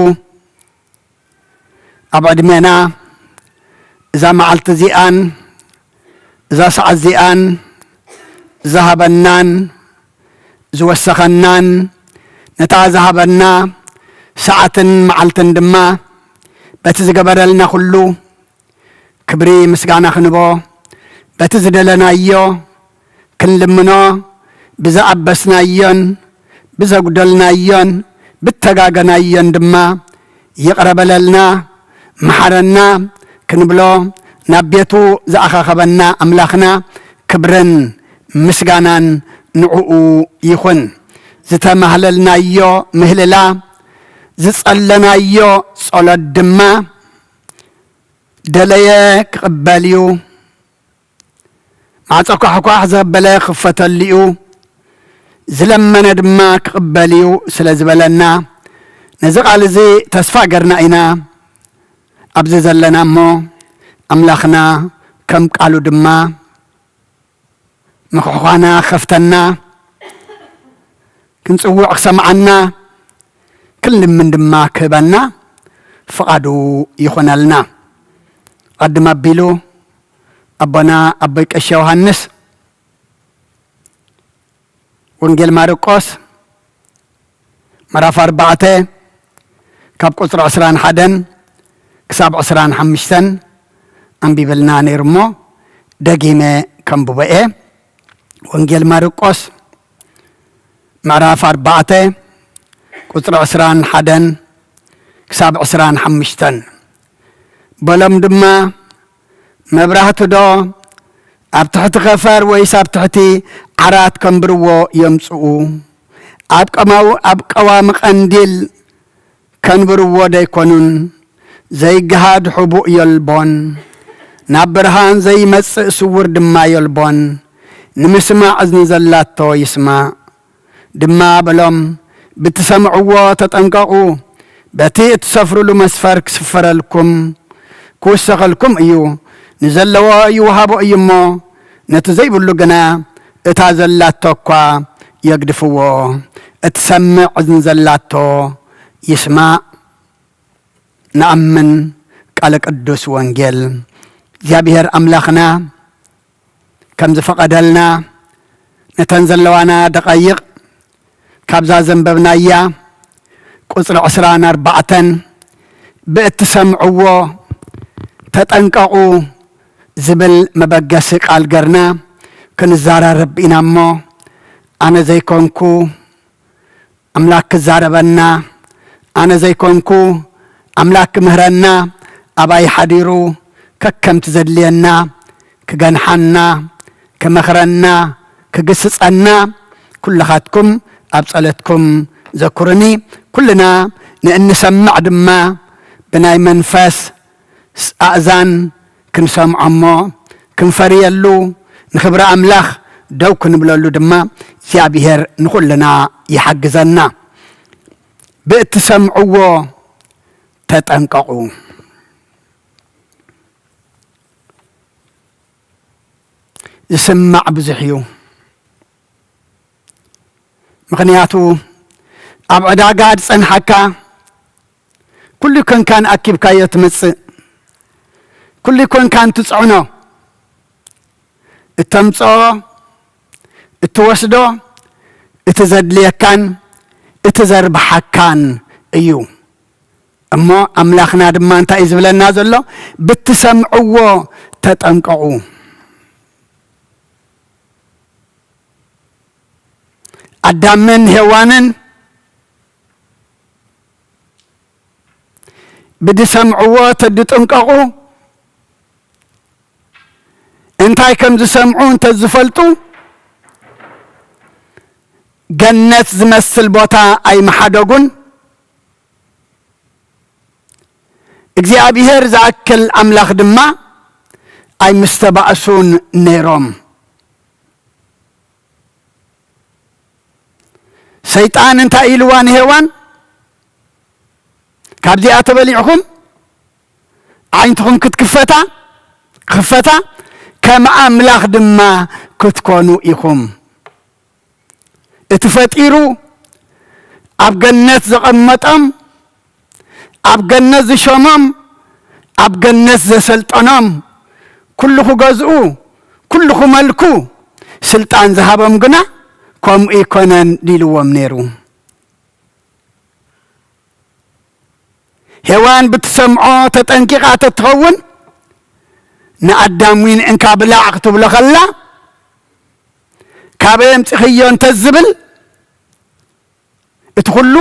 ኣብ ዕድሜና እዛ መዓልቲ እዚኣን እዛ ሰዓት እዚኣን ዝሃበናን ዝወሰኸናን፣ ነታ ዝሃበና ሰዓትን መዓልትን ድማ በቲ ዝገበረልና ኩሉ ክብሪ ምስጋና ክንቦ፣ በቲ ዝደለናዮ ክንልምኖ፣ ብዝኣበስናዮን ብዘጉደልናዮን ብተጋገናዮን ድማ ይቕረ በለልና፣ መሓረና ክንብሎ ናብ ቤቱ ዝኣኻኸበና ኣምላኽና ክብርን ምስጋናን ንዕኡ ይኹን። ዝተማህለልናዮ ምህልላ፣ ዝጸለናዮ ጸሎት ድማ ደለየ ክቕበል እዩ። ማዕጾ ኳሕኳሕ ዘበለ ክኽፈተሉ እዩ፣ ዝለመነ ድማ ክቕበል እዩ ስለ ዝበለና፣ ነዚ ቃል እዚ ተስፋ ገርና ኢና ኣብዚ ዘለና እሞ፣ ኣምላኽና ከም ቃሉ ድማ ምኹሕዃና ክኸፍተና፣ ክንጽውዕ ክሰምዓና፣ ክንልምን ድማ ክህበና ፍቓዱ ይኹነልና። ቀድም ኣቢሉ ኣቦና ኣቦይ ቀሺ ዮሃንስ ወንጌል ማርቆስ ምዕራፍ ኣርባዕተ ካብ ቁጽሪ ዕስራን ሓደን ክሳብ ዕስራን ሓሙሽተን ኣንቢብልና ነይሩ እሞ፣ ደጊመ ከንብቦ እየ። ወንጌል ማርቆስ ምዕራፍ ኣርባዕተ ቁጽሪ ዕስራን ሓደን ክሳብ ዕስራን ሓሙሽተን። በሎም ድማ፣ መብራህቲ ዶ ኣብ ትሕቲ ከፈር ወይስ ኣብ ትሕቲ ዓራት ከንብርዎ የምጽኡ? ኣብ ቀማው-፣ ኣብ ቀዋሚ ቀንዲል ከንብርዎ ደይኮኑን? ዘይገሃድ ሕቡእ የልቦን፣ ናብ ብርሃን ዘይመጽእ ስውር ድማ የልቦን። ንምስማዕ እዝኒ ዘላቶ ይስማዕ። ድማ በሎም፣ ብትሰምዕዎ ተጠንቀቑ። በቲ እትሰፍርሉ መስፈር ክስፈረልኩም፣ ክውሰኸልኩም እዩ። ንዘለዎ ይወሃቦ እዩ እሞ፣ ነቲ ዘይብሉ ግና እታ ዘላቶ እኳ የግድፍዎ። እትሰምዕ እዝኒ ዘላቶ ይስማዕ። ንኣምን ቃለ ቅዱስ ወንጌል። እግዚኣብሔር ኣምላኽና ከም ዝፈቐደልና፣ ነተን ዘለዋና ደቓይቕ ካብዛ ዘንበብናያ ቁጽሪ ዕስራን ኣርባዕተን፣ ብእትሰምዕዎ ተጠንቀቑ ዝብል መበገሲ ቃል ገርና ክንዘራረብ ኢና እሞ፣ ኣነ ዘይኮንኩ ኣምላክ ክዛረበና፣ ኣነ ዘይኮንኩ ኣምላክ ክምህረና፣ ኣባይ ሓዲሩ ከከምቲ ዘድልየና ክገንሓና፣ ክመኽረና፣ ክግስጸና፣ ኩልኻትኩም ኣብ ጸሎትኩም ዘኩርኒ። ኩልና ንእንሰምዕ ድማ ብናይ መንፈስ ኣእዛን ክንሰምዖ እሞ ክንፈርየሉ፣ ንኽብሪ ኣምላኽ ደው ክንብለሉ ድማ እግዚኣብሔር ንኹልና ይሓግዘና። ብእትሰምዕዎ ተጠንቀቑ። ዝስማዕ ብዙሕ እዩ። ምኽንያቱ ኣብ ዕዳጋ ዝጸንሓካ ኩሉ ኮንካን ኣኪብካዮ ትመጽእ፣ ኩሉ ኮንካን ትጽዕኖ፣ እተምጽኦ፣ እትወስዶ፣ እቲ ዘድልየካን እቲ ዘርብሓካን እዩ። እሞ ኣምላኽና ድማ እንታይ እዩ ዝብለና ዘሎ? ብትሰምዕዎ ተጠንቀቑ። ኣዳምን ሄዋንን ብድሰምዕዎ ተድጥንቀቑ፣ እንታይ ከም ዝሰምዑ እንተዝፈልጡ፣ ገነት ዝመስል ቦታ ኣይምሓደጉን፣ እግዚኣብሔር ዝኣክል ኣምላኽ ድማ ኣይምስተባእሱን ነይሮም። ሰይጣን እንታይ ኢልዋ ንሄዋን? ካብዚኣ ተበሊዕኹም ዓይንትኹም ክትክፈታ፣ ክፈታ፣ ከም ኣምላኽ ድማ ክትኮኑ ኢኹም። እቲ ፈጢሩ ኣብ ገነት ዘቐመጦም፣ ኣብ ገነት ዝሾሞም፣ ኣብ ገነት ዘሰልጠኖም፣ ኩሉ ክገዝኡ፣ ኩሉ ክመልኩ ስልጣን ዝሃቦም ግና ከምኡ ኣይኮነን ኢልዎም ነይሩ። ሄዋን ብትሰምዖ ተጠንቂቓ ተትኸውን፣ ንኣዳም ዊን እንካ ብላዕ ክትብሎ ከላ፣ "ካበይ ኣምጺኽዮ?" እንተዝብል፣ እቲ ኩሉ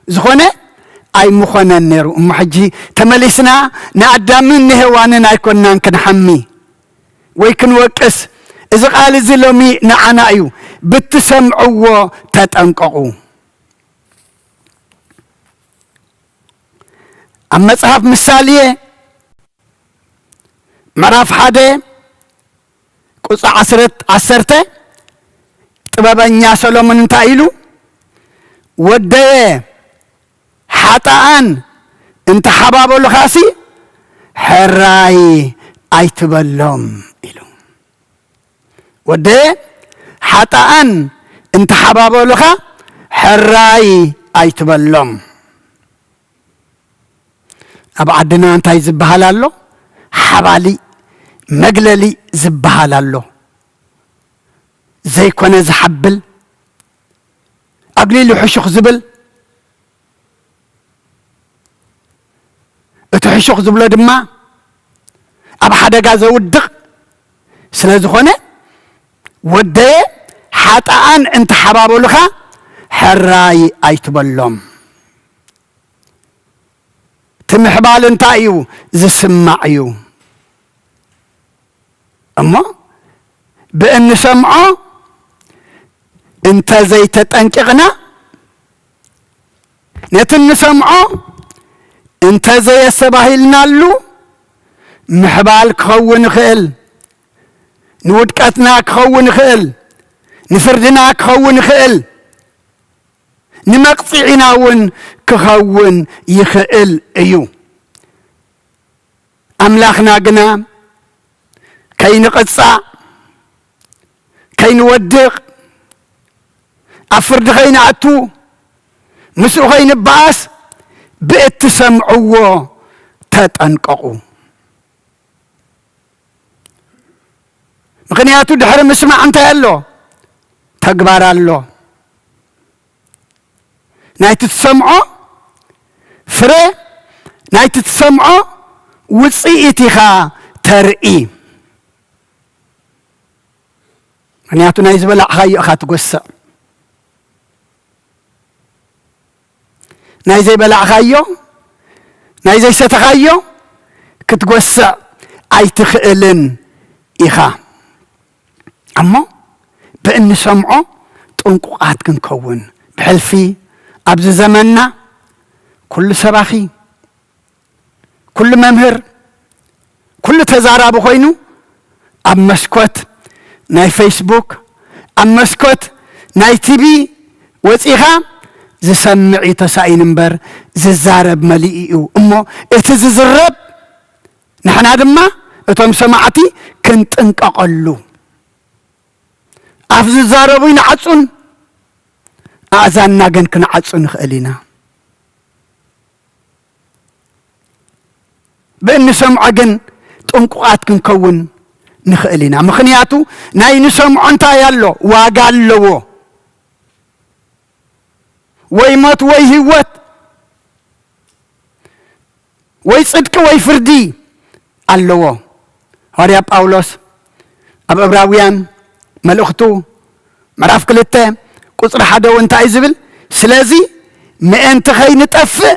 ዝኾነ ኣይምኾነን ነይሩ። እሞ ሕጂ ተመሊስና ንኣዳምን ንሄዋንን ኣይኮንናን ክንሓሚ ወይ ክንወቅስ። እዚ ቃል እዚ ሎሚ ንዓና እዩ። ብትሰምዕዎ ተጠንቀቑ። ኣብ መጽሓፍ ምሳሌ ምዕራፍ ሓደ ቁጽሪ ዓሰርተ፣ ዓሰርተ፣ ጥበበኛ ሰሎሞን እንታይ ኢሉ? "ወደየ፣ ሓጣኣን እንተሓባበሉኻሲ ሕራይ ኣይትበሎም" ኢሉ። "ወደየ፣ ሓጣኣን እንተሓባበሉኻ ሕራይ ኣይትበሎም።" ኣብ ዓድና እንታይ ዝበሃል ኣሎ? ሓባሊ፣ መግለሊ ዝበሃል ኣሎ። ዘይኮነ ዝሓብል፣ ኣግሊሉ ሕሹኽ ዝብል፣ እቲ ሕሹኽ ዝብሎ ድማ ኣብ ሓደጋ ዘውድቕ ስለ ዝኾነ፣ "ወደየ፣ ሓጣኣን እንተሓባበሉኻ ሕራይ ኣይትበሎም።" እቲ ምሕባል እንታይ እዩ? ዝስማዕ እዩ። እሞ ብእንሰምዖ እንተ ዘይተጠንቂቕና፣ ነቲ እንሰምዖ እንተ ዘየስተባሂልናሉ፣ ምሕባል ክኸውን ይኽእል፣ ንውድቀትና ክኸውን ይኽእል፣ ንፍርድና ክኸውን ይኽእል፣ ንመቕጽዒና እውን ክኸውን ይኽእል እዩ። ኣምላኽና ግና ከይንቕጻዕ፣ ከይንወድቕ፣ ኣብ ፍርዲ ከይንኣቱ፣ ምስኡ ከይንበኣስ ብእትሰምዕዎ ተጠንቀቑ። ምኽንያቱ ድሕሪ ምስማዕ እንታይ ኣሎ? ተግባር ኣሎ። ናይቲ ትሰምዖ ፍረ፣ ናይቲ ትሰምዖ ውጽኢት ኢኻ ተርኢ። ምኽንያቱ ናይ ዝበላዕኻዮ ኢኻ ትጎስዕ። ናይ ዘይበላዕኻዮ፣ ናይ ዘይሰተኻዮ ክትጎስዕ ኣይትኽእልን ኢኻ። እሞ ብእንሰምዖ ጥንቁቓት ክንከውን፣ ብሕልፊ ኣብዚ ዘመንና ኩሉ ሰባኺ፣ ኩሉ መምህር፣ ኩሉ ተዛራቢ ኮይኑ ኣብ መስኮት ናይ ፌስቡክ፣ ኣብ መስኮት ናይ ቲቪ ወጺኻ ዝሰምዕ እዩ ተሳኢኑ እምበር ዝዛረብ መሊኡ እዩ። እሞ እቲ ዝዝረብ ንሕና ድማ እቶም ሰማዕቲ ክንጥንቀቐሉ። ኣፍ ዝዛረቡ ይንዓጹን ኣእዛንና ግን ክንዓጹ ንኽእል ኢና። ብእንሰምዖ ግን ጥንቁቓት ክንከውን ንኽእል ኢና። ምኽንያቱ ናይ ንሰምዖ እንታይ ኣሎ? ዋጋ ኣለዎ። ወይ ሞት ወይ ህይወት፣ ወይ ጽድቂ ወይ ፍርዲ ኣለዎ። ሃዋርያ ጳውሎስ ኣብ ዕብራውያን መልእኽቱ ምዕራፍ ክልተ ቁጽሪ ሓደ እውን እንታይ እዩ ዝብል? "ስለዚ ምእንቲ ኸይንጠፍእ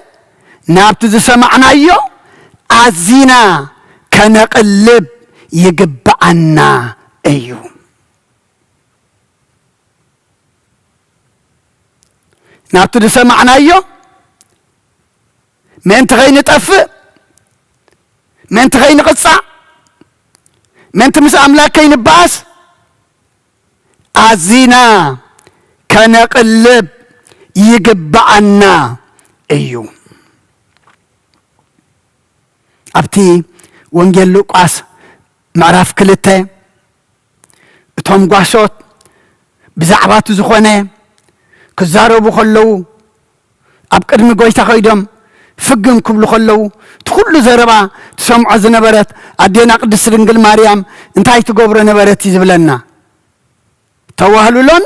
ናብቲ ዝሰማዕናዮ ኣዚና ከነቕልብ ይግብኣና እዩ።" ናብቲ ዝሰማዕናዮ ምእንቲ ኸይንጠፍእ፣ ምእንቲ ኸይንቕጻዕ፣ ምእንቲ ምስ ኣምላኽ ከይንበኣስ ኣዚና ከነቕልብ ይግብኣና እዩ። ኣብቲ ወንጌል ሉቃስ ምዕራፍ ክልተ እቶም ጓሶት ብዛዕባ እቲ ዝኾነ ክዛረቡ ከለዉ፣ ኣብ ቅድሚ ጎይታ ኸይዶም ፍግም ክብሉ ከለዉ፣ እቲ ኩሉ ዘረባ ትሰምዖ ዝነበረት ኣዴና ቅድስት ድንግል ማርያም እንታይ ትገብሮ ነበረት እዩ ዝብለና። ተዋህልሎን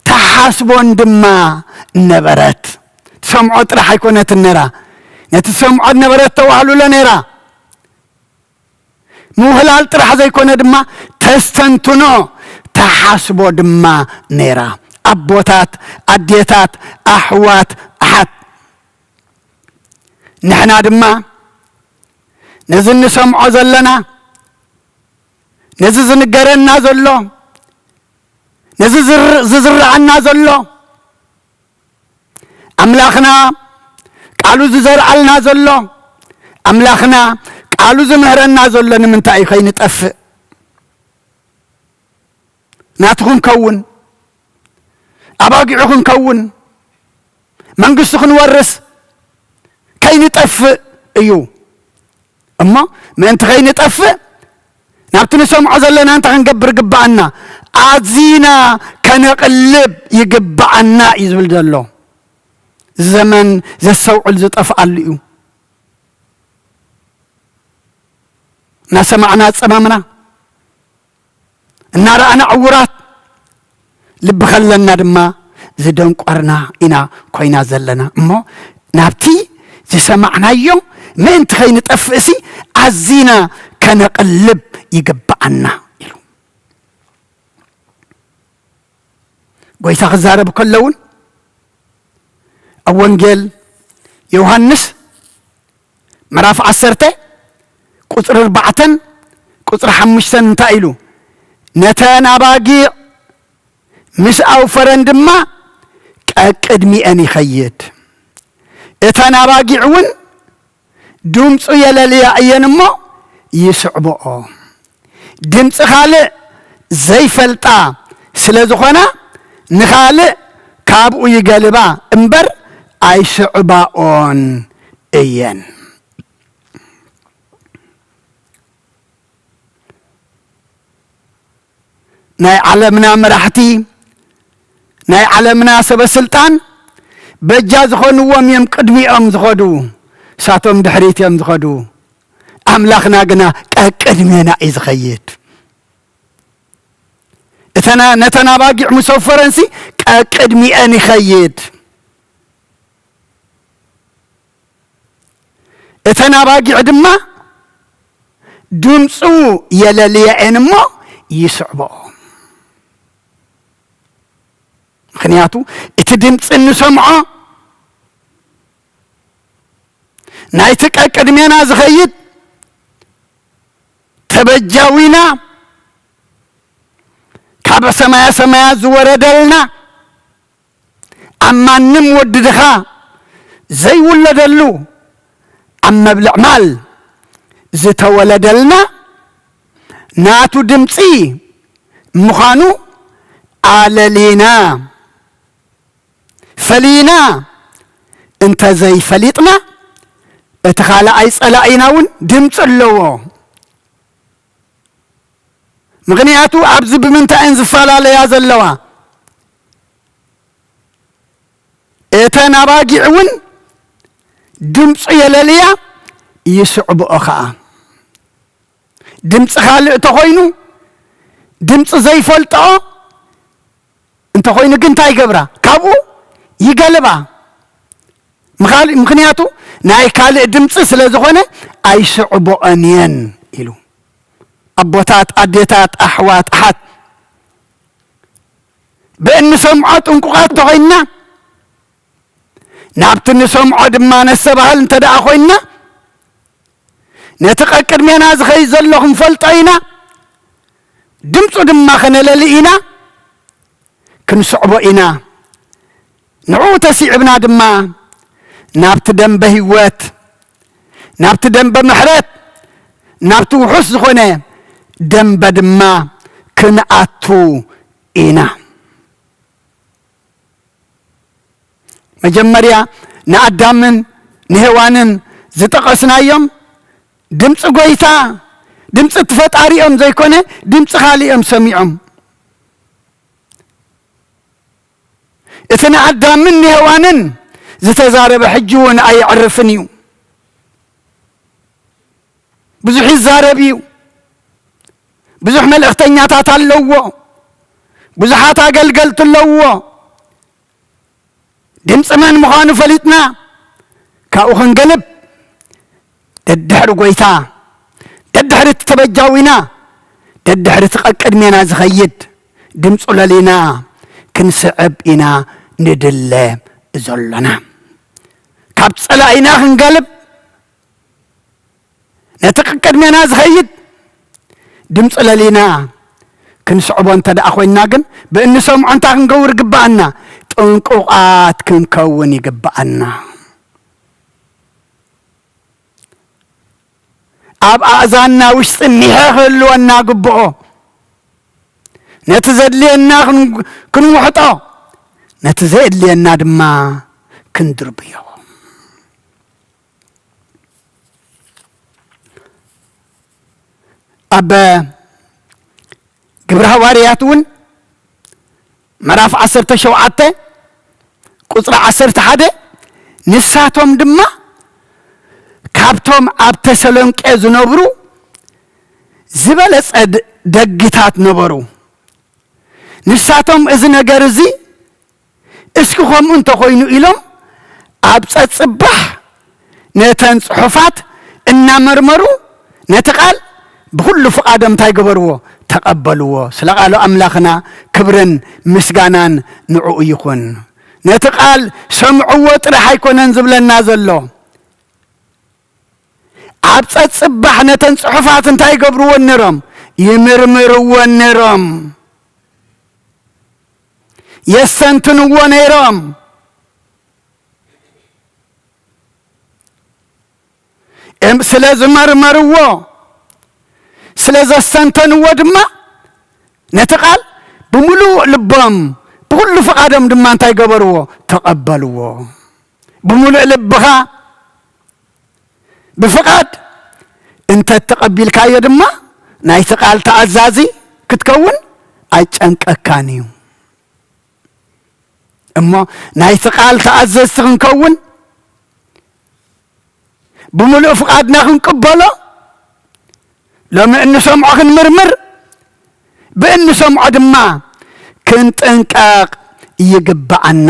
ተሓስቦን ድማ ነበረት። ትሰምዖ ጥራሕ ኣይኮነትን ነራ፣ ነቲ ትሰምዖ ነበረት ተዋህልሎ ነራ። ምውህላል ጥራሕ ዘይኮነ ድማ ተስተንትኖ፣ ተሓስቦ ድማ ነራ። ኣቦታት፣ ኣዴታት፣ ኣሕዋት፣ ኣሓት፣ ንሕና ድማ ነዚ እንሰምዖ ዘለና፣ ነዚ ዝንገረና ዘሎ፣ ነዚ ዝር-፣ ዝዝረዓና ዘሎ፣ ኣምላኽና ቃሉ ዝዘርኣልና ዘሎ፣ ኣምላኽና ቃሉ ዝምህረና ዘሎ ንምንታይ እዩ? ከይንጠፍእ፣ ናቱ ክንከውን፣ ኣባጊዑ ክንከውን፣ መንግስቱ ክንወርስ፣ ከይንጠፍእ እዩ። እሞ ምእንቲ ከይንጠፍእ ናብቲ ንሰምዖ ዘለና እንታይ ክንገብር ግብኣና? ኣዚና ከነቕልብ ይግብኣና እዩ ዝብል ዘሎ። እዚ ዘመን ዘስተውዕል ዝጠፍኣሉ እዩ። እናሰማዕና ጸማምና፣ እናረኣና ዕዉራት፣ ልቢ ከለና ድማ ዝደንቆርና ኢና ኮይና ዘለና። እሞ ናብቲ ዝሰማዕናዮ ምእንቲ ከይንጠፍእሲ ኣዚና ከነቕልብ ይግብኣና ኢሉ። ጎይታ ክዛረብ ከሎ እውን ኣብ ወንጌል ዮሃንስ ምዕራፍ ዓሰርተ ቁጽሪ ኣርባዕተን ቁጽሪ ሓሙሽተን እንታይ ኢሉ? ነተን ኣባጊዕ ምስ ኣውፈረን ድማ ቀቅድሚኤን ይኸይድ። እተን ኣባጊዕ እውን ድምፁ የለልያ እየን እሞ ይስዕብኦ። ድምፂ ካልእ ዘይፈልጣ ስለ ዝኾና ንኻልእ ካብኡ ይገልባ እምበር ኣይስዕባኦን እየን። ናይ ዓለምና መራሕቲ፣ ናይ ዓለምና ሰበ ስልጣን በጃ ዝኾንዎም እዮም ቅድሚኦም ዝኸዱ፣ እሳቶም ድሕሪት እዮም ዝኸዱ። ኣምላኽና ግና ቀቅድሜና እዩ ዝኸይድ። እተና-፣ ነተን ኣባጊዕ ምስ ኣውፈረንሲ ቀቅድሚኤን ይኸይድ። እተን ኣባጊዕ ድማ ድምፁ የለልየኤን እሞ ይስዕብኦ። ምኽንያቱ እቲ ድምፂ እንሰምዖ ናይቲ ቀቅድሜና ዝኸይድ ተበጃዊና ካብ ሰማያ ሰማያት ዝወረደልና ኣብ ማንም ወዲ ድኻ ዘይውለደሉ ኣብ መብልዕ ማል ዝተወለደልና ናቱ ድምፂ ምዃኑ ኣለሊና ፈሊና እንተዘይፈሊጥና እቲ ካልኣይ ጸላኢና እውን ድምፂ ኣለዎ። ምኽንያቱ ኣብዚ ብምንታይ እየን ዝፈላለያ ዘለዋ? እተን ኣባጊዕ እውን ድምፁ የለልያ ይስዕብኦ ኸዓ። ድምፂ ካልእ እንተኾይኑ፣ ድምፂ ዘይፈልጥኦ እንተኾይኑ ግን እንታይ ይገብራ? ካብኡ ይገልባ። ምኻል-፣ ምኽንያቱ ናይ ካልእ ድምፂ ስለ ዝኾነ ኣይስዕብኦን እየን ኢሉ። ኣቦታት፣ ኣዴታት፣ ኣሕዋት፣ ኣሓት፣ ብእንሰምዖ ጥንቁቓት እንተኾይንና፣ ናብቲ ንሰምዖ ድማ ነስተባህል እንተ ደኣ ኮይንና፣ ነቲ ቀቅድሜና ዝኸይድ ዘሎ ክንፈልጦ ኢና፣ ድምፁ ድማ ከነለሊ ኢና፣ ክንስዕቦ ኢና። ንዕኡ ተሲዕብና ድማ ናብቲ ደንበ ህይወት፣ ናብቲ ደንበ ምሕረት፣ ናብቲ ውሑስ ዝኾነ ደንበ ድማ ክንኣቱ ኢና። መጀመርያ ንኣዳምን ንሄዋንን ዝጠቐስናዮም ድምፂ ጎይታ፣ ድምፂ እቲ ፈጣሪኦም ዘይኮነ ድምፂ ካልእ እዮም ሰሚዖም። እቲ ንኣዳምን ንሄዋንን ዝተዛረበ ሕጂ እውን ኣየዕርፍን እዩ። ብዙሕ ይዛረብ እዩ። ብዙሕ መልእኽተኛታት ኣለዎ። ብዙሓት ኣገልገልቲ ኣለዎ። ድምፂ መን ምዃኑ ፈሊጥና ካብኡ ክንገልብ፣ ደድሕሪ ጎይታ፣ ደድሕሪ እቲ ተበጃዊና፣ ደድሕሪ እቲ ቀቅድሜና ዝኸይድ ድምፁ ለሊና ክንስዕብ ኢና ንድለ ዘሎና። ካብ ጸላኢና ክንገልብ፣ ነቲ ቅድሜና ዝኸይድ ድምፂ ለሊና ክንስዕቦ እንተ ደኣ ኮይንና ግን፣ ብእንሰምዖ እንታይ ክንገብር ይግብኣና? ጥንቁቓት ክንከውን ይግብኣና። ኣብ ኣእዛንና ውሽጢ ሚሐ ክህልወና ግብኦ። ነቲ ዘድልየና ክን-፣ ክንውሕጦ፣ ነቲ ዘየድልየና ድማ ክንድርብዮ። ኣብ ግብረ ሃዋርያት እውን ምዕራፍ ዓሰርተ ሸውዓተ ቁጽሪ ዓሰርተ ሓደ፣ ንሳቶም ድማ ካብቶም ኣብ ተሰሎንቄ ዝነብሩ ዝበለጸ ድ-፣ ደግታት ነበሩ። ንሳቶም እዚ ነገር እዚ እስኪ ከምኡ እንተኾይኑ ኢሎም ኣብ ጸጽባሕ ነተን ጽሑፋት እናመርመሩ ነቲ ቃል ብኹሉ ፍቓዶም እንታይ ገበርዎ? ተቐበልዎ። ስለ ቃሉ ኣምላኽና ክብርን ምስጋናን ንዕኡ ይኹን። ነቲ ቃል ሰምዕዎ ጥራሕ ኣይኮነን ዝብለና ዘሎ። ኣብ ጸጽባሕ ነተን ጽሑፋት እንታይ ይገብርወን ነይሮም? ይምርምርወን ነይሮም። የስተንትንዎ ነይሮም። እም-፣ ስለ ዝመርመርዎ፣ ስለ ዘስተንተንዎ ድማ ነቲ ቃል ብምሉእ ልቦም፣ ብኹሉ ፍቓዶም ድማ እንታይ ገበርዎ? ተቐበልዎ። ብምሉእ ልብኻ ብፍቓድ እንተ ተቐቢልካዮ ድማ ናይቲ ቃል ተኣዛዚ ክትከውን ኣይጨንቀካን እዩ። እሞ ናይቲ ቃል ተኣዘዝቲ ክንከውን፣ ብምሉእ ፍቓድና ክንቅበሎ፣ ሎሚ እንሰምዖ ክንምርምር፣ ብእንሰምዖ ድማ ክንጥንቀቕ ይግብኣና።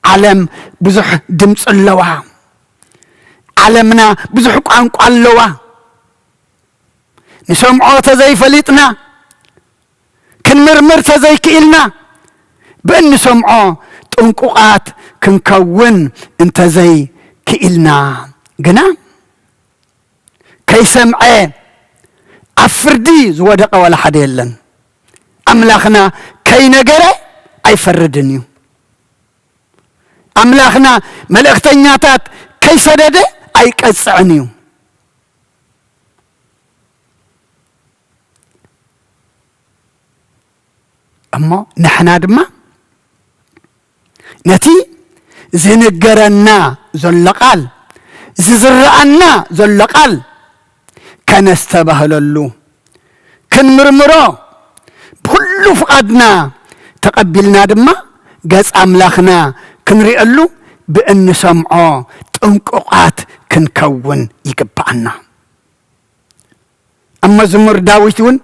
ዓለም ብዙሕ ድምፂ ኣለዋ። ዓለምና ብዙሕ ቋንቋ ኣለዋ። ንሰምዖ ተዘይፈሊጥና፣ ክንምርምር ተዘይክኢልና፣ ብእንሰምዖ ጥንቁቓት ክንከውን እንተዘይክኢልና ግና፣ ከይሰምዐ ኣብ ፍርዲ ዝወደቐ ዋላ ሓደ የለን። ኣምላኽና ከይነገረ ኣይፈርድን እዩ። ኣምላኽና መልእኽተኛታት ከይሰደደ ኣይቀጽዕን እዩ። እሞ ንሕና ድማ ነቲ ዝንገረና ዘሎ ቃል፣ ዝዝረኣና ዘሎ ቃል ከነስተባህለሉ፣ ክንምርምሮ፣ ብኹሉ ፍቓድና ተቐቢልና ድማ ገጽ ኣምላኽና ክንሪአሉ ብእንሰምዖ ጥንቁቓት ክንከውን ይግብኣና። ኣብ መዝሙር ዳዊት እውን፣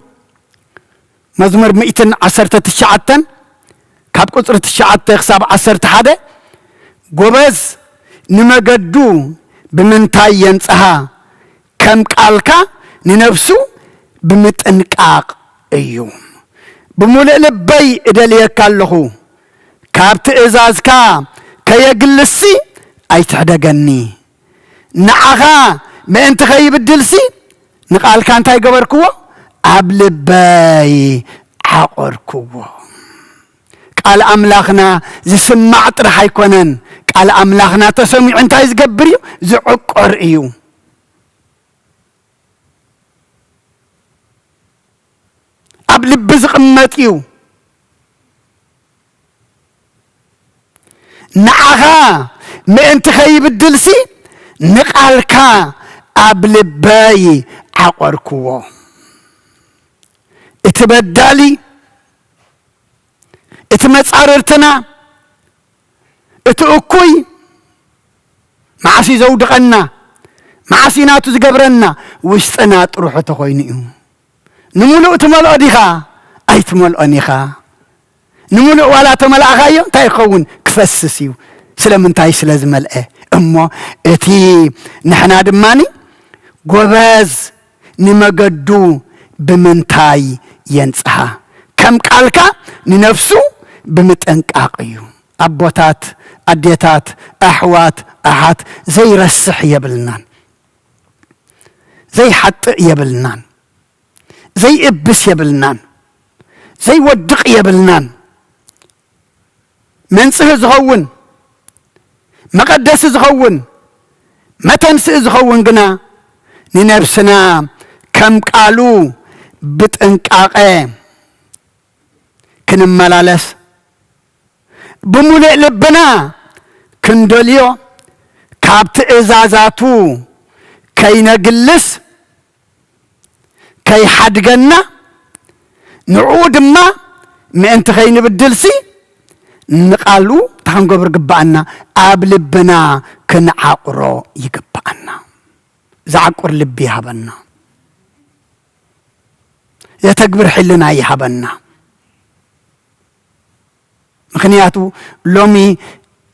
መዝሙር ሚእትን ዓሰርተ ትሽዓተን ካብ ቁጽሪ ትሽዓተ ክሳብ ዓሰርተ ሓደ፣ "ጎበዝ ንመገዱ ብምንታይ የንጽሃ? ከም ቃልካ ንነፍሱ ብምጥንቃቕ እዩ። ብምሉእ ልበይ እደልየካ ኣለኹ፣ ካብ ትእዛዝካ ከየግልስሲ ኣይትሕደገኒ። ንዓኻ ምእንቲ ከይብድልሲ ንቓልካ እንታይ ገበርክዎ? ኣብ ልበይ ዓቖርክዎ።" ቃል ኣምላኽና ዝስማዕ ጥራሕ ኣይኮነን። ቃል ኣምላኽና ተሰሚዑ እንታይ ዝገብር እዩ? ዝዕቆር እዩ። ኣብ ልቢ ዝቕመጥ እዩ። ንዓኻ ምእንቲ ከይብድልሲ ንቓልካ ኣብ ልበይ ዓቖርክዎ። እቲ በዳሊ፣ እቲ መጻርርትና፣ እቲ እኩይ መዓስ እዩ ዘውድቐና? መዓስ እዩ ናቱ ዝገብረና? ውሽጥና ጥርሑ ተኾይኑ እዩ። ንምሉእ ትመልኦ ዲኻ? ኣይትመልኦን ኢኻ። ንምሉእ ዋላ ተመላእኻዮ እንታይ ይኸውን? ክፈስስ እዩ። ስለምንታይ? ስለ ዝመልአ። እሞ እቲ ንሕና ድማኒ ጎበዝ ንመገዱ ብምንታይ የንጽሃ? ከም ቃልካ ንነፍሱ ብምጥንቃቕ እዩ። ኣቦታት፣ ኣዴታት፣ ኣሕዋት፣ ኣሓት ዘይረስሕ የብልናን። ዘይሓጥእ የብልናን። ዘይእብስ የብልናን። ዘይወድቕ የብልናን። መንጽሂ ዝኸውን፣ መቐደሲ ዝኸውን፣ መተንስኢ ዝኸውን ግና ንነብስና ከም ቃሉ ብጥንቃቐ ክንመላለስ፣ ብምሉእ ልብና ክንደልዮ፣ ካብ ትእዛዛቱ ከይነግልስ፣ ከይሓድገና፣ ንዕኡ ድማ ምእንቲ ከይንብድልሲ፣ ንቓሉ እንታይ ክንገብር ግብኣና? ኣብ ልብና ክንዓቑሮ ይግብኣና። ዝዓቁር ልቢ ይሃበና። ዘተግብር ሕልና ይሃበና። ምኽንያቱ ሎሚ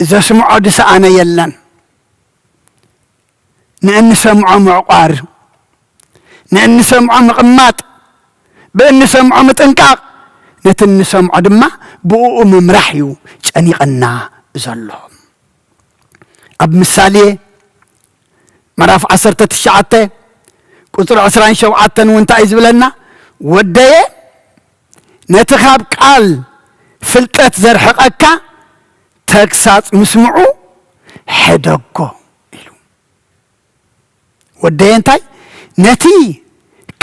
ዘስምዖ ዝሰኣነ የለን። ንእንሰምዖ ምዕቋር፣ ንእንሰምዖ ምቕማጥ፣ ብእንሰምዖ ምጥንቃቕ፣ ነቲ እንሰምዖ ድማ ብእኡ ምምራሕ እዩ ጨኒቐና ዘሎ። ኣብ ምሳሌ ምዕራፍ ዓሰርተ ትሽዓተ ቁጽሪ ዕስራን ሸውዓተን እውን እንታይ እዩ ዝብለና? "ወደየ፣ ነቲ ካብ ቃል ፍልጠት ዘርሕቐካ ተግሳጽ ምስምዑ ሕደጎ" ኢሉ። ወደየ እንታይ? ነቲ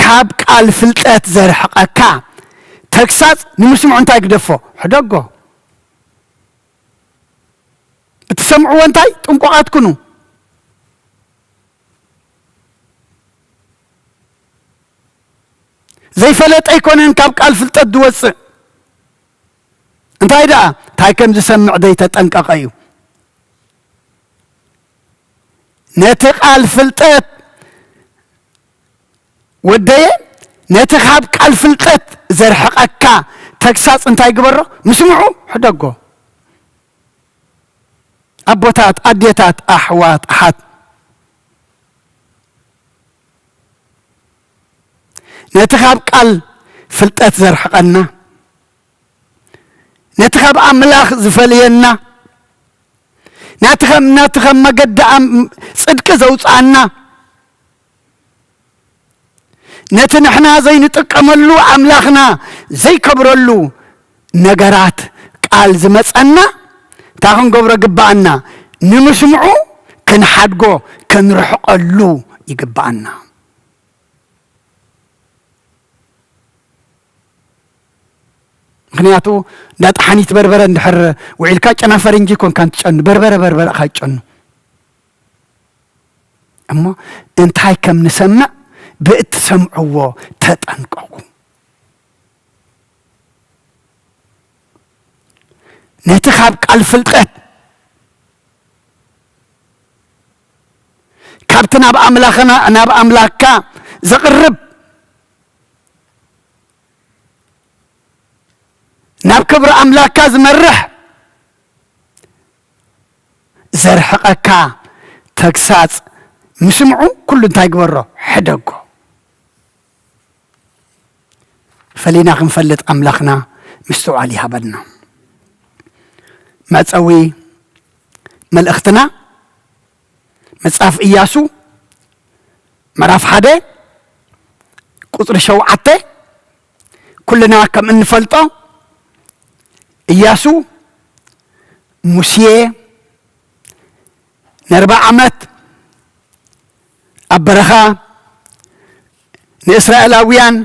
ካብ ቃል ፍልጠት ዘርሕቐካ ተግሳጽ ንምስምዑ እንታይ ግደፎ? ሕደጎ። እትሰምዕዎ እንታይ? ጥንቁቓት ኩኑ። ዘይፈለጠ ኣይኮነን ካብ ቃል ፍልጠት ዝወጽእ። እንታይ ደኣ? እንታይ ከም ዝሰምዕ ዘይተጠንቀቐ እዩ። ነቲ ቃል ፍልጠት ወደየ፣ ነቲ ካብ ቃል ፍልጠት ዘርሕቐካ ተግሳጽ እንታይ ግበሮ? ምስምዑ ሕደጎ። ኣቦታት፣ ኣዴታት፣ ኣሕዋት፣ ኣሓት፣ ነቲ ካብ ቃል ፍልጠት ዘርሕቐና፣ ነቲ ካብ ኣምላኽ ዝፈልየና፣ ናቲ ከም፣ ናቲ ከም መገዲ ኣም-፣ ጽድቂ ዘውጽኣና፣ ነቲ ንሕና ዘይንጥቀመሉ ኣምላኽና ዘይከብረሉ ነገራት ቃል ዝመጸና፣ እንታይ ክንገብሮ ግብኣና? ንምስምዑ ክንሓድጎ፣ ክንርሕቐሉ ይግብኣና። ምኽንያቱ፣ እንዳ ጠሓኒት በርበረ እንድሕር ውዒልካ፣ ጨና ፈረንጂ ይኮንካ እንትጨኑ፣ በርበረ በርበረ ኢኻ ትጨኑ። እሞ እንታይ ከም ንሰምዕ ብእትሰምዕዎ ተጠንቀቑ። ነቲ ካብ ቃል ፍልጠት፣ ካብቲ ናብ ኣምላኽና፣ ናብ ኣምላኽካ ዘቕርብ፣ ናብ ክብሪ ኣምላኽካ ዝመርሕ፣ ዘርሕቐካ ተግሳጽ ምስምዑ ኩሉ እንታይ ግበሮ? ሕደጎ። ፈሊና ክንፈልጥ ኣምላኽና ምስትውዓል ይሃበልና። መዕጸዊ መልእኽትና መጽሓፍ ኢያሱ ምዕራፍ ሓደ ቁጽሪ ሸውዓተ፣ ኩልና ከም እንፈልጦ ኢያሱ ሙሴ ንኣርብዓ ዓመት ኣብ በረኻ ንእስራኤላውያን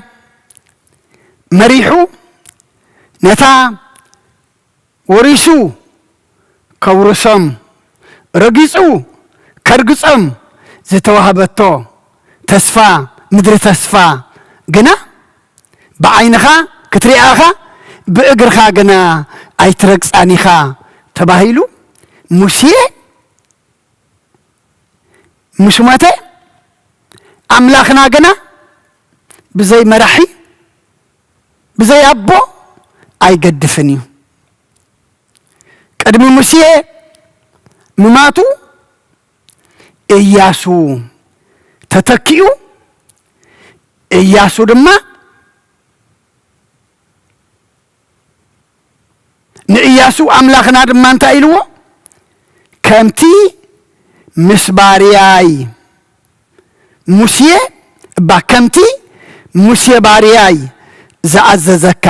መሪሑ፣ ነታ ወሪሱ ከውርሶም፣ ረጊጹ ከርግጾም ዝተዋህበቶ ተስፋ፣ ምድሪ ተስፋ ግና ብዓይንኻ ክትሪኣ ኢኻ፣ ብእግርኻ ግና ኣይትረግጻን ኢኻ ተባሂሉ፣ ሙሴ ምስ ሞተ፣ ኣምላኽና ግና ብዘይ መራሒ፣ ብዘይ ኣቦ ኣይገድፍን እዩ። ቅድሚ ሙሴ ምማቱ፣ እያሱ ተተኪኡ፣ እያሱ ድማ ንእያሱ ኣምላኽና ድማ እንታይ ኢልዎ? ከምቲ ምስ ባርያይ ሙሴ፣ እባ ከምቲ ሙሴ ባርያይ ዝኣዘዘካ፣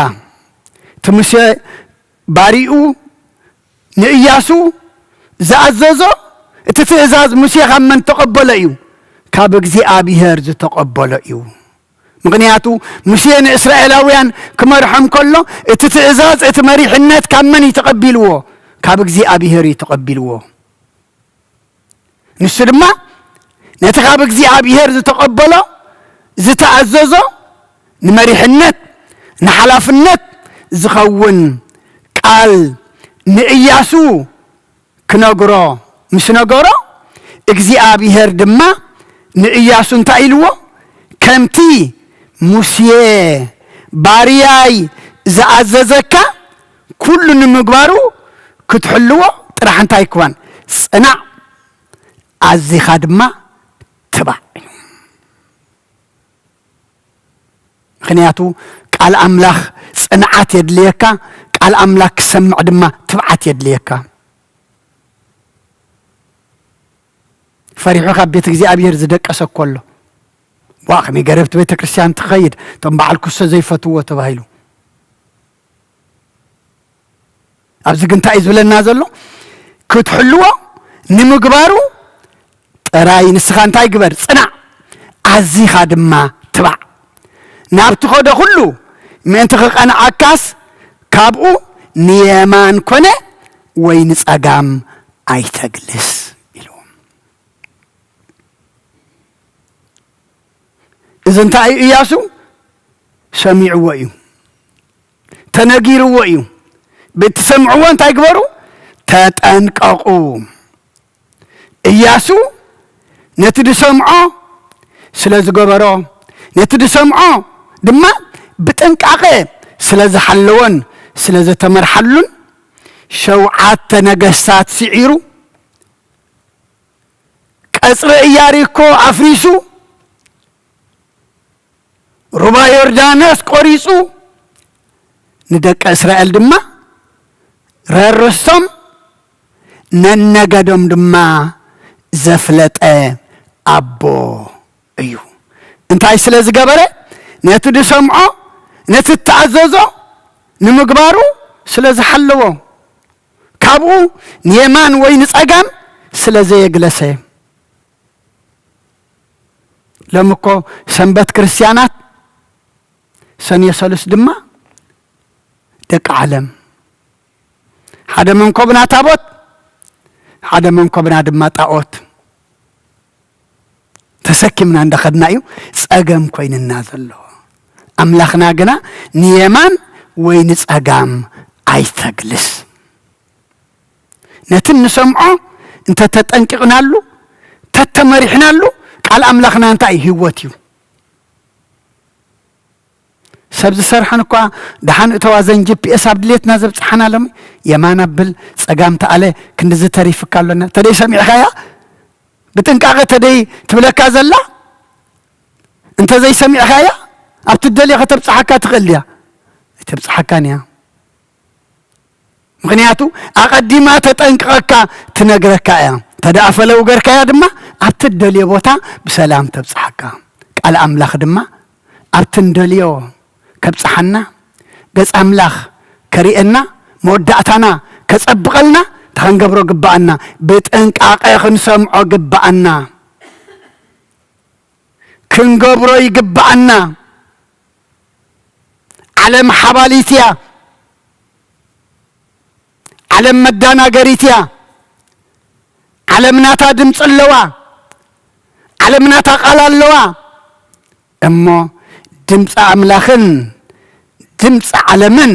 እቲ ሙሴ ባሪኡ ንእያሱ ዝኣዘዞ፣ እቲ ትእዛዝ ሙሴ ካብ መን ተቐበሎ እዩ? ካብ እግዚኣብሄር ዝተቐበሎ እዩ። ምኽንያቱ ሙሴ ንእስራኤላውያን ክመርሖም ከሎ፣ እቲ ትእዛዝ፣ እቲ መሪሕነት ካብ መን እዩ ተቐቢልዎ? ካብ እግዚኣብሄር እዩ ተቐቢልዎ። ንሱ ድማ ነቲ ካብ እግዚኣብሄር ዝተቐበሎ፣ ዝተኣዘዞ፣ ንመሪሕነት፣ ንሓላፍነት ዝኸውን ቃል ንእያሱ ክነግሮ ምስ ነገሮ፣ እግዚኣብሄር ድማ ንእያሱ እንታይ ኢልዎ? ከምቲ ሙሴ ባርያይ ዝኣዘዘካ ኩሉ ንምግባሩ ክትሕልዎ ጥራሕ እንታይ ክዋን ጽናዕ፣ ኣዚኻ ድማ ትባዕ እዩ። ምኽንያቱ ቃል ኣምላኽ ጽንዓት የድልየካ፣ ቃል ኣምላኽ ክሰምዕ ድማ ትብዓት የድልየካ። ፈሪሑ ካብ ቤት እግዚኣብሔር ዝደቀሰ እኮ ኣሎ። ዋ፣ ከመይ ገረብቲ ቤተ ክርስቲያን ትኸይድ፣ እቶም በዓል ኩሶ ዘይፈትዎ ተባሂሉ። ኣብዚ ግን እንታይ እዩ ዝብለና ዘሎ? ክትሕልዎ ንምግባሩ ጥራይ ንስኻ እንታይ ግበር? ጽናዕ፣ ኣዚኻ ድማ ትባዕ። ናብ ትኸዶ ኩሉ ምእንቲ ክቐንዓካስ፣ ካብኡ ንየማን ኮነ ወይ ንጸጋም ኣይተግልስ ኢልዎም። እዚ እንታይ እዩ? እያሱ ሰሚዕዎ እዩ፣ ተነጊርዎ እዩ። ብትሰምዕዎ እንታይ ግበሩ? ተጠንቀቑ። እያሱ ነቲ ዝሰምዖ ስለ ዝገበሮ፣ ነቲ ዝሰምዖ ድማ ብጥንቃቐ ስለ ዝሓለዎን ስለ ዝተመርሓሉን፣ ሸውዓተ ነገስታት ስዒሩ፣ ቀጽሪ ኢያሪኮ ኣፍሪሱ፣ ሩባ ዮርዳኖስ ቆሪጹ፣ ንደቂ እስራኤል ድማ ረርሶም፣ ነነገዶም ድማ ዘፍለጠ ኣቦ እዩ። እንታይ ስለ ዝገበረ? ነቲ ዝሰምዖ፣ ነቲ እተኣዘዞ ንምግባሩ ስለ ዝሓለዎ፣ ካብኡ ንየማን ወይ ንጸጋም ስለ ዘየግለሰ። ሎሚ እኮ ሰንበት ክርስትያናት፣ ሰንየ ሰሉስ ድማ ደቂ ዓለም። ሓደ መንኮብና ታቦት፣ ሓደ መንኮብና ድማ ጣኦት ተሰኪምና እንዳኸድና እዩ ጸገም ኮይንና ዘሎ። ኣምላኽና ግና ንየማን ወይ ንጸጋም ኣይተግልስ። ነቲ እንሰምዖ እንተተጠንቂቕናሉ፣ ተተመሪሕናሉ፣ ቃል ኣምላኽና እንታይ እዩ? ህይወት እዩ። ሰብ ዝሰርሐን እኳ ደሓን እተዋ ዘን ጂ ፒ ኤስ ኣብ ድሌትና ዘብጽሓና ሎሚ፣ የማን ኣብል፣ ጸጋም ተኣለ፣ ክንድዚ ተሪፍካ ኣሎና። ተደይ ሰሚዕካያ? ብጥንቃቐ ተደይ ትብለካ ዘላ? እንተ ዘይሰሚዕካያ፣ ኣብቲ ደልዮ ከተብጽሓካ ትኽእል ድያ? ኣይተብጽሓካን እያ። ምኽንያቱ ኣቐዲማ ተጠንቅቐካ ትነግረካ እያ። እንተ ደኣ ፈለው ገርካያ ድማ ኣብቲ እትደልዮ ቦታ ብሰላም ተብጽሓካ። ቃል ኣምላኽ ድማ ኣብቲ እንደልዮ ከብጽሓና፣ ገጽ ኣምላኽ ከርእየና፣ መወዳእታና ከጸብቐልና፣ እንታይ ክንገብሮ ግብኣና? ብጥንቃቐ ክንሰምዖ ግብኣና። ክንገብሮ ይግብኣና። ዓለም ሓባሊት እያ። ዓለም መዳናገሪት እያ። ዓለም ናታ ድምፂ ኣለዋ። ዓለም ናታ ቃል ኣለዋ። እሞ ድምፂ ኣምላኽን ድምፂ ዓለምን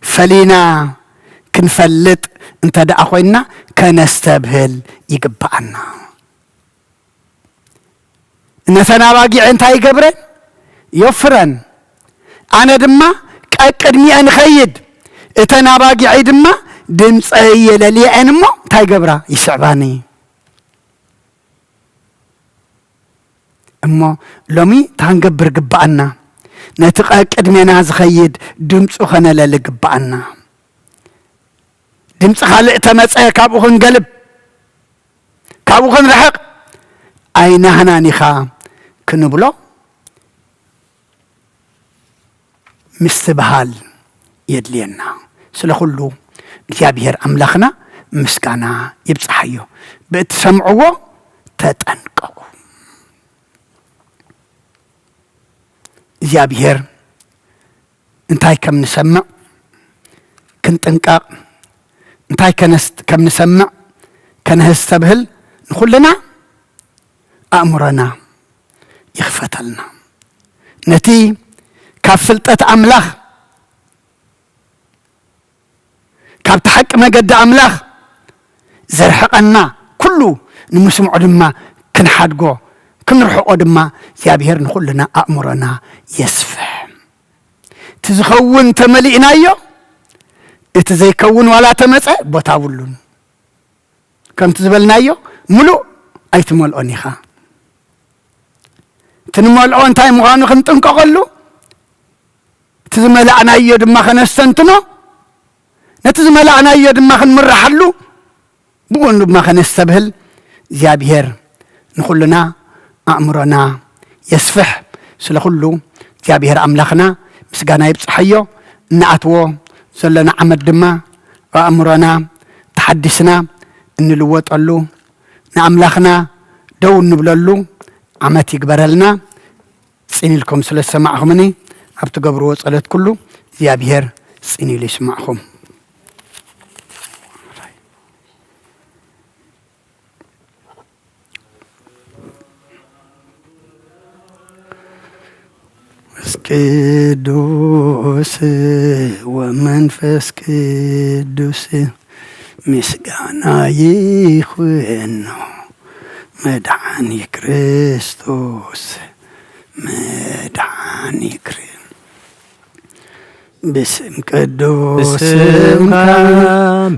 ፈሊና ክንፈልጥ እንተ ደኣ ኮይንና፣ ከነስተብህል ይግብኣና። ነተን ኣባጊዐ እንታይ ይገብረን? የፍረን። ኣነ ድማ ቀቅድሚአን እኸይድ፣ እተን ኣባጊዐይ ድማ ድምፀይ የለልየአን እሞ እንታይ ይገብራ? ይስዕባኒ። እሞ ሎሚ እንታይ ክንገብር ግብኣና? ነቲ ቀቅድሜና ዝኸይድ ድምፁ ከነለሊ ግብኣና። ድምፂ ካልእ ተመፀ፣ ካብኡ ክንገልብ፣ ካብኡ ክንርሕቕ ኣይናህናን ኢኻ ክንብሎ ምስትብሃል የድልየና። ስለ ኩሉ እግዚኣብሔር ኣምላኽና ምስጋና ይብጽሓዮ። ብእትሰምዕዎ ተጠንቀቑ። እግዚኣብሔር እንታይ ከም ንሰምዕ ክንጥንቀቕ፣ እንታይ ከነስ-፣ ከም ንሰምዕ ከነስተብህል ንኹልና ኣእምሮና ይኽፈተልና። ነቲ ካብ ፍልጠት ኣምላኽ፣ ካብቲ ሓቂ መገዲ ኣምላኽ ዘርሕቐና ኩሉ ንምስምዖ ድማ ክንሓድጎ፣ ክንርሕቆ ድማ እግዚኣብሔር ንኹልና ኣእምሮና የስፍሕ። እቲ ዝኸውን ተመሊእናዮ፣ እቲ ዘይከውን ዋላ ተመጸ ቦታ ብሉን። ከምቲ ዝበልናዮ ምሉእ ኣይትመልኦን ኢኻ። እቲ ንመልኦ እንታይ ምዃኑ ክንጥንቀቐሉ፣ እቲ ዝመላእናዮ ድማ ከነስተንትኖ፣ ነቲ ዝመላእናዮ ድማ ክንምርሓሉ፣ ብኡ ድማ ከነስተብህል እግዚኣብሔር ንኹልና ኣእምሮና የስፍሕ። ስለ ኩሉ እግዚኣብሔር ኣምላኽና ምስጋና ይብጽሓዮ። እንኣትዎ ዘለና ዓመት ድማ ኣእምሮና ተሓዲስና እንልወጠሉ፣ ንኣምላኽና ደው እንብለሉ ዓመት ይግበረልና። ጽን ኢልኩም ስለ ዝሰማዕኹምኒ፣ ኣብ ትገብርዎ ጸሎት ኩሉ እግዚኣብሔር ጽን ኢሉ ይስማዕኹም። መንፈስ ቅዱስ ወመንፈስ ቅዱስ ምስጋና ይኹኖ መድሓኒ ክርስቶስ መድሓኒ ክር-፣ ብስም ቅዱስ ብስምካ ስምካ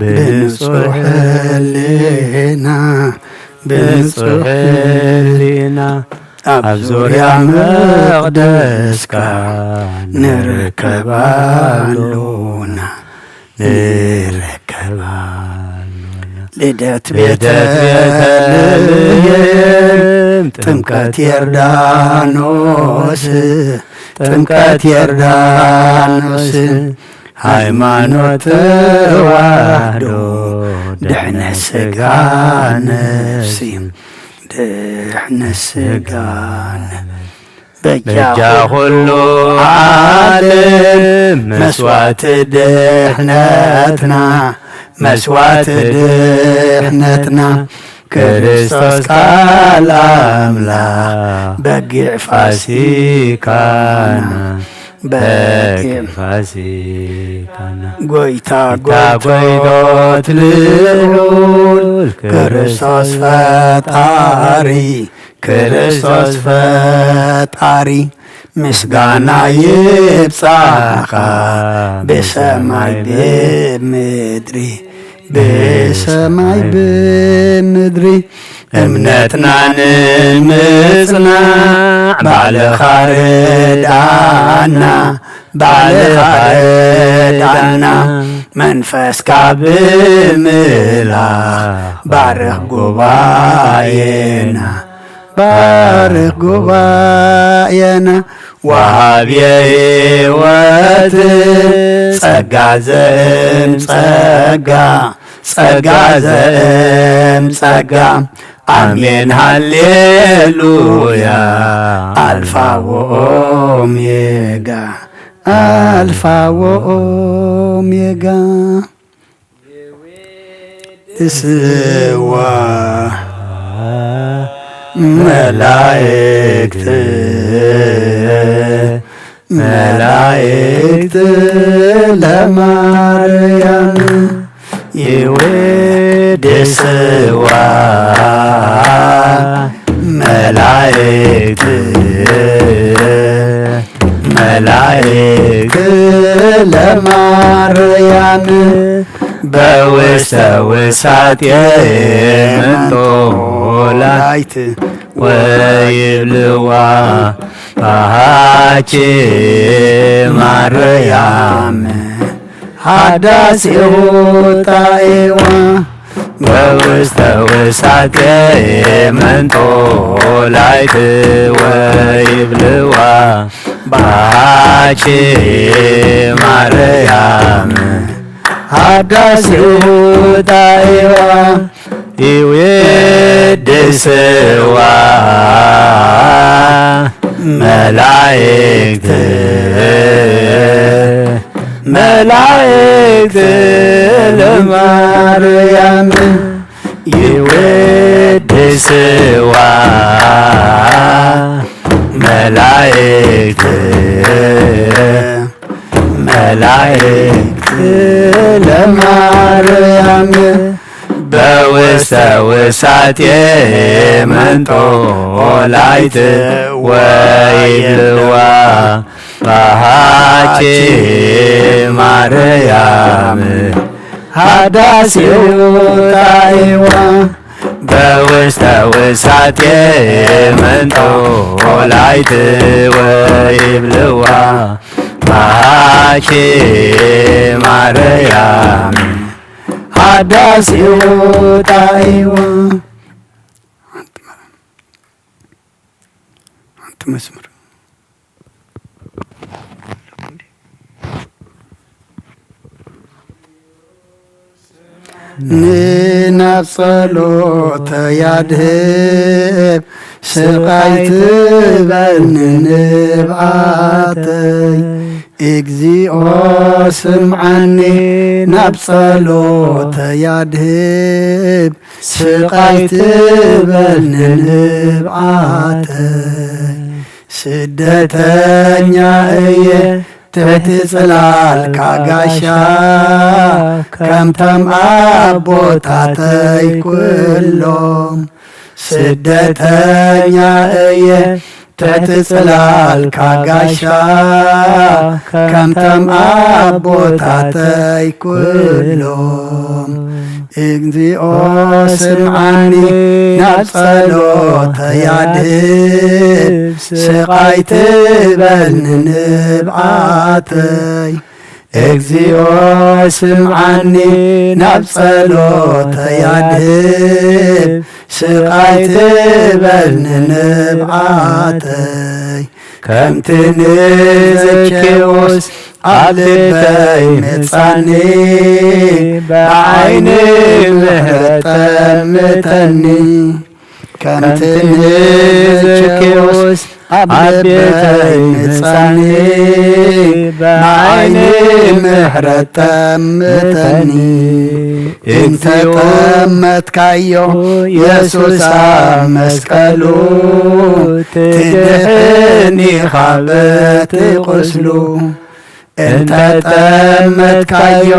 ብንጹሕ ብንጹሕ ህሊና፣ ብንጹሕ ብንጹሕ ህሊና ኣብ ኣብ ዙርያ ዙርያ መቕደስካ መቕደስካ ንርከብ ንርከብ ኣሎና። ኣሎና። ንርከብ ኣሎና። ልደት ልደት ቤተልሔም፣ ቤተልሔም፣ ጥምቀት ጥምቀት ዮርዳኖስ፣ ጥምቀት ጥምቀት ዮርዳኖስ፣ ዮርዳኖስ፣ ሃይማኖት ሃይማኖት ተዋህዶ፣ ተዋህዶ፣ ድሕነት ድሕነት ስጋ ስጋ ነፍሲ፣ ነፍሲ፣ ድሕነት ስጋ ስጋ ነፍሲ። በጃ በጃ ኩሉ ኩሉ ዓለም ዓለም መስዋዕቲ መስዋዕቲ ድሕነትና፣ መስዋዕቲ ድሕነትና፣ ክርስቶስ ቃል ኣምላኽ በጊዕ ፋሲካና፣ በጊዕ ፋሲካና። ጎይታ ጎይታ ጎይቶት ጎይቶት ልዑል ልዑል ክርስቶስ ክርስቶስ ፈጣሪ፣ ክርስቶስ ፈጣሪ ምስጋና ይብጻኻ ብሰማይ ብምድሪ፣ ብሰማይ ብምድሪ። እምነትና ንምጽናዕ ባልኻ ርድኣና፣ ባልኻ ርድኣና። መንፈስካ ብምላኽ ባርኽ ጉባኤና፣ ባርኽ ጉባኤና። ወሃብየ ህይወት ጸጋ ዘእም ጸጋ፣ ጸጋ ዘእም ጸጋ። ኣሜን ሃሌሉያ። ኣልፋ ወኦሜጋ፣ ኣልፋ ወኦሜጋ። ስዋ መላእክት መላእክት ለማርያም ይዌድስዋ፣ መላእክት፣ መላእክት ለማርያም በውስተ ውሳጤ መንጦላይት ወይብልዋ፣ በሃኪ ማርያም ሃዳሲሁ ጣዕዋ፣ በውስተ ውሳጤ መንጦላይት ወይብልዋ፣ በሃኪ ማርያም ሃዳሲሁ ጣዕዋ፣ ይዌድስዋ መላእክት፣ መላእክት ለማርያም ይዌድስዋ፣ መላእክት፣ መላእክት ለማርያም በውስተ ውሳጤ መንጦላይት ወይብልዋ፣ በሃኪ ማርያም ሃዳሲሁ ጣዕዋ፣ በውስተ ውሳጤ መንጦላይት ወይብልዋ፣ በሃኪ ማርያም ሃዳሲሁ ጣዕዋ። ሓንቲ መስመር። ንናብ ጸሎተ ያድህብ ስቓይ ትበል ንንብዓተይ። እግዚኦ ስምዓኒ ናብ ጸሎተ ያድህብ ስቓይ ትበል ንንብዓተይ። ስደተኛ እየ ትሕቲ ጽላልካ ጋሻ፣ ከምቶም ኣቦታተይ ኩሎም። ስደተኛ እየ ትሕቲ ጽላልካ ጋሻ፣ ከምቶም ኣቦታተይ ኩሎም። እግዚኦ ስምዓኒ ናብ ጸሎተይ ኣድህብ፣ ስቓይ ትበል ንንብዓተይ። እግዚኦ ስምዓኒ ናብ ጸሎተይ ኣድህብ፣ ስቓይ ትበል ንንብዓተይ። ከምቲ ንዘኬዎስ ኣብ ልበይ ምጻኒ፣ ብዓይኒ ምሕረት ጠምተኒ። ከምቲ ንዘኬዎስ ኣብ ልበይ ምጻኒ፣ ብዓይኒ ምሕረት ጠምተኒ። እንተ ጠመትካዮ የሱስ ኣብ መስቀሉ፣ ትድሕን ኢኻ በቲ ቁስሉ። እንተ ጠመትካዮ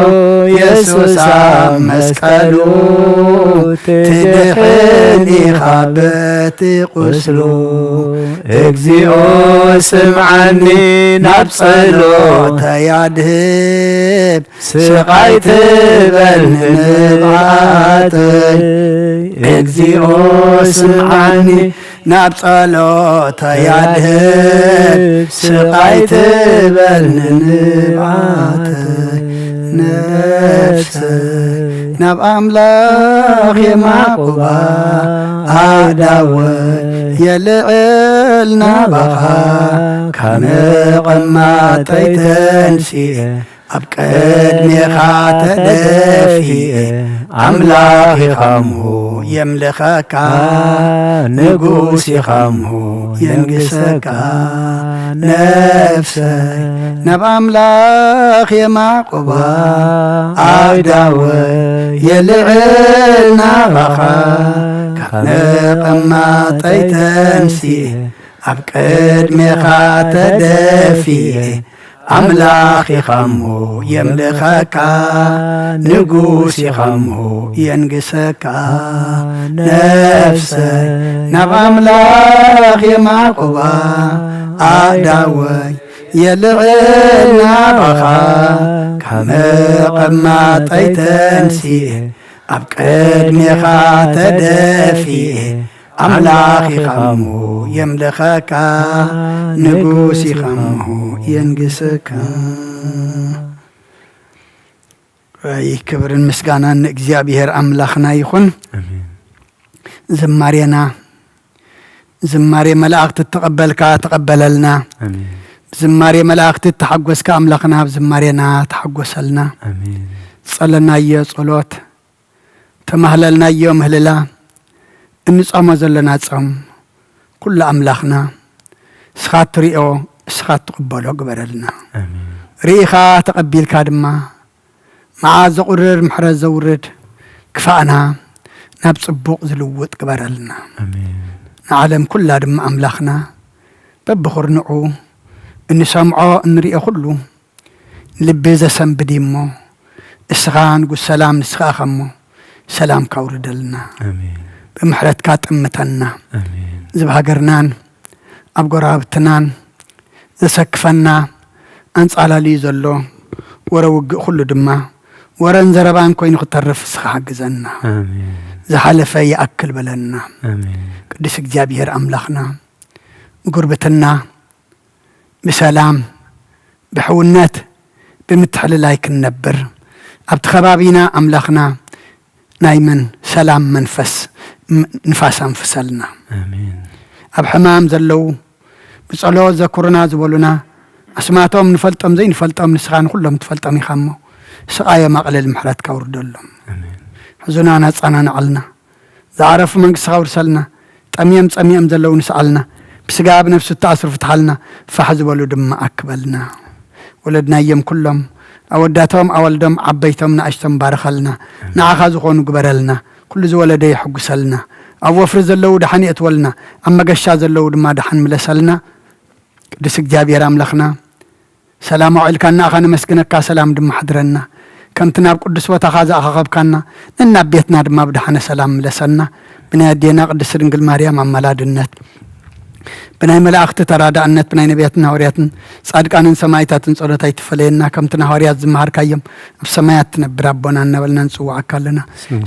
የሱስ ኣብ መስቀሉ፣ ትድሕን ኢኻ በቲ ቁስሉ። እግዚኦ ስምዓኒ ናብ ጸሎተይ ኣድህብ፣ ስቓይ ትበል ንንብዓተይ። እግዚኦ ስምዓኒ ናብ ጸሎተይ ኣድህብ፣ ስቓይ ትበል ንንብዓተይ። ነፍሰይ ናብ ኣምላኽ የማቑባ፣ ኣእዳወይ የልዕል ናባኻ፣ ካብ መቐማጠይ ተንሲኤ ኣብ ቅድሜኻ ተደፊኤ፣ ኣምላኽ ኢኻ እሞ የምልኸካ፣ ንጉስ ኢኻ እሞ የንግሰካ። ነፍሰይ ናብ ኣምላኽ የማቑባ፣ ኣእዳወይ የልዕል ናባኻ፣ ካብ መቐማጠይ ተንሲኤ ኣብ ቅድሜኻ ተደፊኤ ኣምላኽ ኢኻሞ የምልኸካ፣ ንጉስ ኢኻሞ የንግሰካ። ነፍሰይ ናብ ኣምላኽ የማዕቁባ፣ ኣእዳወይ የልዕል ናባኻ። ካብ መቐማጠይ ተንሲኤ ኣብ ቅድሜኻ ተደፊኤ፣ ኣምላኽ ኢኻሞ የምልኸካ፣ ንጉስ ኢኻሞ የንግሰካ። ኣይ፣ ክብርን ምስጋናን ንእግዚኣብሔር ኣምላኽና ይኹን። ኣሜን። ዝማሬና ዝማሬ መላእኽቲ እተቐበልካ ተቐበለልና። ኣሜን። ብዝማሬ መላእኽቲ እተሓጎስካ ኣምላኽና ብዝማሬና ተሓጎሰልና። ኣሜን። ዝጸለናዮ ጸሎት፣ ተማህለልናዮ ምህልላ፣ እንጸሞ ዘለና ጾም፣ ኩሉ ኣምላኽና እስኻ እትሪኦ፣ እስኻ እትቕበሎ ግበረልና። ኣሜን። ርኢኻ ተቐቢልካ ድማ መዓት ዘቑርር ምሕረት ዘውርድ ክፋእና ናብ ጽቡቕ ዝልውጥ ግበረልና። ኣሜን። ንዓለም ኩላ ድማ ኣምላኽና በብኹርንዑ እንሰምዖ እንሪኦ ኩሉ ልቢ ዘሰንብድ እዩ እሞ፣ እስኻ ንጉስ ሰላም ንስኻ ኢኻ እሞ፣ ሰላምካ ኣውርደልና። ኣሜን። ብምሕረትካ ጠምተና። ኣሜን። እዚ ኣብ ሃገርናን ኣብ ጎረባብትናን ዘሰክፈና ኣንጻላልዩ ዘሎ ወረ ውግእ ኩሉ ድማ ወረን ዘረባን ኮይኑ ክተርፍ እስኻ ሓግዘና። ኣሜን። ዝሓለፈ ይኣክል በለና። ኣሜን። ቅዱስ እግዚኣብሔር ኣምላኽና፣ ብጉርብትና፣ ብሰላም፣ ብሕውነት፣ ብምትሕልላይ ክንነብር፣ ኣብቲ ከባቢና ኣምላኽና ናይ መን ሰላም መንፈስ ም-፣ ንፋስ ኣንፍሰልና። ኣሜን። ኣብ ሕማም ዘለዉ፣ ብጸሎት ዘኩርና ዝበሉና፣ ኣስማቶም ንፈልጦም ዘይንፈልጦም ንስኻ ንኹሎም ትፈልጦም ኢኻ እሞ፣ ስቓዮም ኣቕልል፣ ምሕረትካ ኣውርደሎም። ኣሜን። ሕዙናን ኣጸናንዓልና። ዝዓረፉ መንግስትኻ ኣውርሰልና። ጠምዮም ጸሚኦም ዘለዉ ንስኣልና። ብስጋ ብነፍሲ እተኣስሩ ፍትሓልና። ፋሕ ዝበሉ ድማ ኣክበልና። ወለድናዮም ኩሎም፣ ኣወዳቶም ኣዋልዶም፣ ዓበይቶም ንኣሽቶም ባርኸልና። ኣሜን። ንዓኻ ዝኾኑ ግበረልና። ኩሉ ዝወለደ የሐጉሰልና። ኣብ ወፍሪ ዘለዉ ደሓን የእትወልና። ኣብ መገሻ ዘለዉ ድማ ደሓን ምለሰልና። ቅዱስ እግዚኣብሔር ኣምላኽና፣ ሰላም ኣውዒልካና ኢኻ ነመስግነካ፣ ሰላም ድማ ኣሕድረና። ከምቲ ናብ ቅዱስ ቦታኻ ዝኣኻኸብካና፣ ነናብ ቤትና ድማ ብደሓነ ሰላም ምለሰና። ብናይ ኣዴና ቅድስት ድንግል ማርያም ኣማላድነት፣ ብናይ መላእኽቲ ተራዳእነት፣ ብናይ ነቢያትን ሃዋርያትን ጻድቃንን ሰማዕታትን ጸሎት ኣይትፈለየና። ከምቲ ንሃዋርያት ዝመሃርካዮም፣ ኣብ ሰማያት ትነብር ኣቦና እናበልና ንጽውዓካ ኣለና።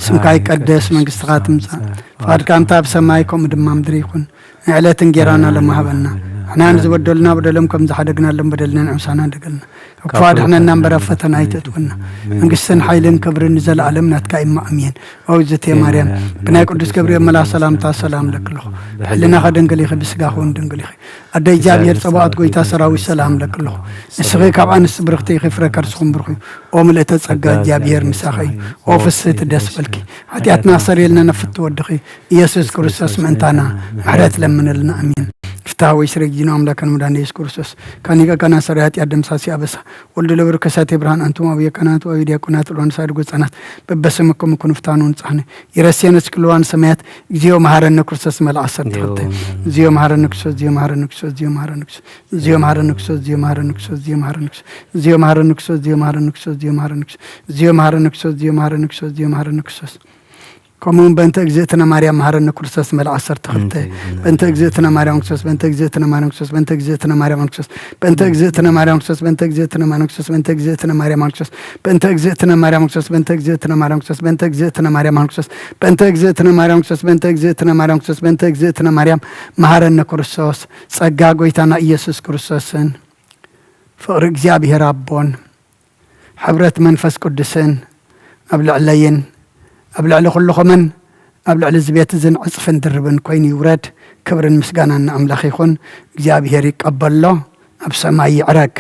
ስምካ ይቀደስ፣ መንግስትኻ ትምጻእ፣ ፍቓድካ ከምቲ ኣብ ሰማይ ከምኡ ድማ ምድሪ ይኹን። ንዕለት እንጌራና ሎሚ ሃበና። ንሕና ንዝበደሉና በደሎም ከም ዝሓደግናሎም በደልና ንዕምሳና ደገልና። ካብ ክፉ ኣድሕነና እምበር ኣብ ፈተና ኣይተእትወና። መንግስትን ሓይልን ክብርን ንዘለኣለም ናትካ እዩ እሞ ኣሜን። ኦይ ዝቴ ማርያም፣ ብናይ ቅዱስ ገብርኤል መልኣኽ ሰላምታ ሰላም እለኪ ኣለኹ። ብሕልናኺ ድንግል ኢኺ፣ ብስጋኺ እውን ድንግል ኢኺ። ኣደ እግዚኣብሔር ጸባኦት፣ ጎይታ ሰራዊት ሰላም እለኪ ኣለኹ። ንስኺ ካብ ኣንስቲ ብርኽቲ ኢኺ፣ ፍረ ከርስኹም ብሩኽ እዩ። ኦ ምልእተ ጸጋ፣ እግዚኣብሔር ምሳኺ እዩ። ኦ ፍስህቲ ደስ በልኪ፣ ሓጢኣትና ኣስተሰርየልና፣ ነፍቲ ወድኺ ኢየሱስ ክርስቶስ ምእንታና ምሕረት ለምንልና። ኣሜን። ፍትሐ ወይ ስረ ጊዜና ኣምላክን መድኃኒነ ኢየሱስ ክርስቶስ ካኒቀ ካና ሰሪ ኃጢአት ደምሳሲ አበሳ ወልድ ለብሩ ከሳቴ ብርሃን አንቱም አብየ ካህናት ወአብየ ዲያቆናት ወሎንሳድ ጎጻናት በበስምኩም ኩኑ ፍታኑ ንጻሕኒ ይረስየነ ስክልዋን ሰማያት እግዚኦ መሐረነ ክርስቶስ መልአ ዓሰርተ ክልተ። እግዚኦ መሐረነ ክርስቶስ፣ እግዚኦ መሐረነ ክርስቶስ፣ እግዚኦ መሐረነ ክርስቶስ፣ እግዚኦ መሐረነ ክርስቶስ፣ እግዚኦ መሐረነ ክርስቶስ፣ እግዚኦ መሐረነ ክርስቶስ፣ እግዚኦ መሐረነ ክርስቶስ፣ እግዚኦ መሐረነ ክርስቶስ፣ እግዚኦ መሐረነ ክርስቶስ፣ እግዚኦ መሐረነ ክርስቶስ፣ እግዚኦ መሐረነ ክርስቶስ። ከምኡውን በእንተ እግዝእትነ ማርያም መሐረነ ክርስቶስ መልአ ዓሰርተ ክልተ። በእንተ እግዝእትነ ማርያም ክርስቶስ፣ በእንተ እግዝእትነ ማርያም ክርስቶስ፣ በእንተ እግዝእትነ ማርያም ክርስቶስ፣ በእንተ እግዝእትነ ማርያም ክርስቶስ፣ በእንተ እግዝእትነ ማርያም ክርስቶስ፣ በእንተ እግዝእትነ ማርያም ክርስቶስ፣ በእንተ እግዝእትነ ማርያም ክርስቶስ፣ በእንተ እግዝእትነ ማርያም ክርስቶስ፣ በእንተ እግዝእትነ ማርያም ክርስቶስ፣ በእንተ እግዝእትነ ማርያም ክርስቶስ፣ በእንተ እግዝእትነ ማርያም መሐረነ ክርስቶስ። ጸጋ ጎይታና ኢየሱስ ክርስቶስን ፍቕሪ እግዚኣብሔር ኣቦን ሕብረት መንፈስ ቅዱስን ኣብ ልዕለይን ኣብ ልዕሊ ኩልኹምን ኣብ ልዕሊ እዚ ቤት እዝን ዕጽፍን ድርብን ኮይኑ ይውረድ። ክብርን ምስጋናን ንኣምላኽ ይኹን። እግዚኣብሔር ይቀበሎ፣ ኣብ ሰማይ ይዕረግ።